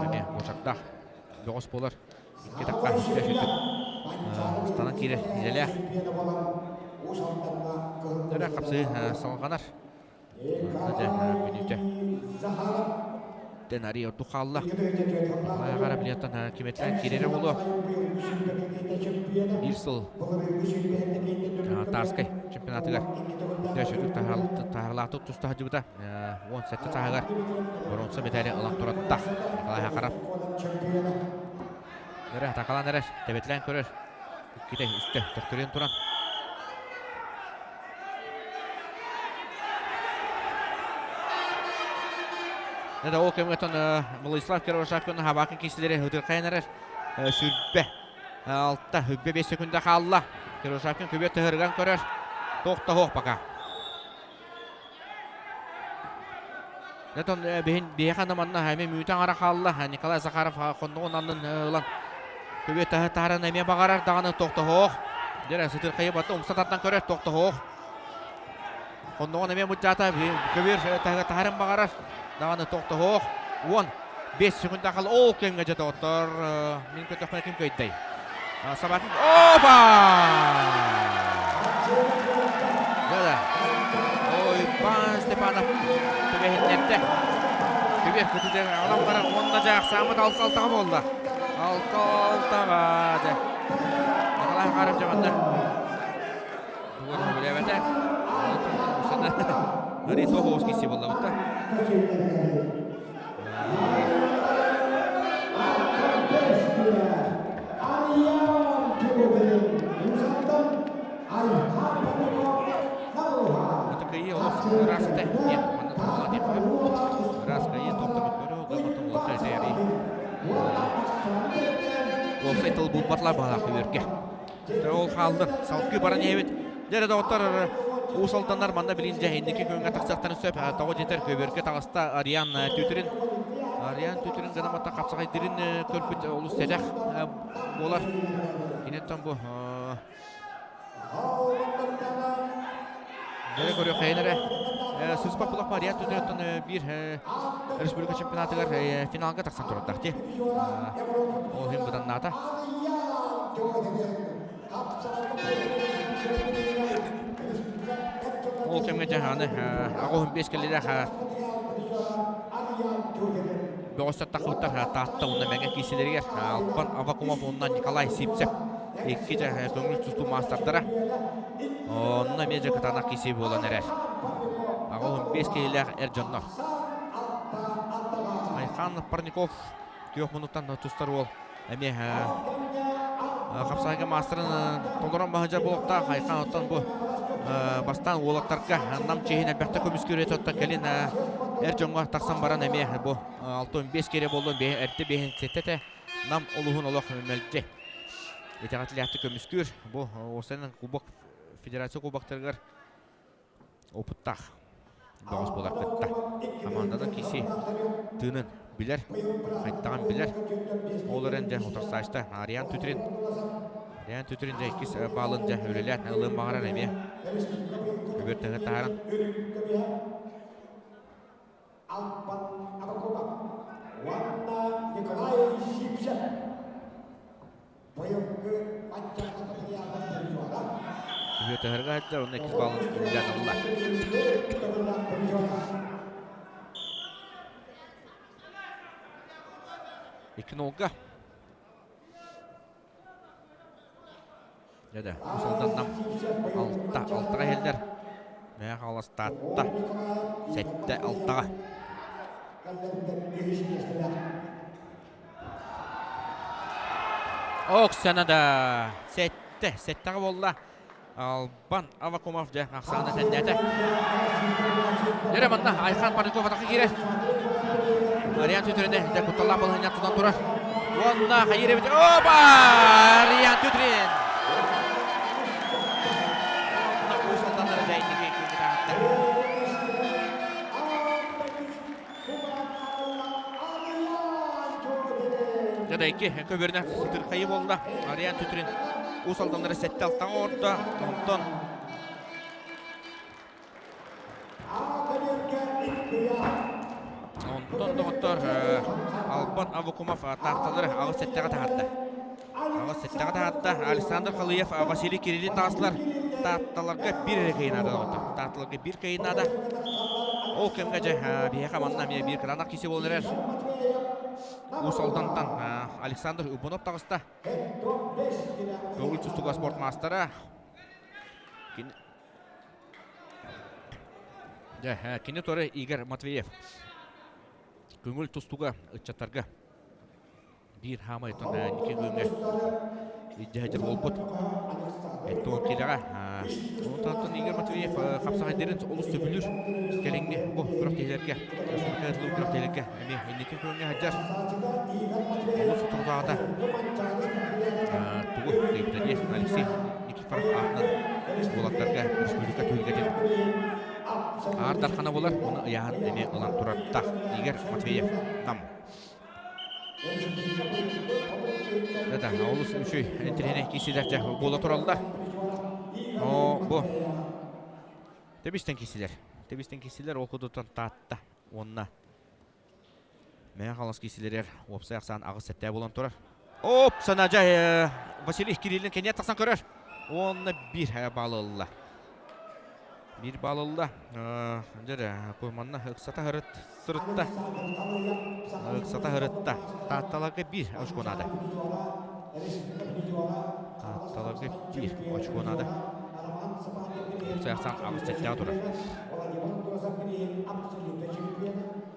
эмиэ буочардаах бөҕөс буолар. Икки тахха үстэ ыстанан киирэр идэлээх. Өрө хапсыы салҕанар. Дьэ, мүнүүтэ. Тен арый ордук хаалла. Хайаҕара билиэттэн кимэтлээн киирэрэ буолуо. Биир сыл Тарскай чемпионатыгар Дөшөтүк таһарлаатык туста сылдьыбыта. 17 сааһыгар боруонса мэтээли ылан тураттах Николай Хахаров. Эрэ атакалаан эрэр, тэбэтилээн көрөр. Иккитэ, үстэ төхтөрүйэн туран. Это ол кэмҥэ Владислав Кировошапкин Хабакин киисилэри ытырхайан эрэр. Сүрбэ 6, үббэ 5 секунда хаалла. Кировошапкин күбүө тыһырыган көрөр. Туох пока. Онтон биһиэхэ манна эмиэ мүнүүтэ аҥара хаалла. Николай Захаров хонноҕун аннын ылан көбүө таһааран эмиэ баҕарар даҕаны тохтоһоох. Дьэ сытырхайы батта умса тардан көрөр тохтоһоох. Хонноҕун эмиэ муччаата көбүөр таһааран баҕарар даҕаны тохтоһоох. 15 секунда хаал ол кэмҥэ дьэ доҕоттор мин көтөхпүнэ ким көйдөй? Собакин опа! Да-да. Ой, Степанов түбэһиннэрдэ. Түбэх күтүтэ алан баран уонна дьаахсаамыт алта-алтаҕа буолла. Алта-алтаҕа дьэ. Николай Захаров дьаманна. Тугу билэбэтэ. Ари тоҕус киси буолла Это кайы олох ыраас этэ диэн манна туһалаах диэххэ ыраас кайы тохтомут көрө гаматын улахан этээри уопсай тыл булбатылар баһалаах үөргэ ол хаалды салгыы баран иһэбит дьэ доҕоттор Уус Алданнар манна билин дьэ инники күөҥҥэ тахсыахтарын сөп. Тоҕо диэтэр көбүөргэ таҕыста Ариан Түтүрүн. Ариан Түтүрүн гына хапсаҕайдырын көрбүт олус сэдэх буолар. Киниттэн бу Дьэ көрүөххэйин эрэ. Сыспа Пулах Ариан Түтүрүттэн биир республика чемпионатыгар финалга тахсан турардаах дии. Ол иһин быданнаата. Ол кэмҥэ дьаһааны 85 кэллилээх бөҕөстөр тахыбыттар Таатта уонна Мэҥэ киисилэригэр Албан Аввакумов уонна Николай Сивцев икки дьэ көҥүл тустуу маастардара. Онно эмиэ дьэ кытаанах киисии буолан эрэр. 85 киһилээх эр дьоннор. Айхан Парников күөх муннуктан тустар уол эмиэ. Хапсаайга маастарын толорон баһыдьар буолуохтаах. Айхан оттон бу бастаан уолаттарга нам чиһин элбэхтэ көмүскүүр оттон кэлин эр дьоҥҥо тахсан баран эмиэ бу 65 кире буоллун эрдэ биэһин сэттэтэ нам улуһун олох мэлдьи итэҕэтилээхтик көмүскүүр. Бу уопсайынан кубок федерация кубоктарыгар опыттаах бөҕөс буолар кытта. Хамаанданан киси тыынын билэр, хайдаҕын билэр. Ол эрэн дьэ утарсаачта Ариан Түтрин. Ариан Түтрин дьэ иккис баалын дьэ үлэлээн ылыан баҕарар эмиэ. Көбүөр тыһы таһааран. Албан Абакумов уонна Николай Сивцев быйылгы Үһүөтөһөргө сылдьар уонна иккис баллын үлэлээн ылла. Икки нолга. Дьэ, Усалданнам алта, алтаҕа иһэллэр. Мэйэ хаалас Таатта. Сэттэ алтаҕа. Оксана да сэттэ, сэттэҕэ буолла. Албан Авакумов дьэ ахсаана тэннээтэ. Дьэ манна Айхан Парников атака киирэр. Ариан Түтринэ дьэ кутталлаах балаһыанньа тутан турар. Уонна хайыр эбит. Оба! Ариан Түтрин! Уус Алданнара дьэ инники күҥҥэ таһытта. Дьэ көбөрүнэ сытырхайы буолла. Ариан Түтрин Уус Алданнара сэттэ алтаҕа оҥордо. Онтон Онтон доҕоттор Албан Аввакумов таахталары аҕыс сэттэҕэ таһаарда. Аҕыс сэттэҕэ таһаарда. Александр Халыев, Василий Кириллин таҕыстылар. Таатталарга биир эрэ кыайыы наада доҕоттор. Таатталарга биир кыайыы наада. Ол кэмҥэ дьэ биһиэхэ манна эмиэ биир кытаанах киси буолан эрэр. Уус Алдантан Александр Убунов таҕыста. Көҥүл тустууга спорт маастара. Дьэ, кини торы Игорь Матвеев. Көҥүл тустууга ыччаттарга биир хаамай ники күҥҥэ илдьэ буолбут. Эттуон киилэҕэ. Онтон Игорь Матвеев хапсаҕайдарын олус сөбүлүүр. Кэлиҥҥи бу күрэхтэһиилэргэ, республика ыытыллыбыт күрэхтэһиилэргэ эмиэ инники күөҥҥэ сылдьар. Олус соторутааҕыта тугу кыайбыта дии Алексей Никифоров аатынан уолаттарга республика түһүлгэтин Аар Дархана буолар, оны ыйааһын эмиэ ылан турардаах Игорь Матвеев там. Да, олус үчүгэй интэриэһинэй киирсиилэр дьэ буола тураллар. Оо, бу тэбистэн киирсилэр. Тэбистэн киирсилэр ол кудутан Таатта уонна Мэҥэ Хаҥалас киирсилэригэр уопсай ахсаан аҕыс сэттэ буолан турар. Оп, санаадьа Василий Кириллин кэнниэ тахсан көрөр. Уонна биир баалы ылла. Биир баал ылла. Дьэ, манна ыксата сырытта. Ыксата сырытта. Таатталарга биир очко наада. Таатталарга биир очко наада. Уопсай аҕыс сэттэҕэ турар.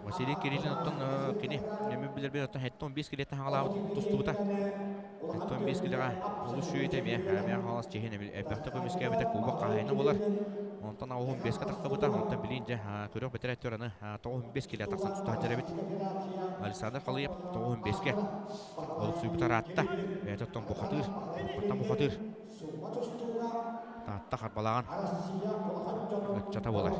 Василий Кириллин оттон кини мен билэрбин оттон 75 килеттен хаҥалаабыт тустубута. 75 килеҕэ олус үөйүтэ эмиэ эмиэ хаҥалас чиһин элбэхтэ көмүскээбитэ кубок хаһайына буолар. Онтон 95-ка тахсыбыта. Онтон билин дьэ көрөх бэтэрэ өттүгэр аны 95 киле тахсан туста сылдьар эбит. Александр Халыев 95-ке олохсуйбута ыраатта. Бэйэтэ оттон бухатыыр. Уруккуттан бухатыыр. Таатта Харбалааҕын ыччата буолар.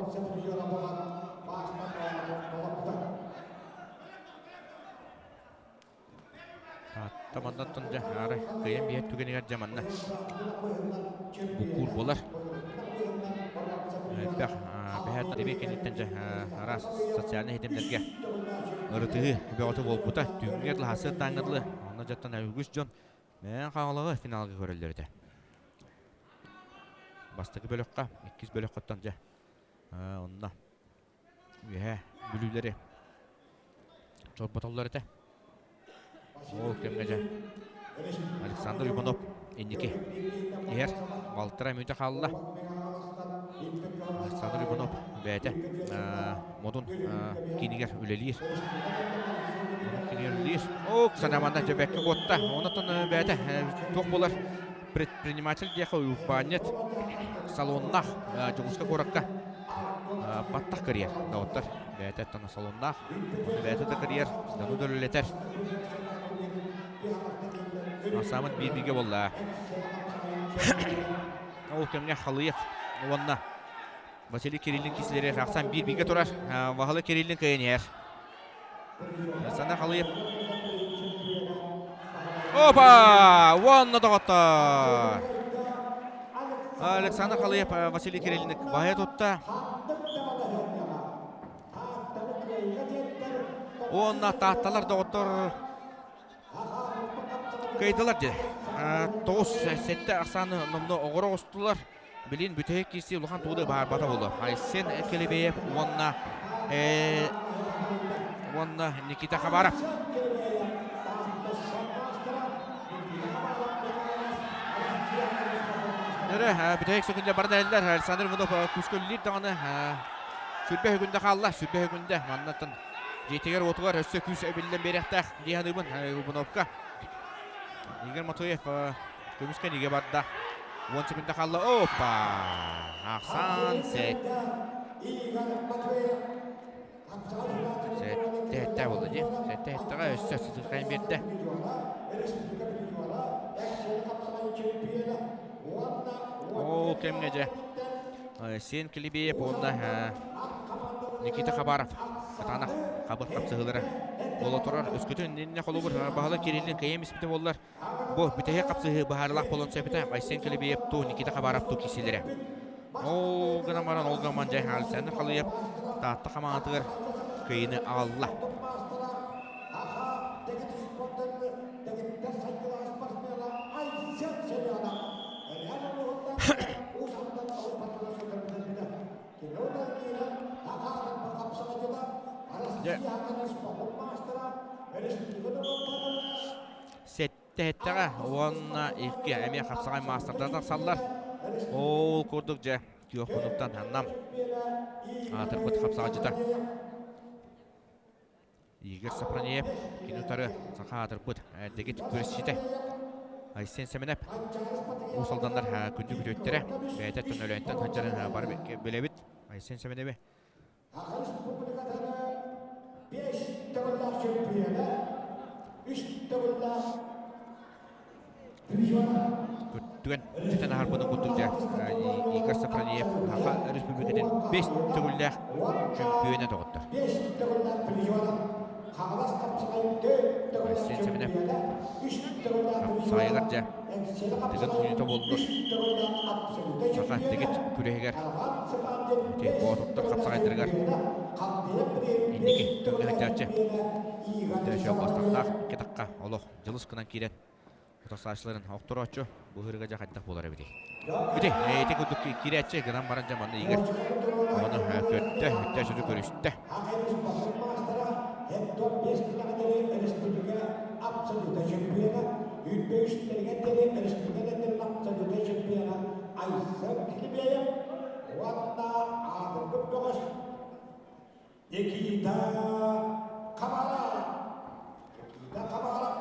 Таатта маннаттан дьэ аара кыайан биһэр түгэнигэр дьэ манна буккуур буолар. Элбэх бэһэт тэбиэ кэнниттэн дьэ араас социальнай ситимнэргэ ырытыһыы бөҕөтө буолбута. Түүҥҥү дылы тааҥҥа дылы онно дьоттон үгүс дьон Мээн Хаҥалаҕы финалга көрөллөр этэ. Бастакы бөлөххө, иккис бөлөххөттөн дьэ онно үөһээ бүлүүлэри чорботоллор этэ. Ол кэмҥэ дьэ Александр Иванов инники иһэр. Балтара мүнүүтэ хаалла. Александр Иванов Бэйэтэ Модун киинигэр үлэлиир. Киинигэр үлэлиир. Ок, санаманна дьэбэккэ куотта. Онотон бэйэтэ туох буолар предприниматель диэхэ уйбаанньыт салоннаах Дьокуускай куоракка баттах кырыйар доҕоттор. Бэйэтэ оттон салоннаах. Оны бэйэтэ да кырыйар, дьону да үлэлэтэр. Саамат биир бигэ буолла. Ол кэмҥэ Халыев уонна Василий Кириллин кисилэри тахсан биир бииргэ турар. Ваһылы Кириллин кыайан иһэр. Александр Халыев. Опа! Уонна доҕоттор! Александр Халыев Василий Кириллин баһа тутта. Уонна таатталар доҕоттор Кыайдылар дии. 9-7 ахсааны номно оҕоро оҕустулар. Билин бүтэһик киирсии улахан тууды баарбата буолуо. Айсен Келебеев уонна уонна Никита Хабаров. Нөрө бүтэһик сөкүндэ баран эрэллэр. Александр Иванов күүскэ үлэлиир даҕаны сүрбэ хүндэ хаалла. Сүрбэ хүндэ маннаттан Дьиэтигэр-уотугар өссө күүс эбиллэн биэриэхтээх дии саныыбын Лубуновка. Игорь Матвеев көмүскэ нигэ барда. 10 секунда хаалла. Опа! Ахсан сет. Сетте болды дии. Сетте хеттеҕэ өссө сытырхайын биэрдэ. Ол кэмҥэ дьэ Сен Клебеев уонна Никита Хабаров кытаанах хабыр хапсыһыылара буола турар. Өскөтүн иннинэ холобур баһылык Кириллин кыайан испитэ буоллар, бу бүтэһик хапсыһыы быһаарылаах буолуон сөп этэ. Айсен Клебеев ту Никита Хабаров ту киирсиилэрэ. Ол гынан баран, ол гынан дьэ Александр Халыев Таатта хамаандатыгар кыайыыны аҕалла. Дьэ, сэттэһэттэҕэ уонна икки эмиэ хапсаҕай маастардар тахсаллар. Ол курдук дьэ күөх муннуктан Нам аатырбыт хапсаҕайдьыта Игорь Сапранеев кини утары саха аатырбыт дэгит күрэсчитэ Айсен Сэмэнэп Уус Алданнар күндү күтүөттэрэ бэйэтэ төнөлөөнтөн сылдьарын бары билэбит Айсен Сэмэнэби Саха Республикатыны 5 төгүллээх чөмпүйүөнэ, 3 төгүллээх Түгэн этэн аһарбытын курдук дьэ Игорь Сафронеев Саха Республикатын 5 төгүллээх чөмпүйүөнэ доҕоттор. Айсен Семенов хапсаҕайыгар дьэ Тыгын уйута буоллун Саха дэгит күрэһигэр ити боотурдар хапсаҕайдарыгар инники күҥҥэ сылдьааччы Өйдөөх бастахтаах икки тахха олох дьылыс гынан киирэн утарсааччыларын охторооччу бу ыһырыга дьэ хайдах буолар эбитий? Ити ити курдук киирээччи гынан баран дьэ манна Игорь ону көрдө, үттэ сүрү көрүстэ. Никита Хабаров! Никита Хабаров!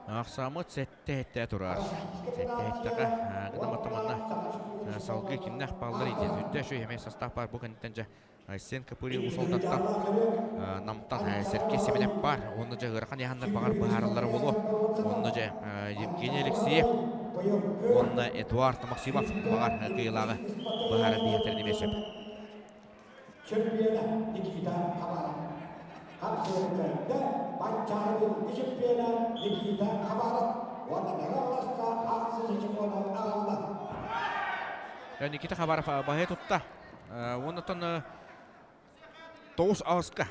Ахсаамыт сэттэ-сэттэ турар. Сэттэ-сэттэҕэ гынан манна салгыы кимнээх бааллар диэн үрдэ үчүгэй эмиэ састаап баар бу кэнниттэн дьэ Айсен Копырин Уус Алдантан Намтан Сергей Семенов баар. Уонна дьэ ыарахан яһаннар баҕар быһаараллара буолуо. Онно дьэ Евгений Алексеев уонна Эдуард Максимов баҕар кыайыылааҕы быһааран биһиэхтэрин эмиэ сөп. Чөмпүйүөнэ Никита Хабаров. Хапсыһыктарга Манчаары быйылгы чөмпүйүөнэ Никита Хабаров уонна Мэҥэ Хаҥаласка ахсыс чемпиону аҕалла. Никита Хабаров баһы тутта. Уоннаттан тоҕус аҕыска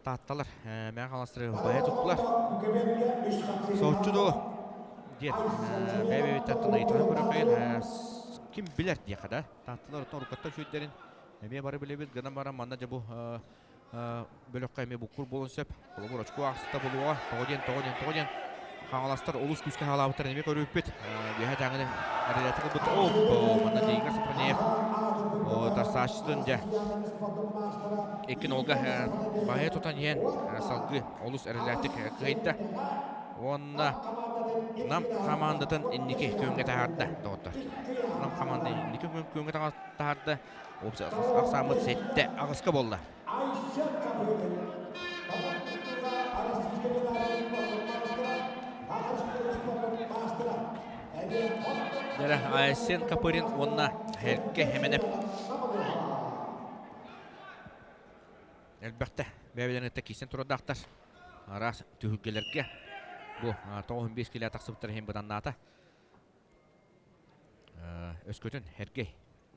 таатталар Мэҥэ Хаҥаластары баһы туттулар. Соһуччу дуо диэн бэйэ-бэйэбиттэн ыйытыһан көрөкөйүн ким билэр диэхэ да. Таатталар оттон уруккаттан үчүгэйдэрин Эмиэ бары билэбит гынан баран манна дьэ бу бөлөххө эмиэ буккур буолуон сөп. Холобур очко аахсыта булуоҕа. Тоҕо диэн, тоҕо диэн, тоҕо диэн Хаҥаластар олус күүскэ хаалаабыттарын эмиэ көрүппүт. Үөһэ дьааҥыны эрэлээтик ылбыт. Оппо, манна Игорь Сафронеев. Тарсааччытын дьэ икки нолга баһыйа тутан иһэн салгыы олус эрэллээхтик кыайда. Уонна Нам хамаандатын инники күөҥҥэ таһаарда доҕоттор. Нам хамаандатын инники күөҥҥэ таһаарда. Уопсай ахсааммыт сэттэ аҕыска буолла. Дэрэ Айсен Копырин уонна Эрке Хеменеп элбэхтэ бэйэ-бэйэлэрин кытта киирсэн турардаахтар. Араас түһүлгэлэргэ бу 95 килэ тахсыбыттар иһин быданнаата. Өскөтүн Эргэй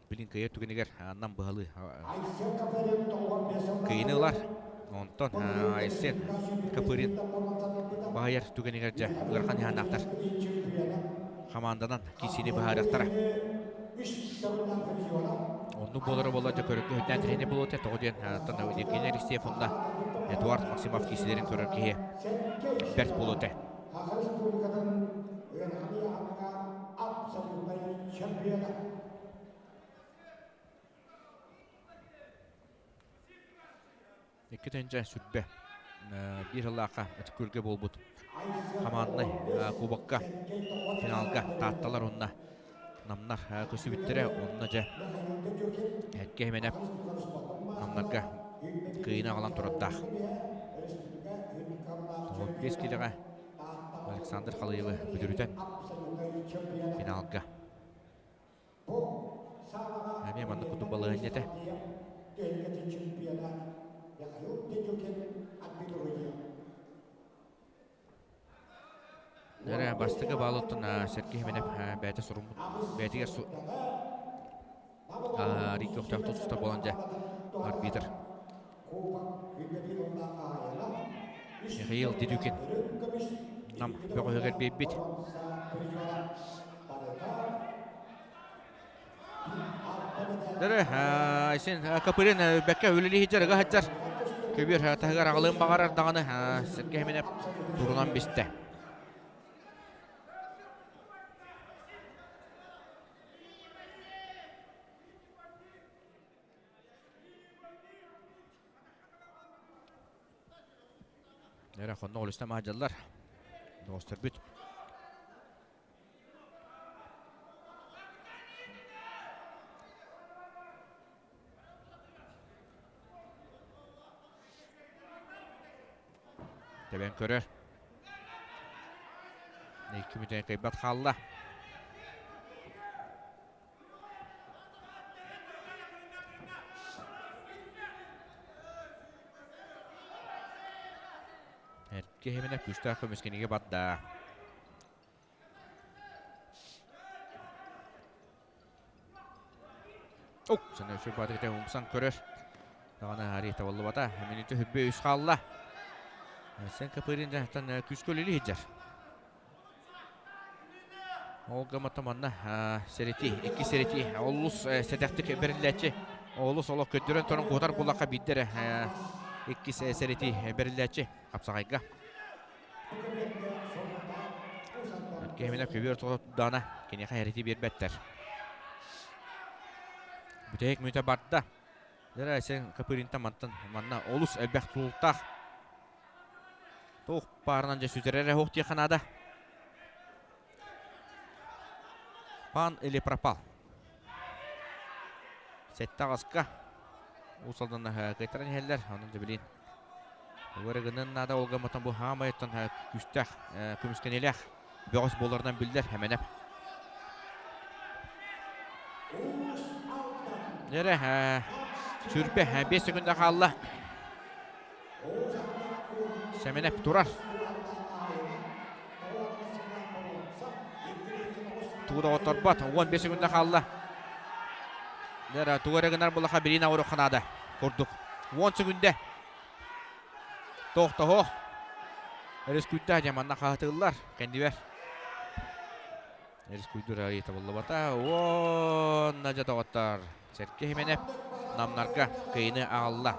билин кыайар түгэнигэр Нам быһалыы кыйыны ылар. Онтон Айсен Копырин баһыйар түгэнигэр дьэ ыарахан ыһааннаахтар хамаанданан киирсиини быһаарыахтара. Оннук буолара буолла дьэ көрөргө үрдээн тренер буолуо этэ. Тоҕо диэн Евгений Алексеев уонна Эдуард Максимов киирсиилэрин көрөр киһи бэрт буолуо этэ. Саха Республикатын ыарахан ыйааһыҥҥа абсолютнай чемпиона. Икки тыһыынча сүрбэ биир сыллаахха Ытык Күөлгэ буолбут хамаандынай кубокка финалга Таатталар уонна Намнар көрсүбүттэрэ. Онно дьэ Эргэ Хименеп Намнарга кыайыыны аҕалан турардаах. 15 киилэҕэ Александр Халыевы бүдүрүтэн финалга Эмиэ маннык курдук балаһыанньа этэ. Эрэ бастакы баалыттан Сергей Хименев бэйэтэ суруммут бэйэтигэр Рики көхтөөхтүк тустар буолан дьэ арбитр Михаил Дедюкин Нам бөҕөһүгэр биэрбит. Дөрө, Айсен Копырин бэккэ үлэлии сылдьар, ыга сылдьар. Көбүөр таһыгар аҕалыан баҕарар даҕаны Сергей Хименев турунан бистэ. Эрэ хонно олуста маадьаллар. Доҕостор бүт. Тэбэн көрөр. Икки мүтэн кыйбат хаалла. Эргэ хэминэ күүстээх көмүскэнигэ барда. Ок, сана үчүгэй баатыгыта умсан көрөр. Даҕаны Харри табыллыбата. Минуту хүрбэ үс хаалла. Сен Капырин дьаһтан күүскэ үлэлии сылдьар. Ол гыммата манна сэрэти, икки сэрэти олус сэдэхтик бэриллээччи. Олус олох көрдөрөн туран куотар буллахха биирдэ эрэ икки сэрэти бэриллээччи хапсаҕайга. Кэминэ көбүөр даана киниэхэ эрэти биэрбэттэр. Бүтэһик мүнүүтэ барда. Дьэ сен Копыринтан мантан манна олус элбэх тутулуктаах. Туох баарынан дьэ сүтэрэр эрэ суох диэххэ наада. Пан или пропал. Сэттэ аҕыска Уус Алданна кыайтаран иһэллэр. Онон дьэ билин Тугу гынан наада ол гыммытын бу хаамайыттан күүстээх көмүскэниилээх бөҕөс буоларынан биллэр Хэмэнэп. Эрэ сүрбэ 5 секунда хаалла. Сэмэнэп турар. Тугу да оҕотторбот. 15 секунда хаалла. Дера тугу эрэ гынар булаха билин ауруха наада курдук. 10 секунда. Тохтоһо. Өрөскүүттээх дьэ манна хаһытыллар. Кэннибэр. Өрөскүүтүр арыйыта буллубата. Уонна дьэ доҕоттор. Сэргэ Хименеп намнарга кыйыны аҕалла.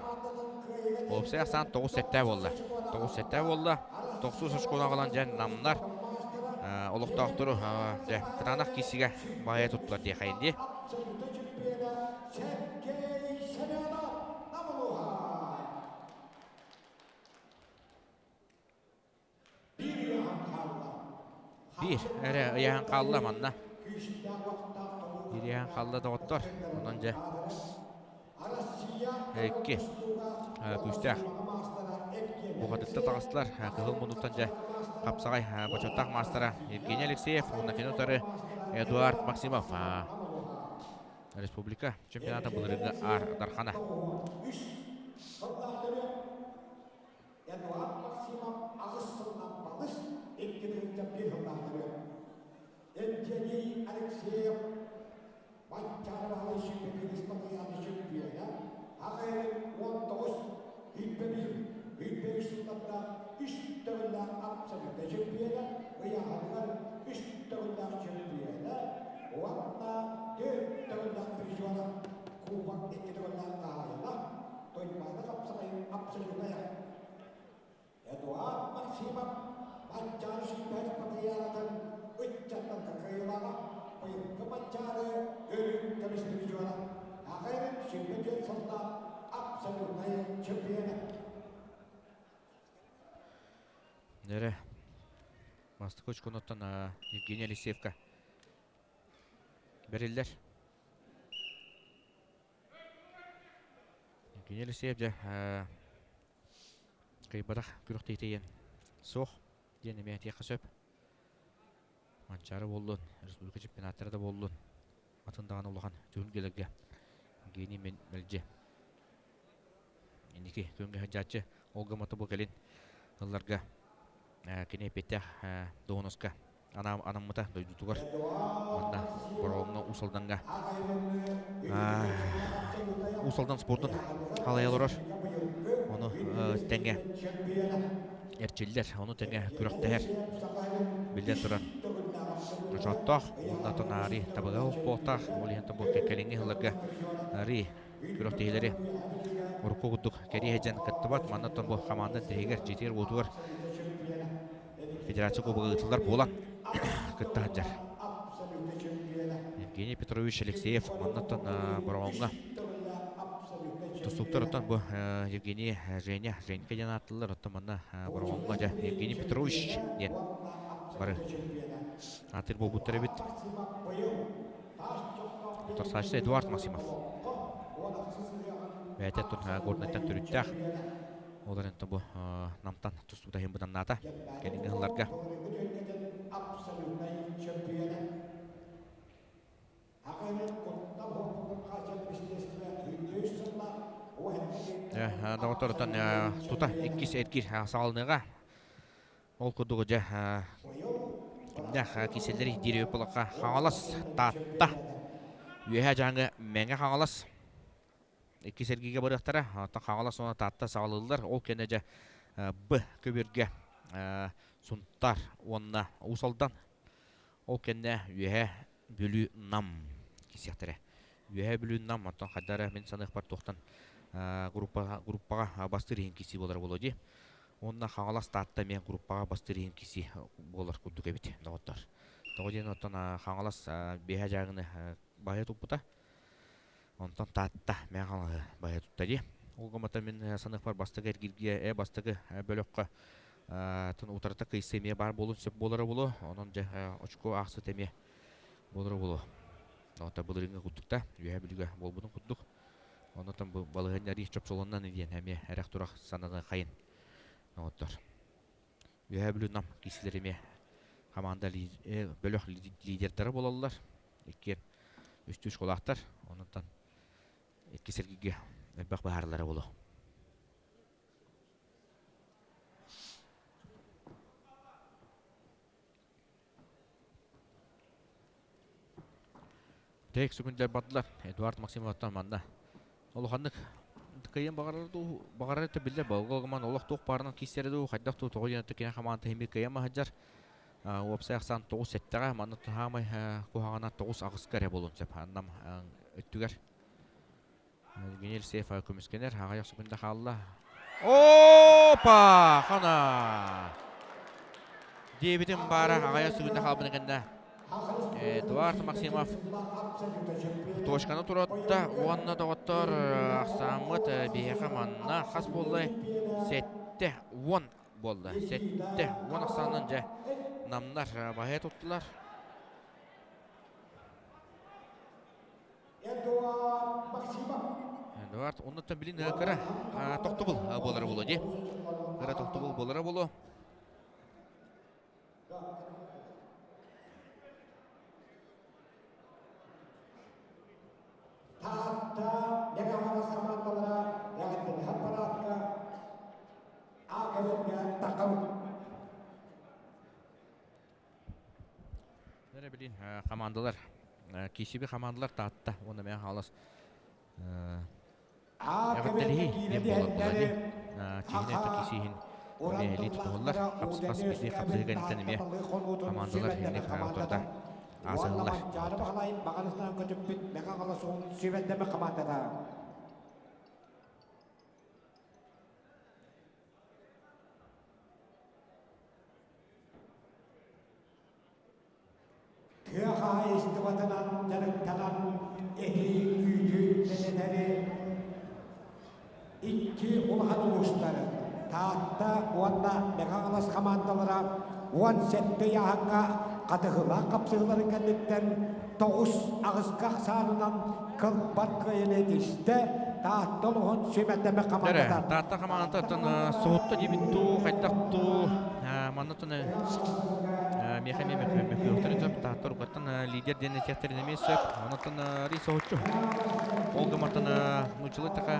Уопсай ахсаан 9-7 буолла. 9-7 буолла. Тохсус оскуола аҕалан дьэ намнар олохтоохтору дьэ кытаанах киисигэ баайа туттулар диэхэйин дии. Биир эрэ ыйааһын хаалла манна. Биир ыйааһын хаалла доҕоттор. Онон дьэ икки күүстээх бухатытта таҕыстылар. Кыһыл муннуктан дьэ хапсаҕай бочуоттаах маастара Евгений Алексеев уонна кини утары Эдуард Максимов республика чемпионата былырыыҥҥы Аар Дархана. Эдуард Максимов аҕыс сылынан балыс, 2 тыһыынча сыллаах төрүөт. Евгений Алексеев Манчаары Баһылай сүүрбэ Спартакиада чөмпүйүөнэ, аҕайын 19, 21, 23 сыллардаах үс төгүллээх абсолютнай чөмпүйүөнэ, ыйааһыныгар үс төгүллээх чөмпүйүөнэ уонна түөрт төгүллээх призера, кубок икки төгүллээх хаһаайына, Туймаада хапсаҕайын абсолютнайа. Эдуард Максимов Манчаары сүүрбэһис патриаратын ыччаттарга кыайыылааҕа, быйылгы Манчаары өрүү көмүс призера, аҕайын 24 сыллаах абсолютнай чемпиона. Нөрө бастакы очконуттан Евгений Алексеевка бэриллэр. Евгений Алексеев дьэ кыайбатах күрэхтэһиитэ суох диэн эмиэ этиэххэ сөп. Манчаары буоллун, республика чемпионаттара да буоллун, атын даҕаны улахан түһүлгэлэргэ Евгений мен мэлдьи инники күҥҥэ сылдьааччы ол гыммата бу кэлин ылларга кини эппиэттээх дуоһунаска анаммыта дойдутугар уонна Бороҕоҥҥо Уус Алдаҥҥа Уус Алдан спордун халайа олорор. Ону тэҥэ эрчиллэр, ону тэҥэ күрэхтэһэр. Биллэн туран, ночооттоох уонна тонаарыы табыгаһы буолтаах. Ол иһин бу кэлиҥҥи сылларга арыы күрэхтэһиилэри урукку курдук кэриэһэ дьэн кыттыбат. Манна бу хамаанда тэһигэр, дьиэтигэр-уотугар Федерация Кубога ыытыллар буолан кытта сылдьар. Евгений Петрович Алексеев маннаттан Бороҕоҥҥо тустууктар оттон бу Евгений Женя Женька диэн ааттылар оттон манна Бороҕоҥҥо дьэ Евгений Петрович диэн бары аатыр буолбуттар эбит. Утарсааччы Эдуард Максимов. Бэйэтэ Горнайтан төрүттээх. Ол эрэн бу Намтан тустуута иһин быданнаата. Кэлиҥҥи сылларга. Доҕотторуттан тута иккис эргиир саҕаланыаҕа. Ол курдук дьэ кимнээх киселлэри диир буоллахха Хаҥалас Таатта Үөһээ Дьааҥы Мэҥэ Хаҥалас Иккис эргиигэ барыахтара. Оттон Хаҥалас уонна Таатта саҕалыыллар. Ол кэннэ дьэ Б көбүөргэ Сунтаар уонна Уус Алдан. Ол кэннэ Үөһээ Бүлүү Нам киирсиэхтэрэ. Үөһээ Бүлүү Нам, оттон хайда эрэ мин саныахпар туохтан группа, группаҕа бастыыр иһин киирсии буолара буолуо дии. Уонна Хаҥалас Таатта эмиэ группаҕа бастыыр иһин киирсии буолар курдук эбит, доҕоттор. Тоҕо диэн оттон Хаҥалас Биэһээ Дьааҥыны баһыйа туппута. Онтон Таатта Мэҥэ Хаҥалаһы баһыйа тутта дии. Ол гыммата мин саныахпар бастакы эргииргэ бастакы бөлөххө тын утарыта кыйса эмиэ баар буолуон сөп буолара буолуо. Онон дьэ очко аахсыт эмиэ буолара буолуо. Ота былырыыҥҥы курдук да, Үөһээ Бүлүүгэ буолбутун курдук. Онон бу балаһыанньа арыый чопчуланна диэн эмиэ эрэх-турах сананы хайын оҥоттор. Үөһээ Бүлүү Нам киисилэр эмиэ хамаанда бөлөх лидердара буолаллар. Иккиэн үстүү школаахтар. Онон иккис эргииргэ элбэх быһаарылара буолуо. Тек сүгүндэр бардылар. Эдуард Максимовтан манна улаханнык кыайан баҕарар дуу, баҕарар это биллэр болго олох туох баарынан киирсэрэ дуу, хайдах дуу тоҕо диэн кини хамаанда иһин кыайан маһыдьар. Уопсай ахсаан 9-7-ҕэ, манна хаамай куһаҕана 9-8-ка эрэ буолуон сөп. Аннам өттүгэр Евгений Елисеев көмүскэнэр, аҕыйах секунда хаалла. Опа! Хана! Диэбитим баара аҕыйах секунда хаалбыта кэннэ Эдуард Максимов точканы туруотта уонна доҕоттор ахсааммыт биһиэхэ манна хас буоллай 70. буолла. 7-10 ахсаанынан дьэ намнар баһыйа туттулар. Эдуард оннуттан билин кыра тохтобул буолара буолуо дии. Кыра тохтобул буолара буолуо. Таатта Мэҥэ-Хаҥалас хамаандалара эҕэрдэлэһэр параадка А көбүөргэ таххабыт. Эрэ билин хамаандалар киисиби хамаандалар Таатта уонна Мэҥэ Хаҥалас А эҕэрдэлэһии көбүөргэ диэн киирэн буолар буолла иһэллэри дии. Чиһинэ Аха кисииһин уран эмиэ элит тутуһуллар. тыллаахтара Хапс хас Уудэни биирдии үөскээбит хапсыһыы кэнниттэн Таатта эмиэ талыы хонуутун хамаандалар сүүмэрдэммит инник хамаандата утарыта уонна аасыһаллар. Манчаары Баһылайын баҕарысынан көтүппүт Мэҥэ Хаҥалас уһун сүүмэрдэммит хамаандата. Тыа хаһаайыстыбатынан дьарыктанан эти, үүтү дэлэтэри икки улахан улуустары Таатта уонна Мэҥэ Хаҥалас хамаандалара 17 ыйааһыҥҥа хатыһыылаах хапсыһыыларын кэнниттэн 9-8 ахсаанынан кылбар кыайыыны этистэ Таатта олоһун сүүмэрдэммит Эрэ, хамаандата. Таатта хамаандата соһутта диэбит дуу, хайдах дуу, манна миэхэ эмиэ мөкүөхтэрин сөп, Таатта уруккаттан лидер диэн этиэхтэрин эмиэ сөп. Онон ри соһуччу. Ол гымартан нууччалыы така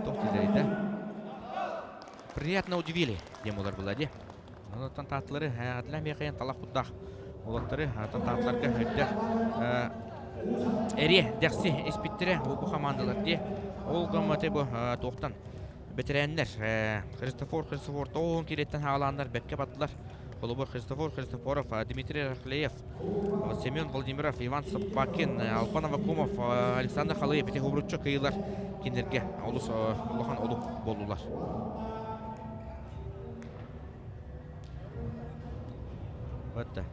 туох дииллэрий да приятно удивили диэн буолар буолла дии. Онон таатталары эҕэрдэлээн миэхэ талах курдаах уолаттары таатталарга өйдөөх эриэ дэхси испиттэрэ бу хамаандалар дии. Ол гымматы бу туохтан бэтэрээннэр Христофор Христофор тоҕуһун кириэттэн хаалааннар бэккэ бардылар. Холобур Христофор Христофоров, Дмитрий Рахлеев, Семен Владимиров, Иван Саппакин, Албан Авакумов, Александр Халыев ити хобуруччу кыйылар кинилэргэ олус улахан олук буоллулар. Бытта.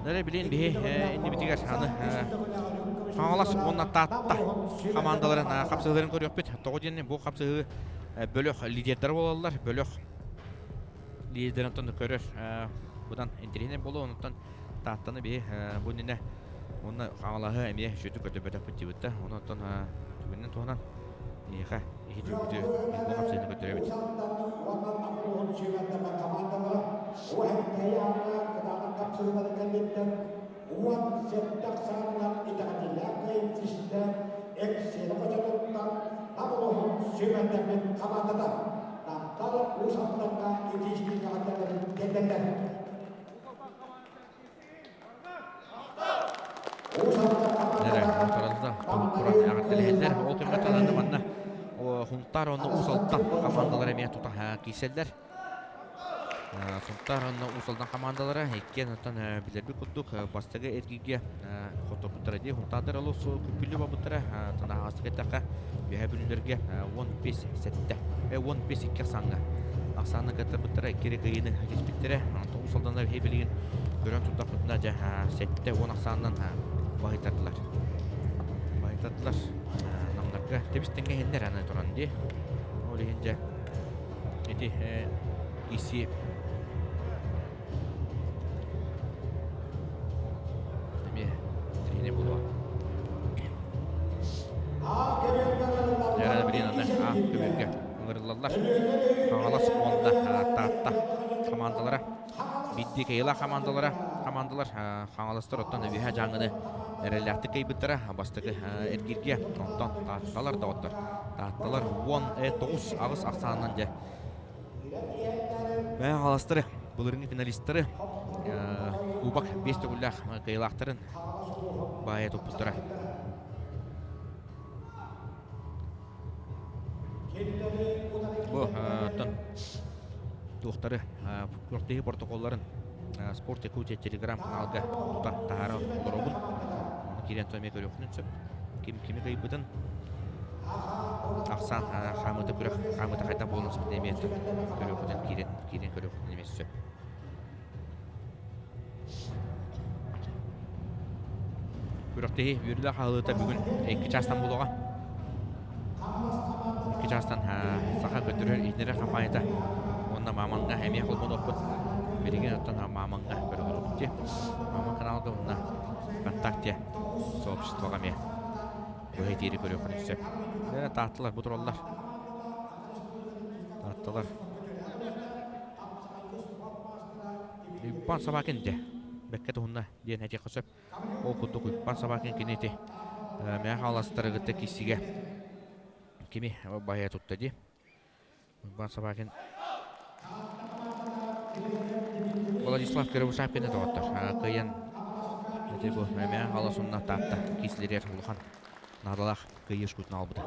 Нэрэ билин биһи иннибитигэр аны Хаҥалас уонна Таатта хамаандаларын хапсыһыыларын көрүөхпүт. Тоҕо диэн бу хапсыһыы бөлөх лидердэр буолаллар. Бөлөх лидердэрин онтон көрөр быдан интэриэһинэй буолуо. Онтон Тааттаны биһи бу иннинэ уонна Хаҥалаһы эмиэ сүтүк көрдөрбөтөхпүт диэбит да. Онон түгэнинэн туһанан эһиэхэ иһи түмүтү бу хапсыһыыны көрдөрөбүт. 17 ахсаанынан итэҕэтиилээх кыайын Эксиэли хочотуттан Нам улууһун сүүмэрдэммит хамаандата Намтал Уус Алдаҥҥа итиистик эҕэрдэлэрин тиэрдэллэр. Эрэ, утарылда туран эҕэрдэлэһэллэр. Ол кэмҥэ талааны манна Хунтаар уонна Уус Алдан хамаандалара эмиэ тута киирсэллэр. Сунтаар уонна Уус Алдан хамаандалара иккиэн оттон билэрбит курдук бастакы эргииргэ хотторбуттара дии. Хунтаардар олус күппүллүү барбыттара. Оттон аһаҕастык эттэххэ, Үөһээ Бүлүүлэргэ 15-7, 15-2 ахсааҥҥа ахсааны кыттарбыттара, икки эрэ кыайыыны ситиспиттэрэ. Онтон Уус Алданнар биһиги билигин көрөн турдахпытына дьэ 7-10 ахсаанынан баһыйтардылар. Баһыйтардылар. Намнарга тэбис-тэҥҥэ иһиннэр аны туран дии. Ол иһин дьэ ити ИСИ эмиэ тренер буолуо. Дьэ, билин аны А көбүөргэ ыҥырыллаллар. Хаҥалас уонна Таатта хамаандалара биирдии кыайыылаах хамаандалара хамаандалар Хаҥаластар оттон Үөһээ Дьааҥыны эрэллээхтик кыайбыттара бастакы эргииргэ онтон Таатталар доҕоттор Таатталар 19 аҕыс ахсаанынан дьэ Хаҥаластары былырыыҥҥы финалистары кубок биэс төгүллээх кыайыылаахтарын баайа туппуттара. Бу оттон туохтары күрэхтэһии протоколларын Спорт Якутия телеграм-каналга тута таһаара олоробун. Ону киирэн эмиэ көрүөххүнүн сөп. Ким кими кыайбытын ахсаан хаамыыта күрэх хаамыыта хайдах буолан испитин эмиэ көрүөххүтүн киирэн киирэн көрүөххүтүн эмиэ сөп. Күрэхтэһии үөрүүлээх аһылыыта бүгүн 2 чаастан буолуоҕа. 2 чаастан саха көрдөрөр иһитиннэрэр хампаанньата уонна Маамаҥҥа эмиэ холбонуохпут. Билигин оттон Маамаҥҥа көрө олоробут дии. Мааман каналга уонна ВКонтакте сообществоҕа эмиэ быһа этиири көрүөххүтүн сөп. Таатталар бу тураллар. Таатталар. Уйбаан Собакин дьэ бэккэ туһунна диэн этиэххэ сөп. Ол курдук Уйбаан Собакин кини ити Мэҥэ Хаҥаластары кытта киирсиигэ кими баһыйа тутта дии. Уйбаан Собакин Владислав Кривошапкины доҕоттор кыайан ити бу Мэҥэ Хаҥалас уонна Таатта киирсилэригэр улахан наадалаах кыайыы ускутун аҕалбыта.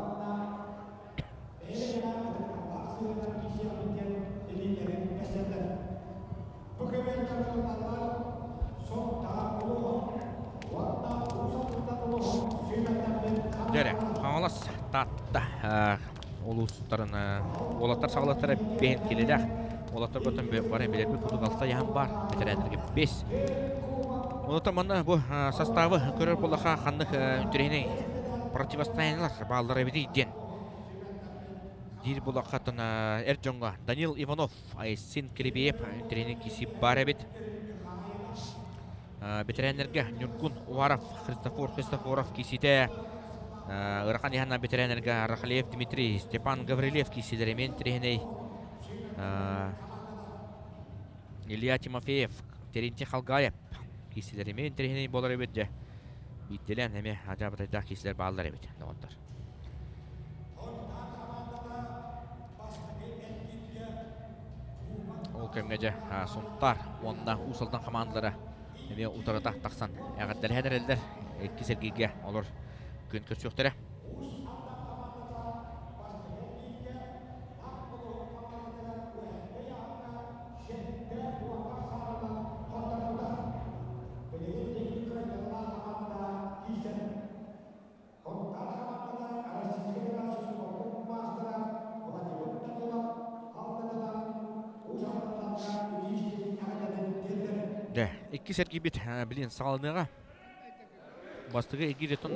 Дьэрэ, Хаҥалас, Таатта улуустарын уолаттар саҕалаттара бэһин килэлээх. Уолаттар бөтөн бары билэрбит курдук алта яһан баар, бэтэрээннэргэ бес. Онон манна бу составы көрөр буоллаха ханнык интэриэһинэй противостояниелар бааллар эбитий диэн диир буоллаххаттан эр дьоҥҥо Данил Иванов, Айсин Кирибиев интэриэһинэй киси баар эбит. Бэтэрээннэргэ Ньургун Уваров, Христофор Христофоров киситэ ыарахан иһанна бэтэрээннэргэ Рахалеев Дмитрий, Степан Гаврильев кисилэр эмиэ интэриэһинэй. Илья Тимофеев, Терентий Халгаев киирсилэр эмиэ интэриэһинэй буолар эбит дьэ. Биирдэлээн эмиэ адьаабатайдаах киирсилэр бааллар эбит доҕоттор. Ол кэмҥэ дьэ Сунтаар уонна Уус Алдан хамаандалара эмиэ утарыта тахсан эҕэрдэлэһэн эрэллэр. Иккис эргииргэ олор күөн көрсүөхтэрэ. Дьэ, иккис эргийбит билин саҕаланыаҕа. Бастакы эргииртэн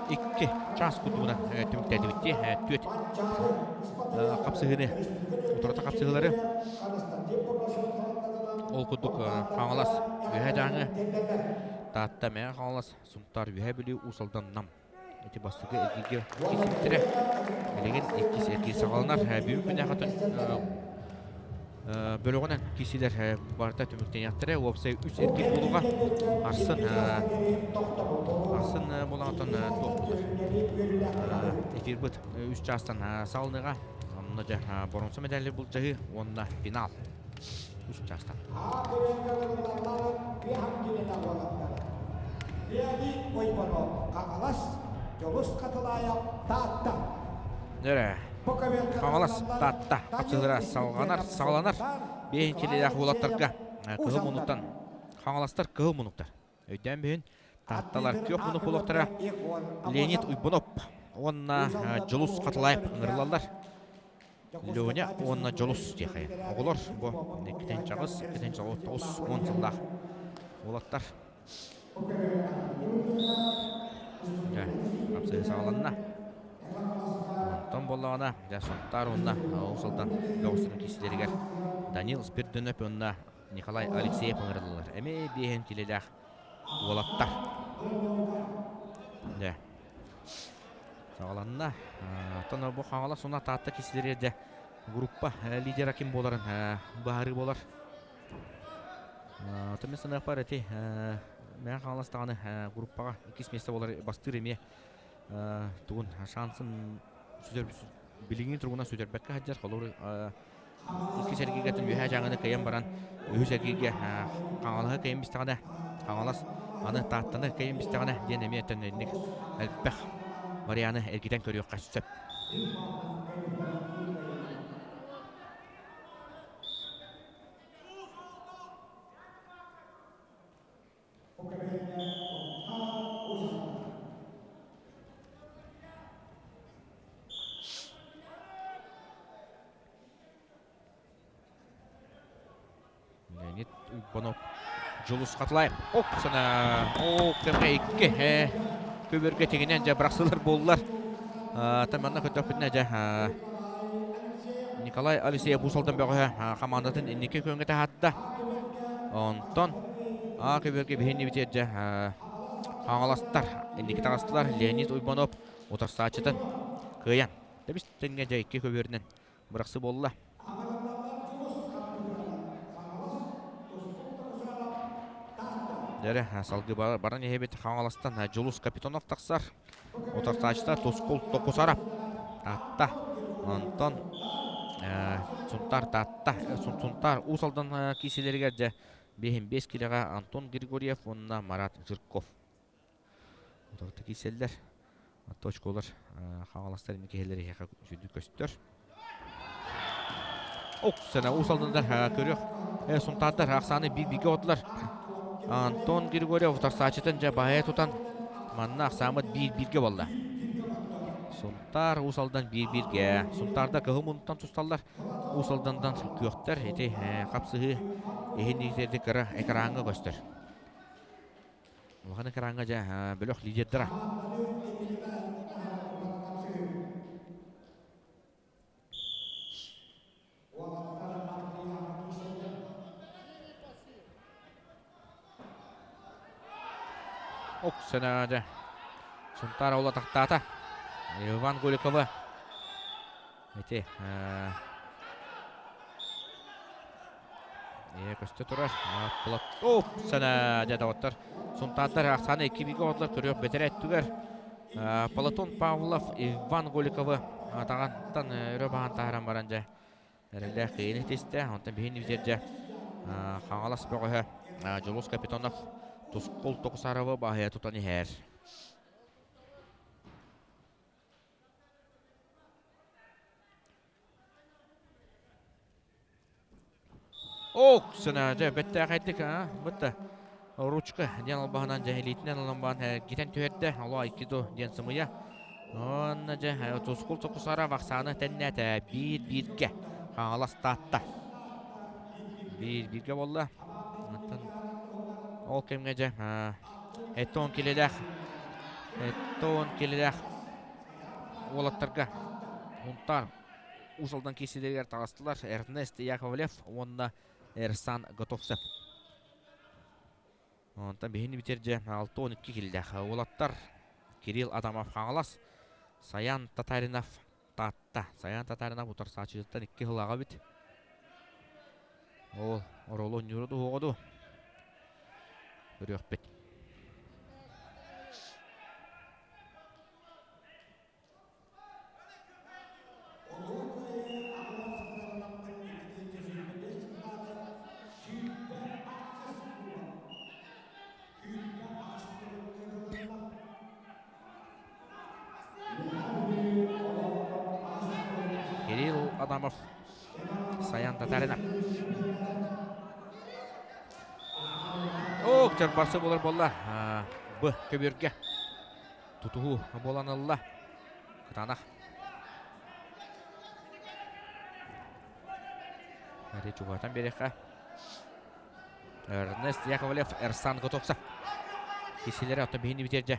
2 чаас курдугунан түмүктээтибит дии. Түөрт хапсыһыыны, утарыта хапсыһыылары. Ол курдук Хаҥалас Үөһээ Дьааҥы, Таатта Мэҥэ Хаҥалас, Сунтаар Үөһээ Бүлүү, Уус Алдан Нам. Ити бастакы эргииргэ киирсибиттэрэ. Билигин иккис эргиир саҕаланар. Бүгүн күннээхэтин бөлөҕүнэн киирсиилэр барыта түмүктэниэхтэрэ. Уопсай үс эргиир буолуоҕа. Арсын Арсын буолаҕыттан туох буолар? Эфирбыт үс чаастан саҕаланыаҕа. Онно дьэ боруонса мэдээлли былдьаһыы уонна финал үс чаастан. Дөрө. Хаҥалас Таатта хапсыһыра салҕанар, саҕаланар. Биэһин килэлээх уолаттарга кыһыл муннуктан Хаҥаластар кыһыл муннуктар. Өйдөөн бүһүн Таатталар күөх муннук буолуохтара Леонид Уйбунов уонна Дьулус Хатылаев ыҥырылаллар. Леня уонна Дьулус диэхэ. Оҕолор бу иккитэн чаҕыс, иккитэн тоҕус уон сыллаах уолаттар. Дьэ, хапсыһыы саҕаланна. Онтон буоллаҕына, дьэ, Сунтаар уонна Уус Алдан бөҕөстөрүн киирсиилэригэр Данил Спирдонов уонна Николай Алексеев ыҥырыллар. Эмиэ биэһин килэлээх уолаттар. Дьэ, саҕаланна. Оттон бу Хаҥалас уонна Таатта киирсиилэригэр дьэ группа лидера ким буоларын быһаарыы буолар. Оттон мин саныахпар ити Мэҥэ Хаҥалас даҕаны группаҕа иккис миэстэ буолар бастыыр эмиэ тугун шансын сүтэр билиҥҥи туругунан сүтэрбэккэ сылдьар. Холобур иккис эргииргэ үөһээ Дьааҥыны кыайан баран үһүс эргииргэ Хаҥалаһы кыайан бистэҕинэ Хаҥалас аны Тааттаны кыайан бистэҕинэ диэн эмиэ төннөннүк элбэх варианы эргитэн көрүөххэ сөп. Леонид Уйбанов Дьулус Хатылаев. Оп, сана. Оп, кэмҥэ икки. көбүөргэ тигинэн дьэ бырахсылар буоллар. Та манна көтөхпүтүнэ дьэ Николай Алексеев Уус-Алдан бөҕөһө хамаандатын инники күөҥҥэ таһаарда. Онтон А көбүөргэ биһиннибитигэр дьэ Хаҥаластар инники таҕыстылар. Леонид Уйбанов утарсааччытын кыайан тэбис тэҥҥэ дьэ икки көбүөрүнэн бырахсы буолла. Дьэрэ, салгыы баран иһэбит Хаҥаластан Дьулус Капитонов тахсар. Утарсааччыта Тускул Токусарап. Таатта. Онтон Сунтаар Таатта. Сунтаар Уус Алдан киисэлэригэр дьэ биэһин биэс килэҕэ Антон Григорьев уонна Марат Жирков. Утарыта киирсэллэр. Точкалар Хаҥаластар инники иһэллэр эһиэхэ сүдү көстөр. Оксана Уус Алдандар көрүөх Сунтаардар ахсааны биир-бииргэ отулар. Антон Григорьев утарсааччытын дьэ баһайа тутан манна ахсааммыт биир-бииргэ буолла. Сунтаар Уус Алдан биир-бииргэ. Сунтаардар кыһыл муннуктан тусталлар. Уус Алдантан күөхтэр ити хапсыһыы иһин иитэрди кыра экраҥҥа көстөр. Улахан экраҥҥа дьэ бөлөх лидердара. Оксана дьэ Сунтаар уола тахтаата. Иван Голикова ити көстө турар. Оксана дьэ доҕоттор Сунтаардар ахсааны икки бииргэ оҕотулар көрүөх бэтэрээ өттүгэр Платон Павлов Иван Голиковы атаҕаттан өрө баһан таһааран баран дьэ эрэллээх кыайыыны ситистэ. Онтон биһиги бүтэр дьэ Хаҥалас бөҕөһө Дьулус Капитонов Тускул Токусаровы баһыйа тутан иһэр. Ок, сына дьэ бэттээхэйдик а бытта ручка диэн албаһынан дьэ илиитинэн ылан баран гитэн түһэрдэ олоо айкидо диэн сымыйа уонна дьэ тускул токусара вахсааны тэннээтэ биир бииргэ хаҥалас таатта биир бииргэ буолла оттон ол кэмҥэ дьэ эттон килэлээх эттон килэлээх уолаттарга Мунтаар Уус Алдан киирсиилэригэр таҕыстылар Эрнест Яковлев уонна Эрсан Готовцев. Онтон биһини бүтэрдэ 6-12 киллээх уолаттар Кирилл Адамов Хаҥалас, Саян Татаринов Таатта. Саян Татаринов утарсааччытыттан икки сыл бит. Ол оролу ньуру дуһуоҕу ду. Көрүөхпүт. Кирилл Адамов, Саян Татаринов. Ох, чарбарсы болар болла. Б көбүөргэ. Тутуһуу буолан ылла. Кытаанах. Эри чугаһатан биэриэххэ. Эрнест Яковлев, Эрсан Готовцев. Кисилери оттон биһини бүтэрдэ.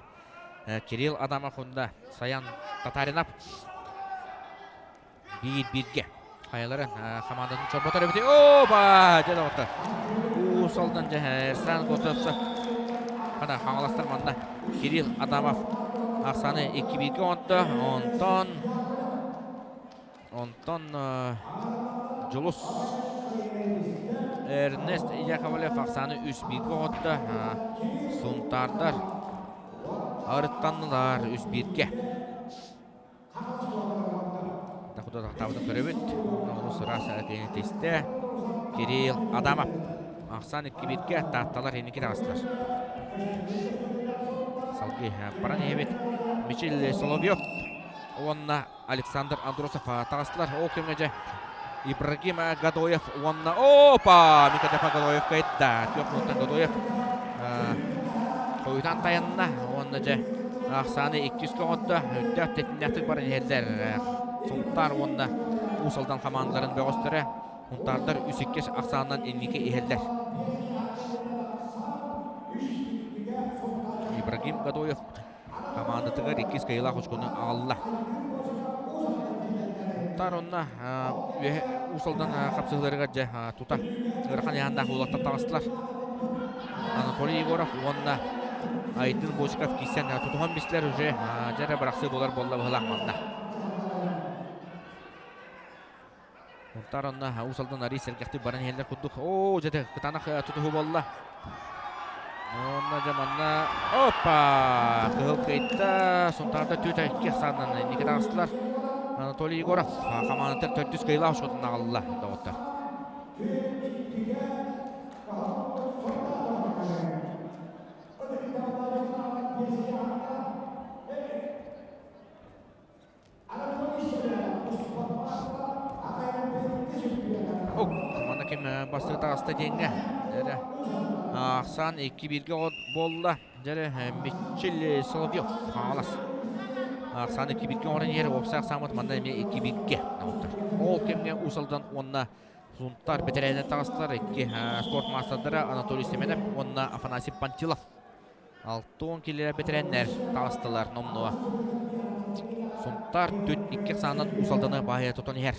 Кирилл Адамов онда Саян Татаринов. Биир бииргэ. Хайаларын хамаандатын чорботор эбити. Опа! Дьэ доҕоттор. Уус Алдан дьэ Эрсан Готовцев. Хана хаҥаластар манна Кирилл Адамов ахсааны икки бииргэ оҥордо. Онтон онтон Дьулус Эрнест Яковлев ахсааны үс бииргэ оҥордо. Сунтаардар арыттаннылар үс бииргэ. Тахуда тахтаабытын көрөбүт. Олус ыраас киһини тистэ. Кирилл Адамов. Ахсаан икки бииргэ Таатталар инники таҕыстылар. Салгыы баран иһэбит. Мичил Соловьев уонна Александр Андросов таҕыстылар. Ол кэмҥэ дьэ Ибрагим Гадоев уонна опа! Микадепа Гадоев кыайда. Түөрт муннуттан Гадоев хойутаан тайанна уонна дьэ ахсааны иккис көҕөттө. Өйдөөх тэтимнээхтик баран иһэллэр. Сунтаар уонна Уус Алдан хамаандаларын бөҕөстөрө Сунтаардар үс иккис ахсаанынан инники иһэллэр. Ибрагим Гадоев. Хамаандатыгар иккис кыайыылаах очкону аҕалла. Сунтаар онно Уус Алдан хапсыһыыларыгар дьэ тута ыарахан ыйааннаах уолаттар таҕыстылар. Анатолий Егоров уонна Айдын Бочков киирсэн тутуһан бистилэр уже дьэ эрэ бырахсыы буолар буолла быһылаах манна. Сунтаар онно Уус Алдан арый сэргэхтик баран иһэллэр курдук. Оо, дьэ кытаанах тутуһуу буолла. Онно дьэ манна опа! Кыһыл кыайда. Сунтаарда түөрт икки ахсаанынан инники таҕыстылар. Анатолий Егоров хамаандатын төрдүс кыайыылаах очкотун аҕалла доҕоттор. Манна ким бастыы таҕыста диэҥҥэ дьэрэ ахсаан 2-1-гэ буолла. Дьэрэ Мичил Соловьев хаалас. Ахсаан 2-1-гэ оҥорон иһэр уопсай ахсааммыт манна эмиэ 2-1-гэ оҥоттор. Ол кэмҥэ Уус Алдан уонна Сунтаар бэтэрээнэ таҕыстылар. Икки спорт маастардара Анатолий Семенов уонна Афанасий Пантилов. 60 килэ бэтэрээннэр таҕыстылар номнуо. Сунтаар түт икки ахсаанынан Уус Алданы баайа тутан иһэр.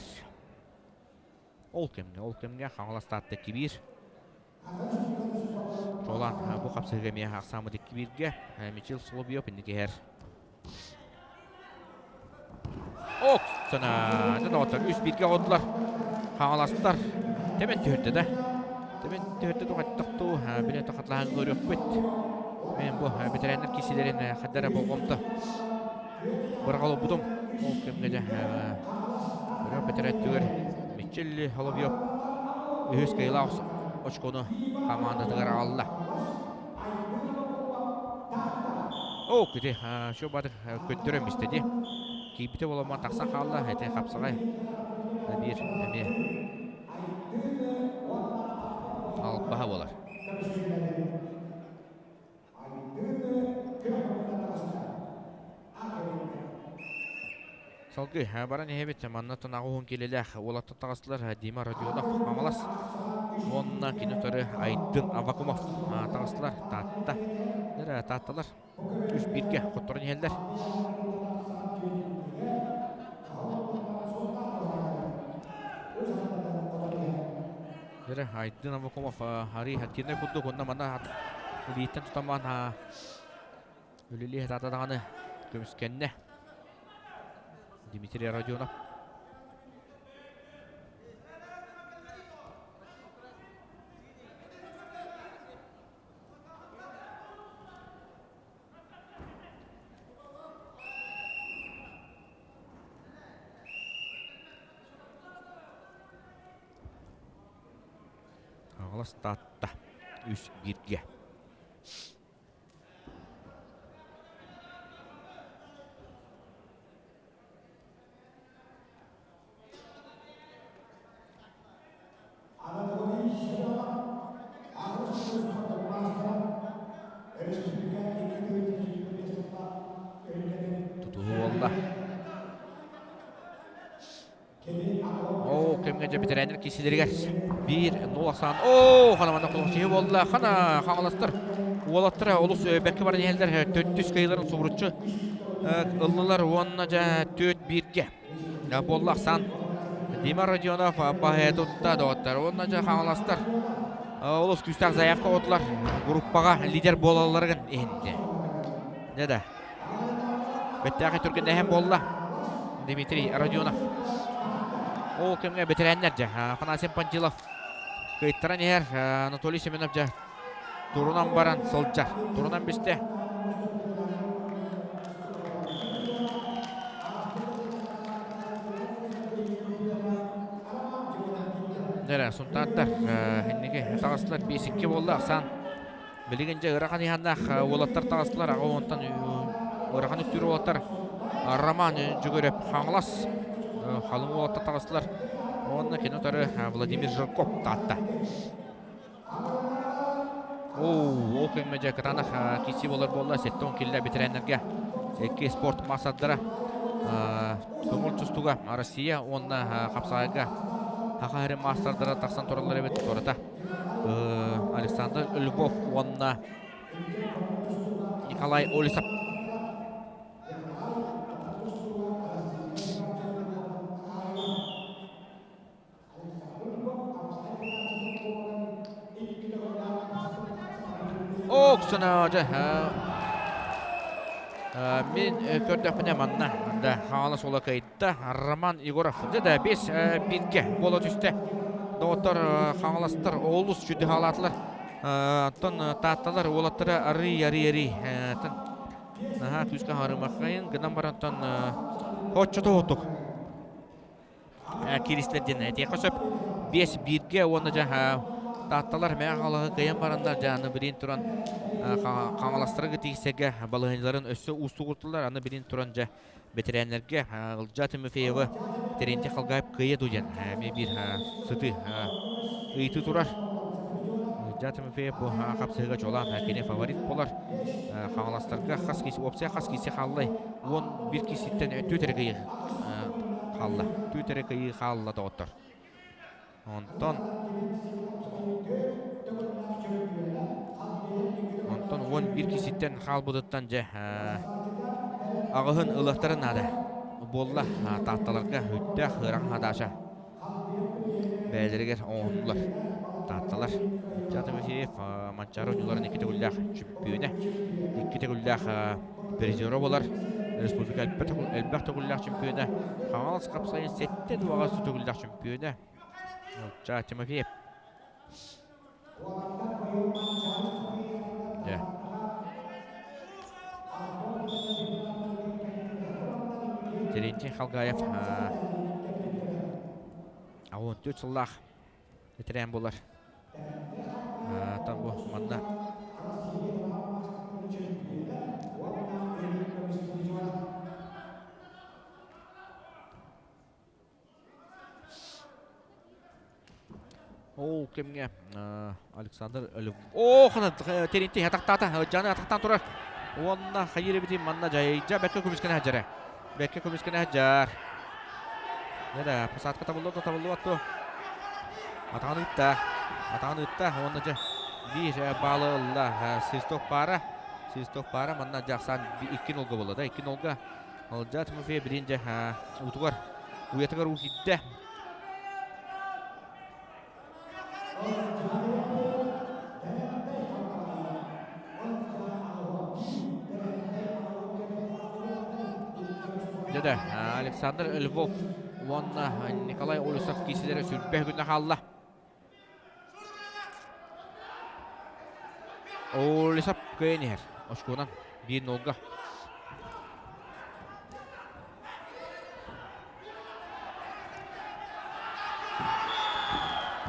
Ол кэмҥэ, ол кэмҥэ Хаҥалас Таатта кибиир. Чуолаан бу хапсыһыыга эмиэ ахсааммыт икки бииргэ. Мичил Соловьев инники иһэр. Ок, сана, доҕоттор, үс бииргэ оҕотулар. Хаҥаластар. Тэбэн түһэрдэ да. Тэбэн түһэрдэ тоҕоттохтуу, билэ тохатлаһан көрүөхпүт. Мен бу бэтэрээннэр киисилэрин хаддара болҕомто быраҕалбытым. Ол кэмҥэ дьэ көрөр бэтэрээттигэр Миччилли Соловьев үһүс кыайыылаах очкону хамаандатыгар аҕалла. Оо, ити шо бары көттөрөн бистэ дии. Киирбитэ буоламман тахсан хаалла, ити хапсаҕай биир эмиэ албаһа буолар. Салгыы баран иһэбит. Манна танаҕы уһун киилэлээх уолаттар таҕыстылар Дима Родионов Хаҥалас уонна кини утары Айдын Аввакумов таҕыстылар Таатта. Таатталар үс бииргэ хотторон иһэллэр. Айдын Аввакумов арый хаттиинай курдук уонна манна илииттэн тутаман үлэлии сатаата даҕаны көмүскэннэ. Дмитрий Родионов. Аҕалас Таатта үс бииргэ. Тутуһуу буолла. Оо, кэмҥэ дьэ бэтэрээннэр киирсиилэригэр биир нол ахсаан. Оо, хана манна кулуһу буолла. Хана хаҥаластар уолаттара олус бэркэ баран иһэллэр. Төрдүс кыайыыларын субуруччу ыллылар уонна дьэ түөрт бииргэ буолла ахсаан. Дима Родионов баһыйа тутта доҕоттор. Уонна дьэ хаҥаластар олус күүстээх заявка оҕотулар группаҕа лидер буолалларын иһинде. Дьэ да. Бэттээхэй түргэннэһэн буолла. Дмитрий Родионов. Ол кэмҥэ бэтэрээннэр дьэ. Афанасий Пантилов кыайтаран иһэр. Анатолий Семенов дьэ турунан баран сылдьар. Турунан бистэ. Дэрэ, Сунтааттар инники таҕыстылар 5-2 буолла. Ахсаан Билигин дьэ ыарахан иһаннаах уолаттар таҕыстылар. Аҕа уонтан ыарахан үктүүр уолаттар Роман Дьүгүрөп Хаҥалас халыҥ уолаттар таҕыстылар. Уонна кини утары Владимир Жирков таатта. Оо, ол кэмҥэ дьэ кытаанах киирсии буолар буолла. 70 киллэ бэтэрээннэргэ икки спорт маастардара көҥүл тустууга Россия уонна хапсаҕайга Саха сирин маастардара тахсан тураллар эбит туората. Александр Львов уонна Николай Олесов. Оттон дьэ мин көрдөхпүнэ манна да Хаҥалас уола кыайда. Роман Егоров дьэ да бес бииргэ буола түстэ. Доҕоттор Хаҥаластар олус сүдү хаалаатылар. Оттон Таатталар уолаттара арый арый арый наһаа күүскэ харымахайын гынан барантан оччотоотук кииристилэр диэн этиэххэ сөп. Биэс бииргэ уонна дьэ Таатталар мэҥэ хаҥалаһы кыайан бараннар дьэ аны билин туран Хаҥаластарга тиийсэргэ балаһыанньаларын өссө уустугуртулар. Аны билин туран дьэ бэтэрээннэргэ Ылдьаа Тимофеева Терентий Халгаев кыайа дуу диэн эмиэ биир сытыы ыйытыы турар. Ылдьаа Тимофеев бу хапсыһыыга чуолаан кини фаворит буолар. Хаҥаластарга хас киси уопсайа хас киси хааллай 11 киситтэн түөрт эрэ кыайыы хаалла. Түөрт эрэ кыайыы хаалла доҕоттор. Онтон Онтон 11 киситтэн хаалбытыттан дьэ аҕыһын ылыахтарын наада. Буолла Таатталарга үттээх ыарахан хадаача бэйэлэригэр оҥоһуннулар. Таатталар Илья Тимофеев Манчаары оонньууларын икки төгүллээх чөмпүйүөнэ, икки төгүллээх призера буолар. Республика элбэх төгүллээх чөмпүйүөнэ, Хаҥалас хапсайын сэттэ дуоҕа төгүллээх чөмпүйүөнэ Илья Тимофеев. Дьэ. Терентий Халгаев 14 сыллаах бэтэрээн буолар. Там бу манна Ол кэмҥэ Александр О, Терентий атахтаата, Жаны атахтаан турар. Уонна хайыр эбитин манна дьайыйдьа бэккэ көмүскэнэ сылдьар. Бэккэ көмүскэнэ сылдьар. Да, посадка табыллыа да табыллыбат дуо? Атаҕын ыытта. Атаҕын ыытта. Уонна дьэ биир баалы ылла. Свисток пара. Свисток пара. Манна дьахсан икки нолга буолла да. Икки нолга. Ылдьаа Тимофей билин дьэ уутугар уйатыгар уу киирдэ. Дьэ Александр Львов уонна Николай Олесов киисилэрэ сүрбэ күнэ хаалла. Олесов кыайан иһэр. Очконан 1-0-га.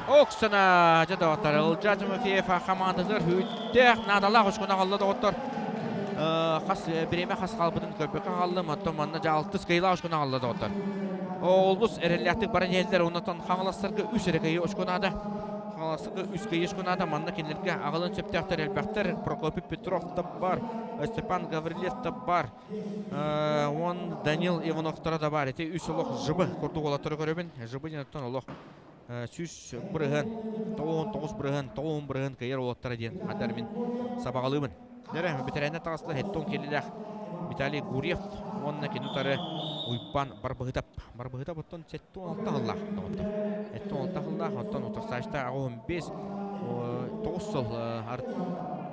Оксана дьэ доҕоттор Ылдьаа Тимофеев хамаандатыгар үүттээх наадалаах очкону аҕалла доҕоттор. Хас бириэмэ хас хаалбытын көрбөккө хааллым, оттон манна дьэ алтыс кыайыылаах очкону аҕалла доҕоттор. Олус эрэллээхтик баран иһэллэр, оннотон Хаҥаластарга үс эрэ кыайыы очко наада. Хаҥаластарга үс кыайыы очко наада, манна кинилэргэ аҕалын сөптөөхтөр элбэхтэр. Прокопий Петров да бар, Степан Гаврильев да бар. Уон Данил Ивановтара да баар. Ити үс олох жыбы курдук уолаттары көрөбүн. Жыбы диэн оттон олох 100%, 99%, 90% кыайар уолаттара диэн хандар мин сабаҕалыыбын. Дэрэ, бэтэрээннэр таҕыстылар Хеттон кэллилээх Виталий Гурьев уонна кини утары Уйбан Барбыһытап. Барбыһытап оттон 76 сыллаах доҕоттор. 76 сыллаах, оттон утарсаачта 85 9 сыл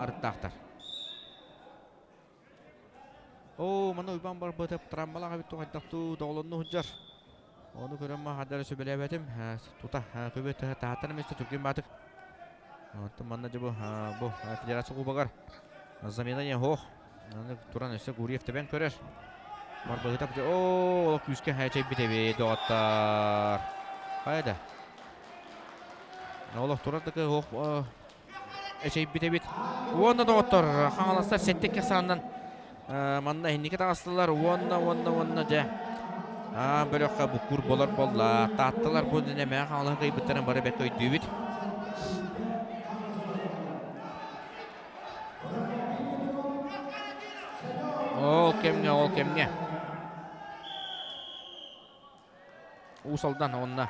арыттаахтар. Оо, манна Уйбаан барбытып, трамбалаах эбит туох доҕолонну сылдьар. Ону көрөн хаһан сөбүлээбэтим. Тута көбө таһаттан эмиэ түргэн баатык. Оттон манна дьэ бу бу федерация кубогар замена не хоох. Аны туран өссө Гурьев тэбэн көрөр. Барбыһытап дьэ оо олох күүскэ хачайбит эбит доҕоттор. Хайда. Олох турар да хоох эчэйбит эбит. Уонна доҕоттор, Хаҥаластар сэттэ икки ахсаанынан манна инники таҕыстылар. Уонна, уонна, уонна дьэ аан бөлөххө буккур болор буолла. Таатталар бу иннинэ Хаҥалаһы кыайбыттарын бары бэркэ өйдүүбүт. Ол кэмҥэ, ол кэмҥэ. Уус Алдан уонна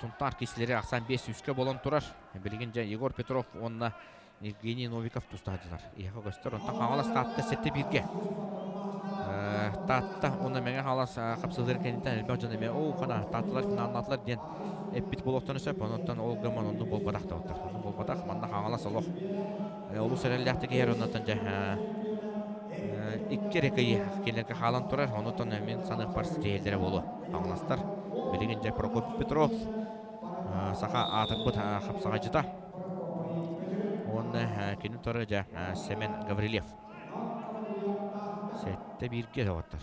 Сунтаар киисилэри ахсаан 5 үскэ буолан турар. Билигин дьэ Егор Петров уонна Евгений Новиков тустаһадылар. Иһэхэ көстөр. Онтон Хаҥалас Таатта сэттэ бииргэ. Таатта уонна Мэҥэ Хаҥалас хапсыһыылар кэнниттэн элбэх дьон эмиэ оо хана Таатталар финаллаатылар диэн эппит буолуохтарын сөп. Онон ол гынан оннук буолбатах доҕоттор. Оннук буолбатах. Манна Хаҥалас олох олус эрэллээхтик иһэр оннуттан дьэ икки эрэ кыйы кинилэргэ хаалан турар. Онуттан мин саныахпар ситиһэллэрэ буолуо. Хаҥаластар билигин дьэ Прокопий Петров саха аатырбыт хапсаҕайдьыта уонна кини турар дьэ Семен Гаврильев. 7-1-гэ доҕоттор.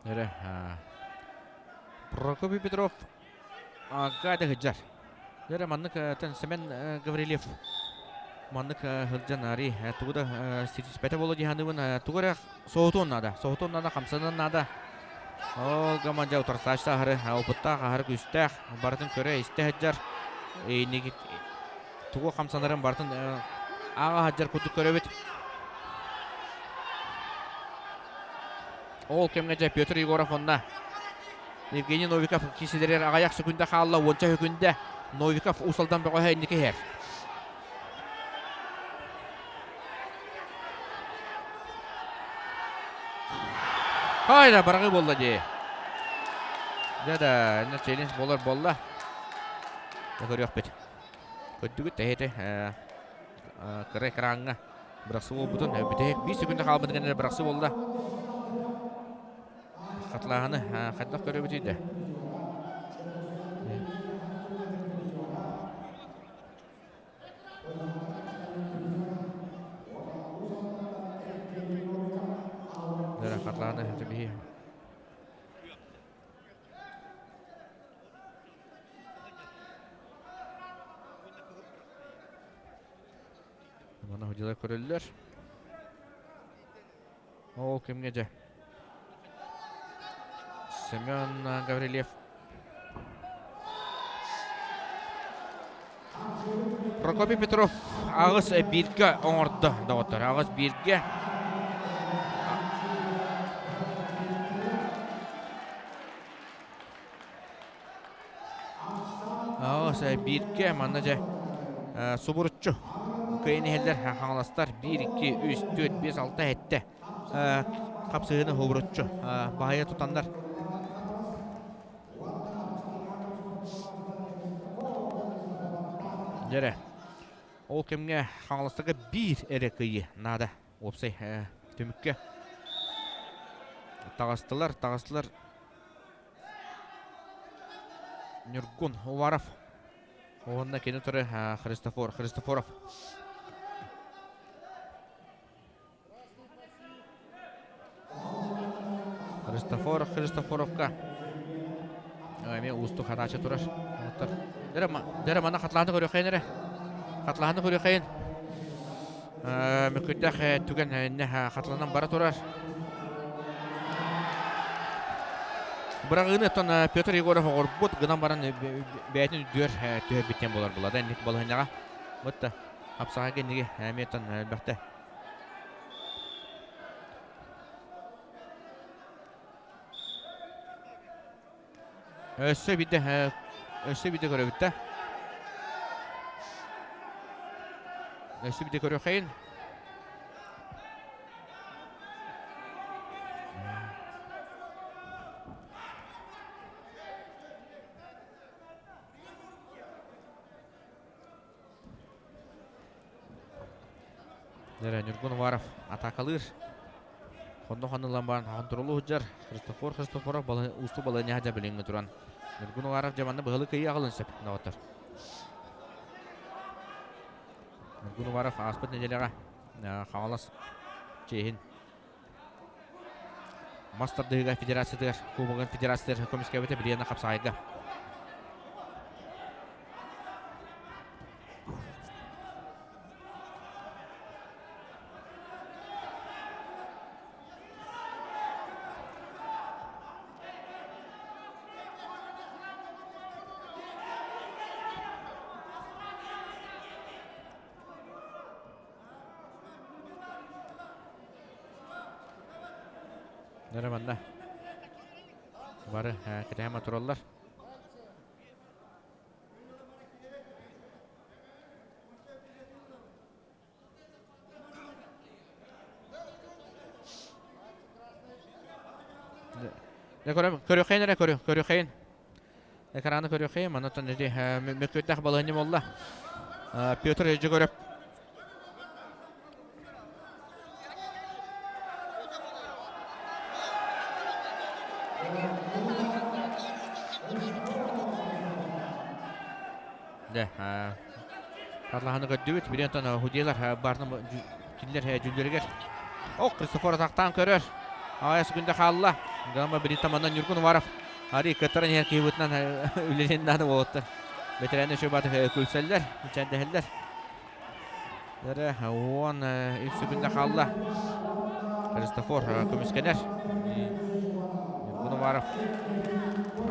Эрэ Прокопий Петров Агата сылдьар. Эрэ маннык Семен Гаврильев маннык сылдьан ари тугу да ситиспэтэ буолуо дии саныыбын. Тугу эрэ соһутуон наада. Соһутуон наада, хамсаныан наада. Ол гаман дьэ утарсааччы аһары опыттаах, аһары күүстээх, барытын көрө-истэ сылдьар. Инники тугу хамсанарын барытын ааҕа сылдьар курдук көрөбүт. Ол кэмҥэ дьэ Петр Егоров онно Евгений Новиков киисэлэригэр аҕыйах сөкүндэ хаалла, уонча сөкүндэ Новиков Уус Алдан бөҕөһө инники иһэр. Хайда бараҕыы буолла дии. Дьэ да, инна челлендж буолар буолла. Көрүөхпүт. Көрдүгүт тэһити кыра экраҥҥа бырахсы буолбутун бүтэһик биир секунда хаалбытын кэннэ бырахсы буолла. Хатылааһыны хайдах көрөбүтүй да? Хатылааны биһи Маны дьыла көрөллөр. Ол кэмҥэ дьэ Семен Гаврильев Прокопий Петров аҕыс бииргэ оҥордо доҕоттор. Аҕыс бииргэ. Аҕыс бииргэ манна дьэ субуруччу кыайан иһэллэр хаҥаластар 1, 2, 3, 4, 5, 6, 7 хапсыһыыны хобуруччу баһыйа тутаннар Дьэрэ, ол кэмҥэ Хаҥаластарга биир эрэ кыйы наада. Уопсай түмүккэ таҕыстылар, таҕыстылар. Ньургун Уваров уонна кини туры Христофор Христофоров. Христофор Христофоровка эмиэ уустук хараача турар. Дэрэ мана хатлааны көрүөххэйин эрэ. Хатлааны көрүөххэйин. Мөкүрдэх түгэн инне хатланан бара турар. Быраҕыыны оттон Петр Егоров оҕорбут гынан баран бэйэтин үрдүгэр түһэрбиттэн буолар булада инник балаһынньаҕа. Бытта хапсаҕайга инниги эмиэ оттон элбэхтэ Өссө биирдэ, өссө биирдэ көрөбүт да. Өссө биирдэ көрүөххэйин. Дьэ, Ньургун Уваров атаакалыыр. Хонно ханылан баран хонтурулуу сылдьар. Христофор Христофоров уустук балыанньаһа дьэ билиҥҥи туран. Ньургун Уваров дьэ манна быһылы кыайыы аҕалын сөп доҕоттор. Ньургун Уваров ааспыт нэдиэлэҕэ Хаҥалас чиэһин мас тардыһыыга федерациятыгар Кубогын федерациятыгар көмүскээбитэ билиэнэ хапсаҕайга. Нөрө манна бары кэтэһэ тураллар. Көрүөххэйин эрэ көрү, көрүөххэйин. Экраны көрүөххэйин, манаттан ити мөккүөрдээх балаһыанньа буолла. Петр Ежегорев Дэ, Тарлаһаны көрдүбүт. Билен тон худиялар баарны кинилэр дьүллэригэр. Ох, Христофор атахтаан көрөр. Аҕайас күндэ хаалла. Гама Бритаманна Ньургун Уваров Ари кыттаран иһэр киһибытынан үлэлиэн наада буолуттар. Бэтэрээннэр шөбаты күлсэллэр, чэндэһэллэр. Эрэ 13 секунда хаалла. Христофор көмүскэнэр. Ньургун Уваров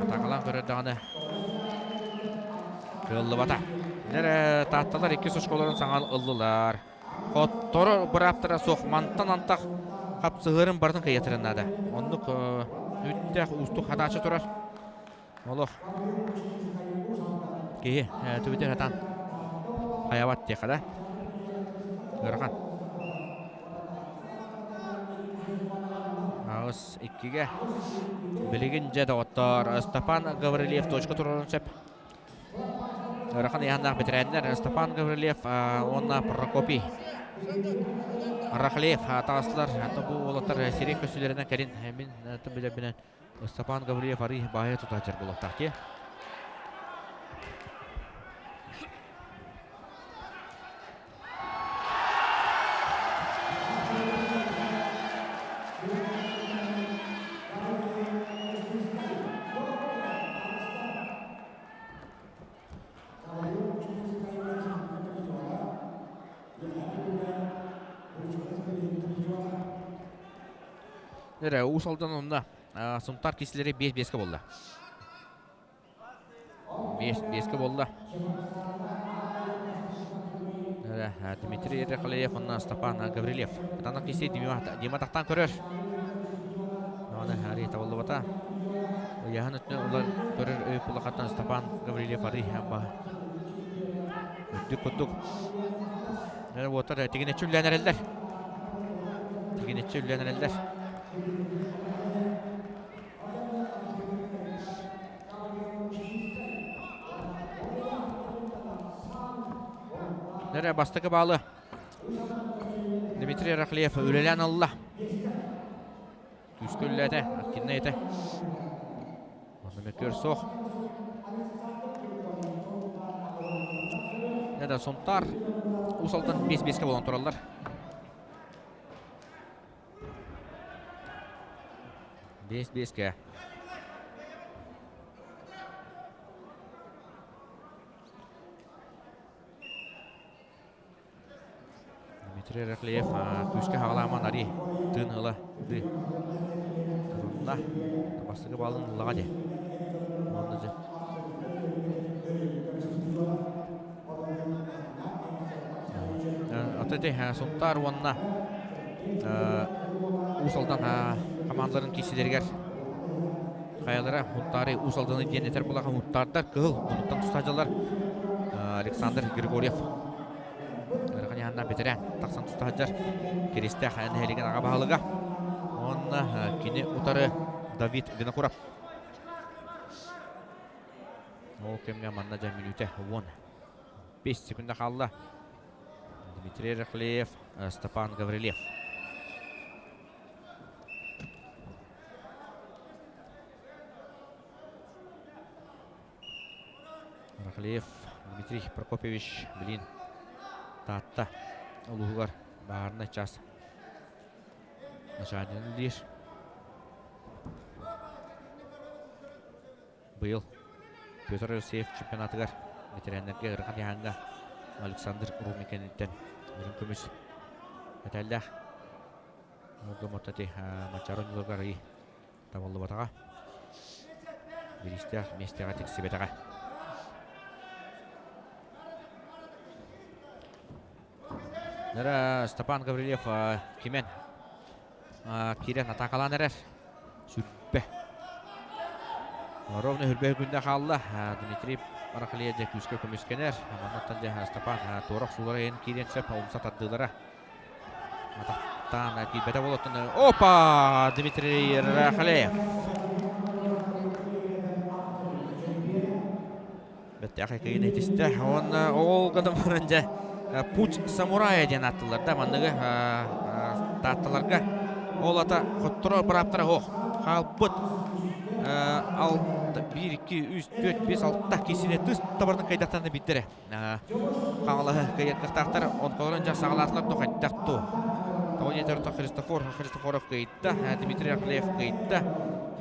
атаакалаан көрөр даҕаны кыаллыбата. Эрэ Таатталар иккис оскуолаларын саҥа ыллылар. Хотторо бырааптара суох мантан антах хапсыһыырын барытын кыйатырын наада. Оннук үттээх уустук хатааччы турар. Олох киһи түбүтэ сатаан хайабат диэххэ да. Ыарахан. Аҕыс иккигэ. Билигин дьэ доҕоттоор Степан Гаврильев точка туруорун сөп. Ыарахан ыйааннаах бэтэрээннэр Степан Гаврильев уонна Прокопий Рахлеев таҕыстылар. Бу уолаттар сирэй көстүүлэринэн кэлин мин билэрбинэн Степан Гаврильев арый баайа тутааччар буолуохтаах дии. Эрэ Уус Алдан онно Сунтаар кисилэри 5-5-ке буолла. 5-5-ке буолла. Дмитрий Рехалеев онно Степан Гаврильев. Ытанах киси Дима тахтан көрөр. Оны Ари табыллыбата. Ыйаһын өттүнэн улар көрөр өй улахаттан Степан Гаврильев Ари амма үрдүк курдук. Уотар тигинеччи үллээн эрэллэр. Тигинеччи үллээн эрэллэр. Нэрэ бастакы баалы Дмитрий Рахлеев үлэлээн ылла. Күүскэ үлэлээтэ, активнай этэ. Онно мөккүөр суох. Да, Сунтаар Уус Алдан 5-5-ке буолан тураллар. 5-5-ке. Дмитрий Рахлеев күүскэ хаҕалааман ари тыын ыла ды турунна. Бастакы баалын ыллаҕа дии. Уонна дьэ Аты Сунтаар уонна Уус Алдан хамаандаларын киирсилэригэр хайалара Мунтаары Уус Алданы диэн этэр булаха Мунтаардар кыһыл мунуттан тустааччылар Александр Григорьев Ыарахан бэтэрээн тахсан тустааччар Киристээх нэһилиэгин аҕа баһылыга уонна кини утары Давид Винокуров. Ол кэмҥэ манна дьэ мүнүүтэ 15 секунда хаалла. Дмитрий Рахлеев, Степан Гаврильев. Рахлеев Дмитрий Прокопьевич, блин, Таатта улууһугар баһаарынай час начальнигын үлэлиир. Быйыл Петр Алексеев чемпионатыгар ветераннарга ыарахан ыйааһыҥҥа Александр Румин кэнниттэн үрүҥ көмүс мэтээллээх. Гомортати Мачаро ньулугар табыллыбатаҕа. Бириистээх миэстэҕэ тиксибэтэҕэ. Нара Степан Гаврильев кимен киирэн атаакалаан эрэр. Сүрбэ. Ровно хүрбэ күндэ хаалла. Дмитрий Рахлия дьэ күүскэ көмүскэнэр. Маннаттан дьэ Степан туорах суулара иһин киириэн сөп. Умса тардыылара. Атахтаан киирбэтэ болоттон. Опа! Дмитрий Рахлеев. Бэттээхэй кыйын этистэ. Уонна ол гынан баран дьэ Путь самурая диэн ааттылар да манныгы таатталарга ол ата хотторо бырааптара суох. Хаалбыт 6 1 2 3 4 5 6 киисини тыс табардан кайдахтарына биирдэрэ. Хаҥалаһы кыйыттахтаахтар онколорун дьэ саҕалаатылар да хайдах ту. Тоҕо диэтэр Христофор Христофоров кыйытта, Дмитрий Рахлеев кыйытта.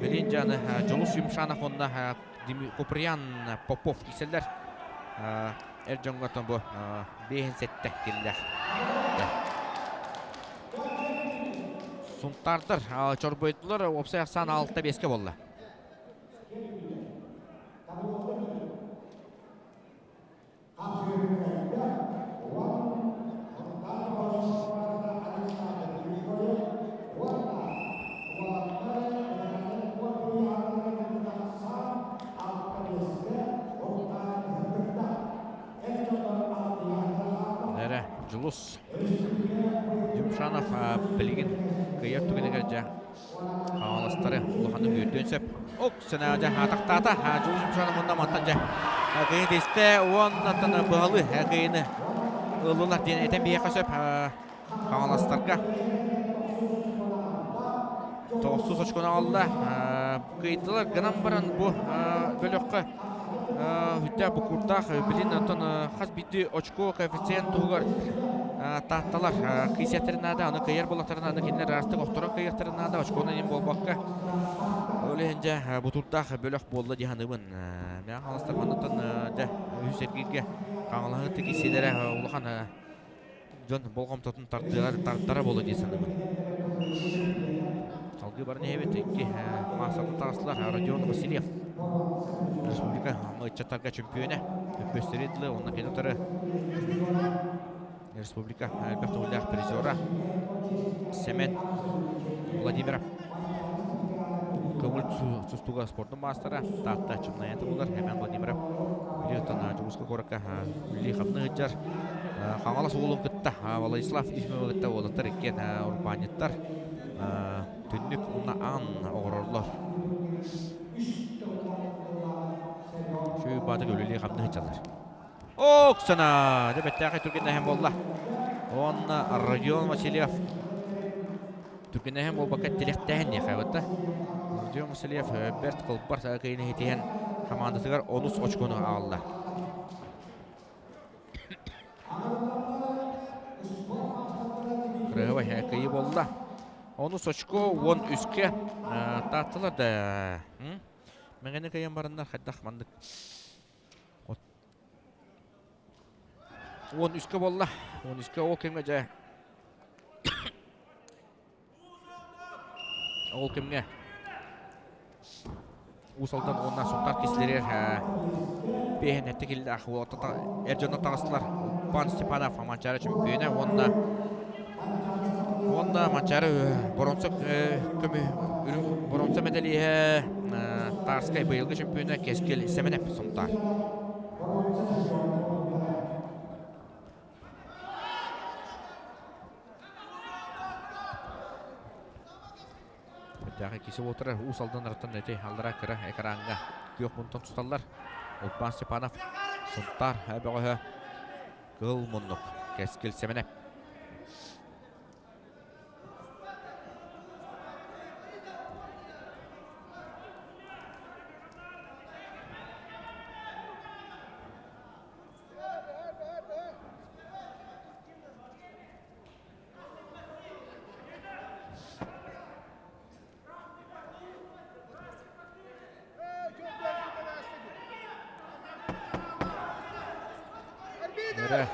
Билин дьаны Дьулус Юмшанов уонна Куприян Попов киирсэллэр. Эр дьоҥҥо оттон бу 5-7 киллэр. Сунтаардар чорбойдулар, уопсай ахсаан 6-5-ке буолла. Эрэ Дьулус Юмшанов билигин кыайар түгэнигэр дьэ Хаҥаластары улаханнык үөрдүөн сөп. Ок, сэнэ дьэ атахтаата. Дьулус Юмшанов мунна мантан дьэ кыйын тистэ уоннаттан быһалы кыйыны ыллылар диэн этэн биһиэхэ сөп. Хаҥаластарга тоҕус очкону аҕалла. Кыйдылар гынан баран бу бөлөххө Хүтэ букурдаах билин онтон хас биирдии очко коэффициент туһугар таатталар кыйсиэхтэрин наада, аны кыайар буоллахтарына аны кинилэр араастык охторон кыайыахтарын наада, очконан иһин буолбакка. Ол иһин дьэ бутурдаах бөлөх буолла дии саныыбын. Мэҥэ Хаҥаластар манныттан дьэ үһүс эргииргэ Хаҥалаһы киирсиилэрэ улахан дьон болҕомтотун тардыар тардара буолуо дии саныыбын. Салгыы баран иһэбит икки маастардан таҕыстылар Родион Васильев республика ыччаттарга чөмпүйүөнэ Өккөстөрү дылы уонна кини утары республика элбэх төгүллээх призера Семен Владимиров көҥүл тустууга спордун маастара Таатта Чымнайата булар Семен Владимиров Билиоттан Дьокуускай куоракка үлэлии-хамныы сылдьар Хаҥалас уолун кытта Владислав Ефимовы кытта уолаттар иккиэн урбаанньыттар түннүк уонна аан оҥороллор. Үчүгэй баатык үлэлии-хамныы сылдьаллар. Оксана! Дьэ бэттээхэй түргэннэһэн буолла. Уонна Родион Васильев түргэннэһэн буолбакка тилэхтээһин диэхэ бытта. Родион Васильев бэрт кылбар кыйын иһитиһэн хамаандатыгар онус очкону аҕалла. Кырыһабай кыйы буолла. Онус очко 13-ке тааттылар да. Мэҥэни кыйан бараннар хайдах маннык 13-ке буолла. 13-ке ол кэмҥэ дьэ Ол кэмҥэ Уус Алдан уонна Сунтаар киһилэригэр биэһин эттэ киллээх эр дьонно таҕыстылар. Пан Степанов Манчаары чөмпүйүөнэ уонна уонна Манчаары боронсо көмү үрүҥ боронсо мэдэлииһэ Тарскай быйылгы чөмпүйүөнэ Кэскил Сэмэнэп Сунтаар. Үрдээҕи киси уотара Уус Алдан арыттан эти аллара кыра экраҥҥа күөх мунтан тусталлар. Улбаан Степанов, Сунтаар бөҕөһө Кыһыл муннук Кэскил Сэмэнэп. Эрэ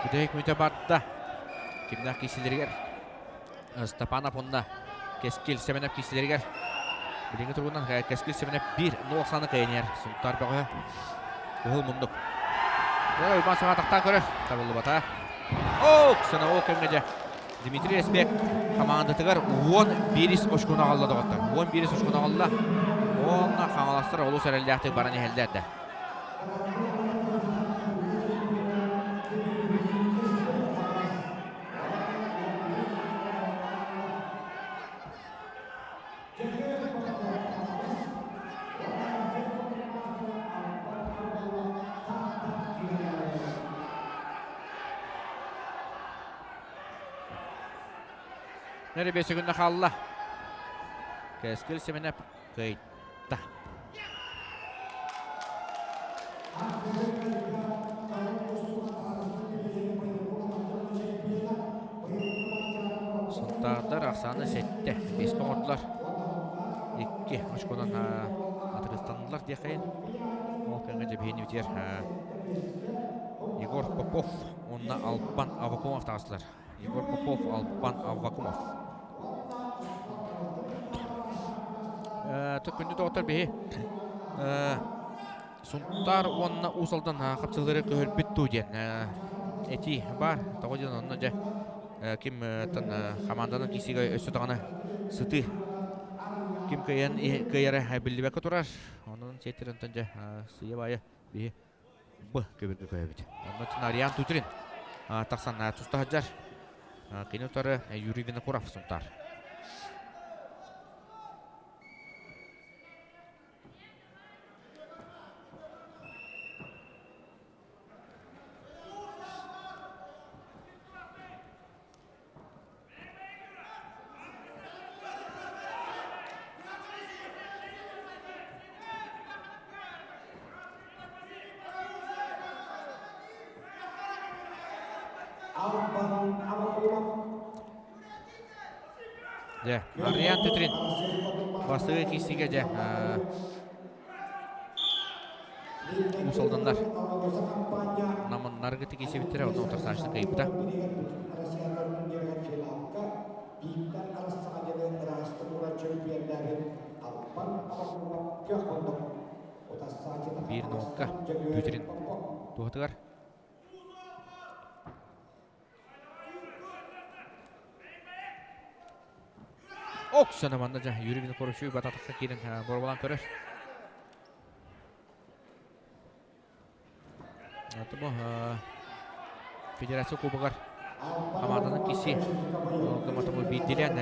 бүтэһик мүтэ барда. Кимнээх киисилэригэр Степанов уонна Кэскил Сэмэнэп киисилэригэр билиҥҥи туругунан Кэскил Сэмэнэп 1-0 сааны кыайан Сунтаар бөҕөһө Кыһыл муннук. Уйбаан саҥа атахтаан көрөр. Табыллыбата. Ок, сана ол кэмҥэ дьэ. Дмитрий Респек хамаандатыгар 11 очкону аҕалла доҕоттор. 11 очкону аҕалла. Уонна хаҥаластар олус эрэллээхтик баран иһэллэр да. Нөри бес күнне хаалла. Кэскил Семенов кыайда. Сунтаардар ахсааны сэттэ, биэскэ оҥордулар. Икки очконан атырыстаннылар диэххэйин. Ол кэмҥэ дьэбиһин үтүөр Егор Попов уонна Албан Аввакумов таҕыстылар. Егор Попов, Албан Аввакумов. Күндү доҕоттор биһи Сунтаар уонна Уус Алдан хапсыһыылары көһөрбүт дуу диэн этии баар. Тоҕо диэн онно дьэ ким хамаанданан киирсиигэ өссө даҕаны сытыы ким кыайан кыайара биллибэккэ турар. Онон сиэттэр онтон дьэ сыыйа-баайа биһи б көбүргэ көһөбүт. Онно Ариан Тутрин тахсан туста сылдьар. Кини утары Юрий Винокуров Сунтаар. Дьэ, Ариан Тютрин бастакы киирсиигэ дьэ Уус Алданнар Наманнарга тикисибиттэрэ, онно утарсааччыны кыайбыта. Биир нолка Тютрин туһатыгар. Оксана манна дьэ Юрий Винокурович бататахха киирэн боруобалаан көрөр. Бу Федерация Кубогар хамаанданан киси гыматыбы биирдилээн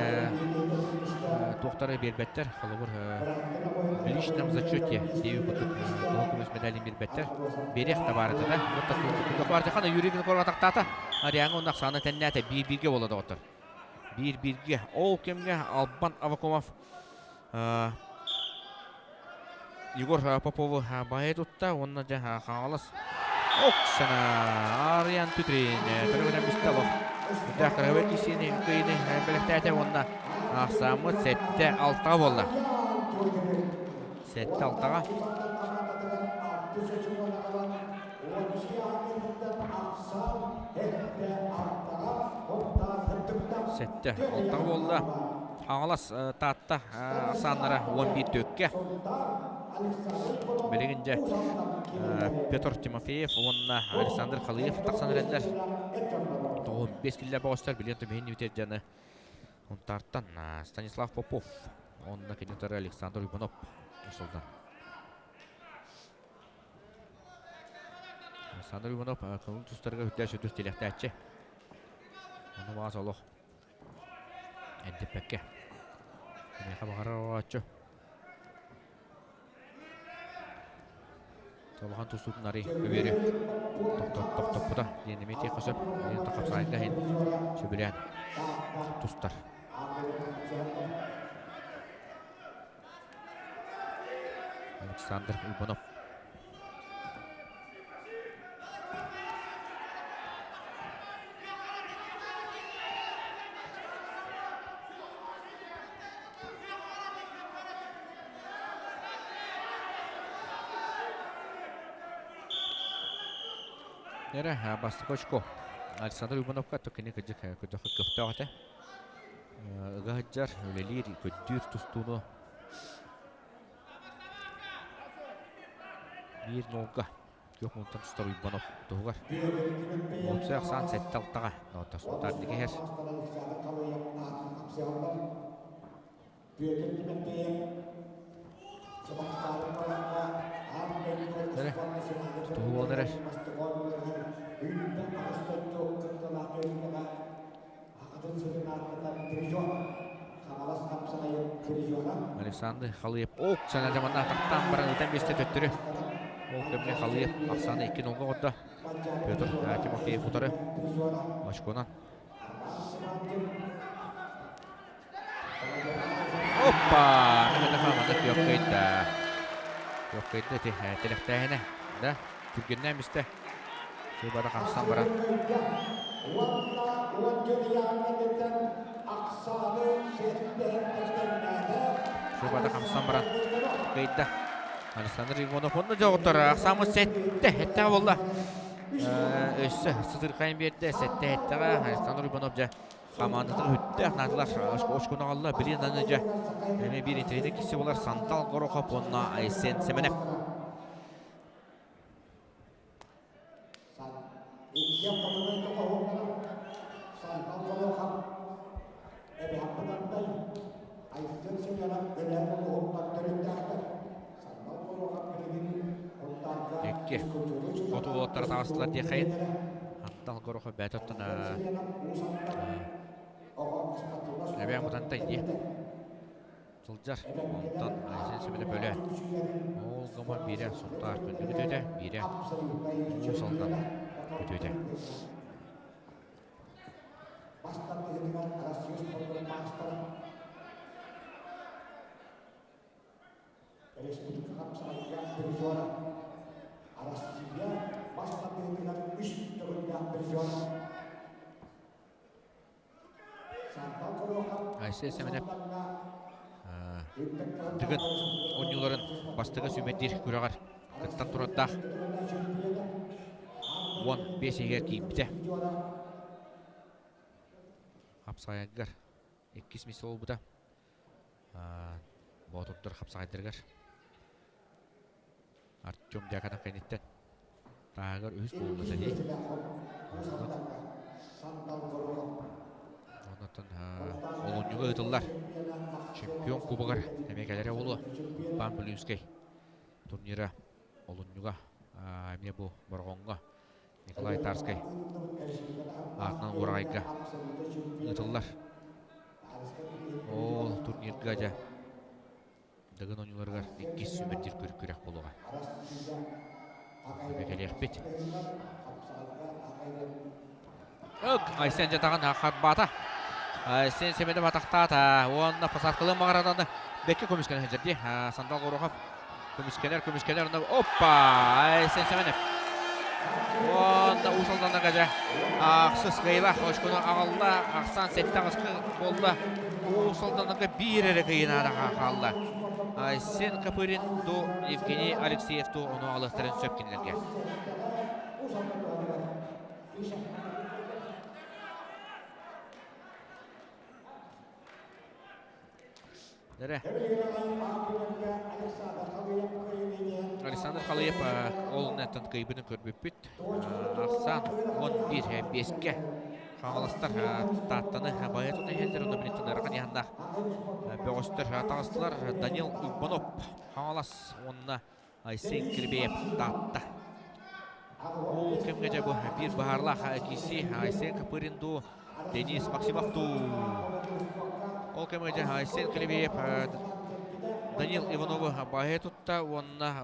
туохтары биэрбэттэр. Холобур, в личном зачете диэби курдук кыһыл көмүс медалин биэрбэттэр. Биэриэх да баар этэ да. Вот Юрий Винокуров атахтаата. Ариаҥа уонна ахсаана тэннээтэ. Биир-бииргэ буолла доҕоттор. Биир-бииргэ. Ол кэмҥэ Албан Авакумов Егор Попову баайа тутта уонна дьэ Хаҥалас Оксана Арыйан Түтрин төрөгөнөн бистэ олох үрдээх кыраһыбай киисиини кыйыны бэлэхтээтэ уонна ахсааммыт 7-6 буолла. 7-6-ҕа. 7-6 буолла. Хаҥалас Таатта ахсааннара 11 төккэ. Билигин дьэ Петр Тимофеев уонна Александр Халыев тахсан эрэллэр. 95 киллэ боҕустар билиэн түмэһин үтер дьаны Унтаартан Станислав Попов уонна кини утары Александр Уйбанов усулдан. Александр Иванов кылын тустарга үрдээх сүдүр тилэхтээччи. Ону баас олох энтиппэккэ. Киниэхэ баҕарар орооччу. Солохан тустуутун арый көбүөрү тохтоппута диэн эмиэ этиэххэ сөп. Диэн хапсаайга иһин сөбүлээн тустар. Александр Уйбанов. Эрэ бастакы очко Александр Уйбановка кини кырдьык көхтөөх этэ. Ыга сылдьар, үлэлиир, көрдүүр тустууну биир нолга. Күөх мунтан тустар Уйбанов туһугар. Уопсай ахсаан 7-6-ҕа нота Сунтаар диэки иһэр. Эрэ, туһу буолан эрэр. Александр Халыев ок сана жаманна атахтаан баран ытан биэстэ төттөрү. Ол кэмҥэ Халыев ахсааны 2-0-га оҕордо. Петр Тимофеев утары очконан. Оппа! Маны күөккөйдө. Күөккөйдө ити тилэхтээһинэ. Да, түргэннээн бистэ. Сыбара хамсан баран. Сыбата хамсан баран кыйда. Александр Иванов онно дьоҕуттар ахсааммыт сэттэ эттэҕэ буолла. Өссө сытырхайын биэрдэ сэттэ эттэҕэ Александр Иванов дьэ хамаандатын үттээх наадалар очкону аҕалла. Билин аны дьэ эмиэ биир интэриэһинэй киһи буолар Сантал Горохов уонна Айсен Семенов. Икки хоту уолаттара таҕыстылар диэххэйин. Антал Горохов бэйэтэ оттон эбээн бутантай дии сылдьар. Онтон Айсен Семенов бөлө. Ол гомор биирэ Сунтаар күндү күтүөтэ, биирэ Уус Алдан күтүөтэ. Республика хапсаҕайга призера, Россия бас тардыһыытыгар үс төгүллээх призера. Айсен Семенов Дыгын оонньууларын бастакы сүүмэрдиир күрэҕэр кыттан турардаах 15 иһигэр киирбитэ. Хапсаҕайгар иккис миэстэ буолбута. Боотурдар хапсаҕайдарыгар Артем Дьяконов кэнниттэн тааһыгар үһүс буолбута дии. Онтон олунньуга ыытыллар чемпион кубогар эмиэ кэлэрэ буолуо. Пан Бүлүүскэй турнира олунньуга эмиэ бу Бороҕоҥҥо Николай Тарскай аатынан уораҕайга ыытыллар. Ол турнирга дьэ Дыгын оонньууларыгар иккис сүүмэрдиир күрэх буолуоҕа. Кэлиэхпит. Ык, Айсен дьатаҕын харбаата. Айсен Семенов атахтаата. Уонна посадкалыы маҕарадан бэккэ көмүскэнэ сылдьар дии. Сандал Горохов көмүскэнэр, көмүскэнэр. Оппа! Айсен Семенов. Уонна Уус Алданнарга дьэ ахсыс кыайыылаах очкону аҕалла. Ахсаан сэттэ аҕыска буолла. Уус Алданнарга биир эрэ кыайыынаада хаалла. Айсен Копырин ду Евгений Алексеев ту ону аҕалыахтарын сөп кинилэргэ. Дэрэ. Александр Халыев ол неттан кыйбытын көрбүппүт. Ахсаан 11 беске Хаҥаластар Тааттаны байытын иһэллэр, онно билиттэн ыарахан яһаннаах бөҕөстөр таҕыстылар. Данил Уйбанов Хаҥалас уонна Айсен Кирбеев Таатта. Ол кэмҥэ дьэ бу биир баһаарлаах киирсии Айсен Копырин дуу, Денис Максимов дуу. Ол кэмҥэ дьэ Айсен Кирбеев Данил Иванову баһы тутта уонна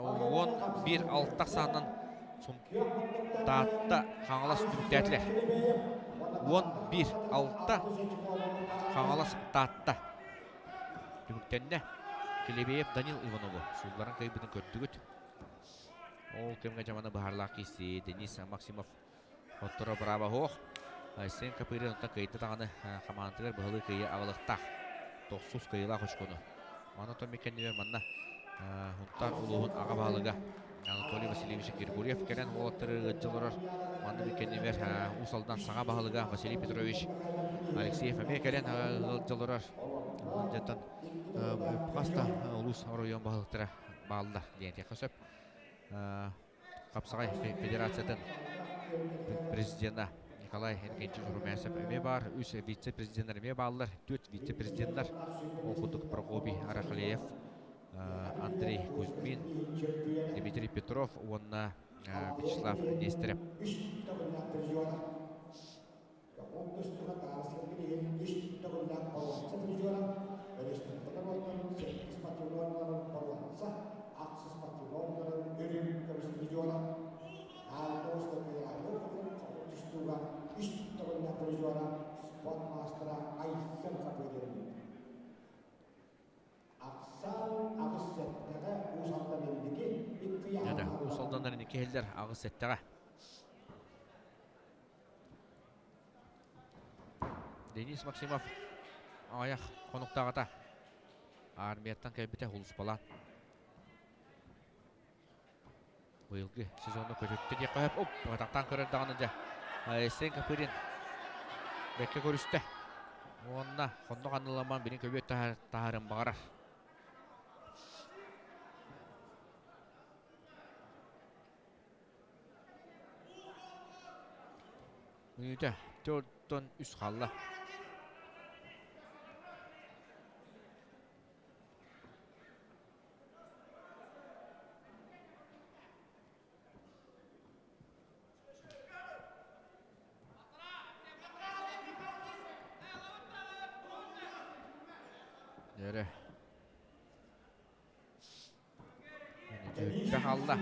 11-6 саанан Таатта Хаҥалас түмүктээтилэр. 11-6 Хаҥалас Таатта түмүктэннэ. Килибеев Данил Иванову суулларан кыайбытын көрдүгүт. Ол кэмҥэ дьаманы быһаарлаах киирсии Денис Максимов отторо браво суох. Айсен Копырин онтон кыайда даҕаны хамаандатыгар быһалыы кыайыы аҕалыахтаах. Тохсус кыайыылаах очкону. Маны оттон кэннибэр манна Сунтаар улууһун аҕа баһылыга Анатолий Васильевич Григорьев кэлэн уолаттары ыалдьа олорор. Манна кэннибэр Уус Алдан саҥа баһылыга Василий Петрович Алексеев эмиэ кэлэн ыалдьа олорор. Дьантан хас да улуус оройуон баһылыктара бааллар диэн этиэххэ сөп. Хапсаҕай Федерациятын президена Николай Иннокентьевич Румянцев эмиэ баар, үс вице-президеннэр эмиэ бааллар, түөрт вице-президеннэр, ол курдук Прокопий Арахлеев, Андрей Кузьмин, Дмитрий Петров уонна Вячеслав Нестерев. Уус Алданнар инники иһэллэр аҕыс сэттэҕэ. Денис Максимов аҕыйах хонуктааҕыта армияттан кэлбитэ улуспалаан. Быйылгы сезону көтүттэ диэххэ сөп. Оп, атахтаан көрөр даҕаны дьэ. Айсен Копырин бэккэ көрүстэ. Уонна хоннох анныламан бирин көбүөт таһарын баҕарар. Мүнүүтэ төртөн үс хаалла. Дьэрэ. Дьүһүттэ хаалла.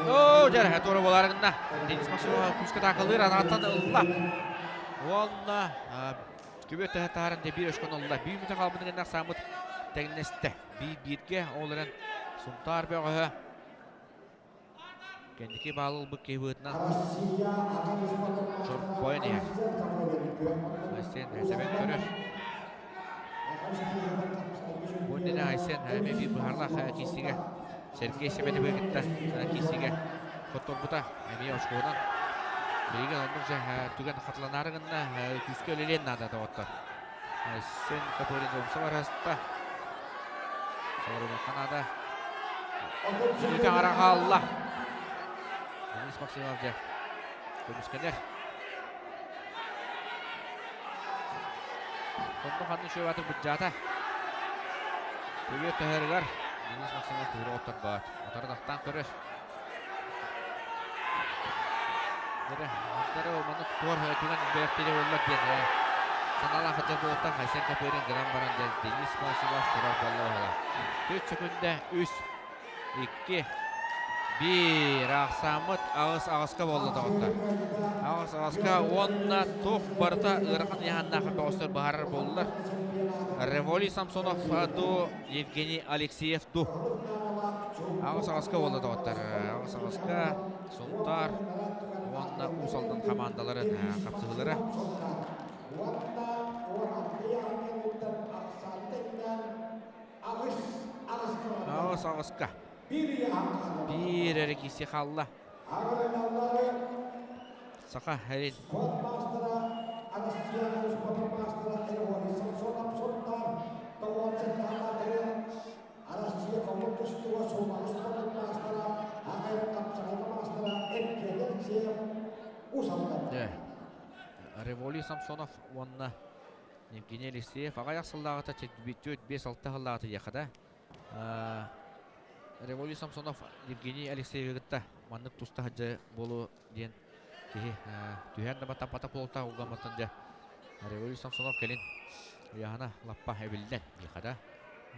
Оо, дьэ, туора буолар гынна. Денис Максимов күүскэ таакалыыр, анааттан ылла. Уонна күбүө тэһэ таһааран дьэ биир өскөн ылла. Биир мүнүүтэ хаалбытын кэннэ ахсааммыт тэҥнэстэ. Биир-бииргэ ол эрэн Сунтаар бөҕөһө кэнники баал ылбыт киһи быһыытынан чорбойон иһэр. Айсен сэбэн көрөр. Бу иннинэ Айсен эмиэ биир быһаарылаах киирсиигэ Сергей Семеневы кытта киирсиигэ хотторбута эмиэ очкуонан. Билигин оннук дьэ түгэн хатыланаары гынна күүскэ үлэлиэн наада доҕоттор. Айсен Копырин умса бараста. Соруйуохха наада. Мүнүүтэ аҥара хаалла. Денис Максимов дьэ көмүскэнэр. Онно ханна үчүгэй быдьаата. Көбүө таһарыгар Денис Максимов туһура оттор баат. Отары көрөр. Дэрэ, дэрэ ол маннык туор түгэн бэртире боллар диэн санаалаах сылдьар буолуохтаах Айсен Копырин гынан баран дьэ Денис Максимов турар буолла баһыла. 4 секунда 3 2 1 ахсааммыт аҕыс аҕыска буолла доҕоттор. Аҕыс аҕыска уонна туох барыта ыарахан ыйааһыннаах бөҕөстөр быһаарар буоллулар. Револий Самсонов ду Евгений Алексеев ду. Аҕыс аҕыска буолла доҕоттор. Аҕыс аҕыска Сунтаар уонна Уус Алдан хамаандаларын хапсыһыылара. Аҕыс аҕыска. Биир эрэ киси хаалла. Саха эрин Револий Самсонов уонна Евгений Алексеев аҕыйах сыллааҕыта 4-5-6 сыллааҕыта диэххэ да Револий Самсонов Евгений Алексеевы кытта маннык туста сылдьар буолуо диэн киһи түһээн да баттаппата буолта угаммытын дьэ Револий Самсонов кэлин ыйааһына лаппа эбиллэн диэххэ да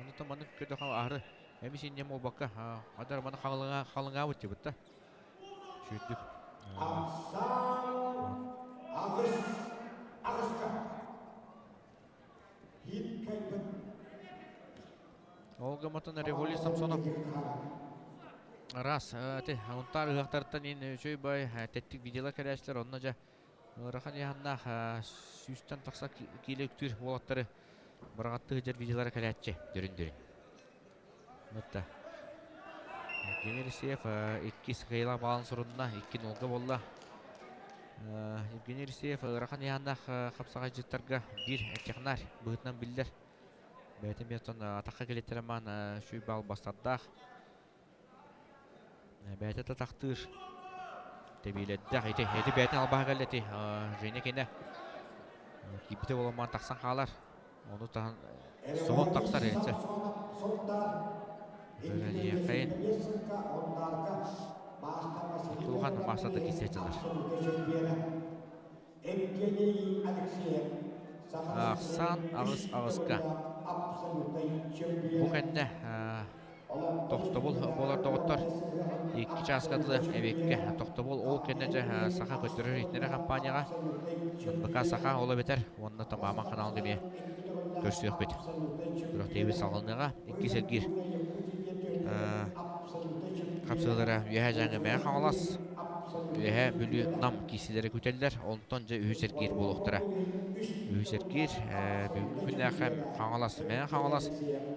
оннуттан маннык көрдөххө аһары эмис инньэ буолбакка адар маны халыҥаабыт дебит да сүүрдүк Ол гыммытын Револий Самсонов раз ити Унтаар ыһыахтарыттан иин үчүгэй бай тэттик видеолар кэлээччилэр онно дьэ ыарахан ыйааһыннаах сүүстэн тахса киилэ үктүүр уолаттары быраҕаттыы сылдьар видеолара кэлээччи дөрүн-дөрүн. Мытта. Евгений Алексеев иккис кыайыылаах баалын сурунна, 2-0 буолла. Евгений Алексеев ыарахан ыйааннаах хапсаҕайдьыттарга биир технарь быһыытынан биллэр. Бэйэтин бэйэтин атахха кэлиттэрэ маан сүүй баал бастардаах. Бэйэтэ да тахтыыр. Тэбиилэрдээх ити ити бэйэтин албаһа кэллэ ити Женя кинэ киирбитэ буолан тахсан хаалар. Ону таһан соһон тахсар эйсэ. Өлөниэхэйин. Улахан маастарда кисээчилэр. Ахсаан аҕыс аҕыска. Бу кэннэ тохтобул буолар доҕоттор. Икки чааска дылы эбиэккэ тохтобул ол кэннэ дьэ саха көрдөрөр иһитиннэрэр компанияҕа НБК Саха ол эбэтэр уонна Тамама ханаалга эмиэ көрсүөхпүт. Күрэхтэһиибит салҕаныаҕа. Иккис эргиир хапсыһыылара Үөһээ Дьааҥы Мэҥэ Хаҥалас, Үөһээ Бүлүү Нам киирсиилэрэ күүтэллэр. Онтон дьэ үһүс эргиир буолуохтара. Үһүс эргиир бүгүҥҥү күннээххэ Хаҥалас Мэҥэ Хаҥалас,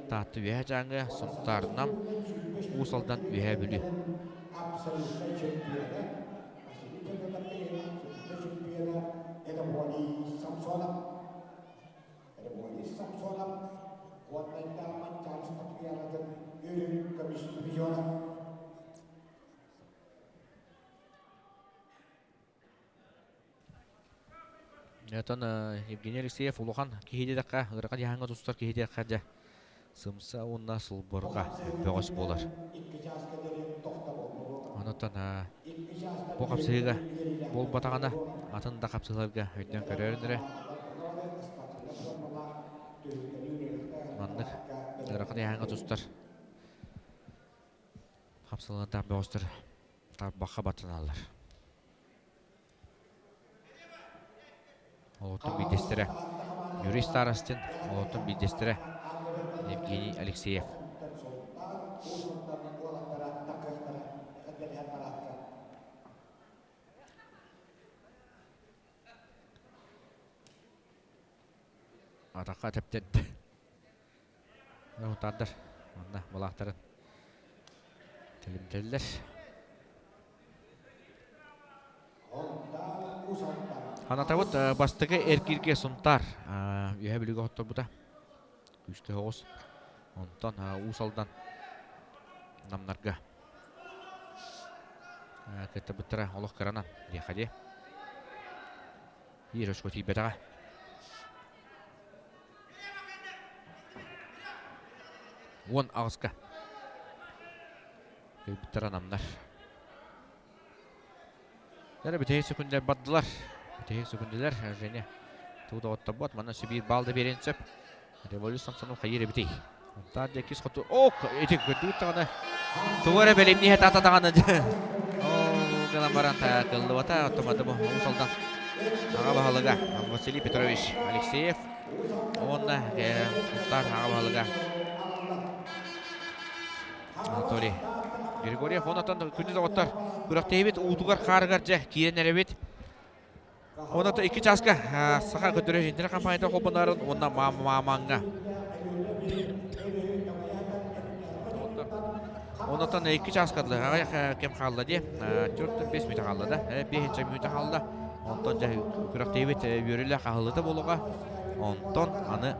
Таатта Үөһээ Дьааҥы, Сунтаар Нам, Уус Алдан Үөһээ Бүлүү. Революция Куотайдааммат Чарльз Татьянатын үрүҥ көмүс призера. Оттон Евгений Алексеев улахан киһи диэтэххэ, ыарахан дьаһаҥҥа тустар киһи диэххэ дьэ сымса уонна сылбырҕа бөҕөс буолар. Онон бу хапсыһыыга буолбатаҕына атын да хапсыһыыларга өйдөөн көрөөрүн эрэ. Маннык ыарахан ыйааһыҥҥа тустар хапсылыырдаах бөҕөстөр тарбахха баттаналлар. Олортон биирдэстэрэ Юрий Старостин, олортон биирдэстэрэ Евгений Алексеев. Атахха тэптэрдэ. Утаардар. Манна балаахтарын тэлимтэллэр. Ханатабыт бастакы эргииргэ Сунтаар Үөһэ Бүлүүгэ хотторбута. Күүстээх оҕус. Онтон Уус Алдан Намнарга кыттыбыттара олох кыранан диэхэ дии. Биир очко тиийбэтэҕэ. 18-ка. Кыайбыттара намнар. Дәрі бүтэһик сөкүндэр бардылар. Бүтэһик сөкүндүлэр Женя тугу да отторбот. Манна өссө биир балл да биэриэн сөп. Революция Самсонов хайыыр эбитий? Онтаар дьэкис хоту. Ок, ити көрдүгүт даҕаны. Тугу эрэ бэлэмниэһэ тата даҕаны. Оо, гынан баран кыллыбата. Оттомады бу Уус Алдан аҕа баһылыга Василий Петрович Алексеев уонна Сунтаар аҕа баһылыга Анатолий Григорьев. Онон күндү доҕоттор, күрэхтэһиибит уутугар-хаарыгар дьэ киирэн эрэбит. Онон икки чааска саха көтөрө интернет компанията холбонарын уонна маамаҥҥа. Онотон икки чааска аҕыйах кэм хаалла дии. 4-5 мүнүүтэ хаалла да. 5 мүнүүтэ хаалла. Онтон дьэ күрэхтэһиибит үөрүүлээх аһыллыыта буолуоҕа. Онтон аны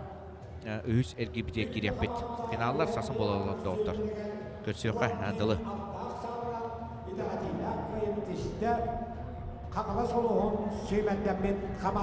үһүс эргийбитигэр киириэхпит. Финаллар сасын буолаллар доҕоттор. Көрсүөххэ дылы. Хаҥалас улууһун сүүмэрдэммит хамаандата.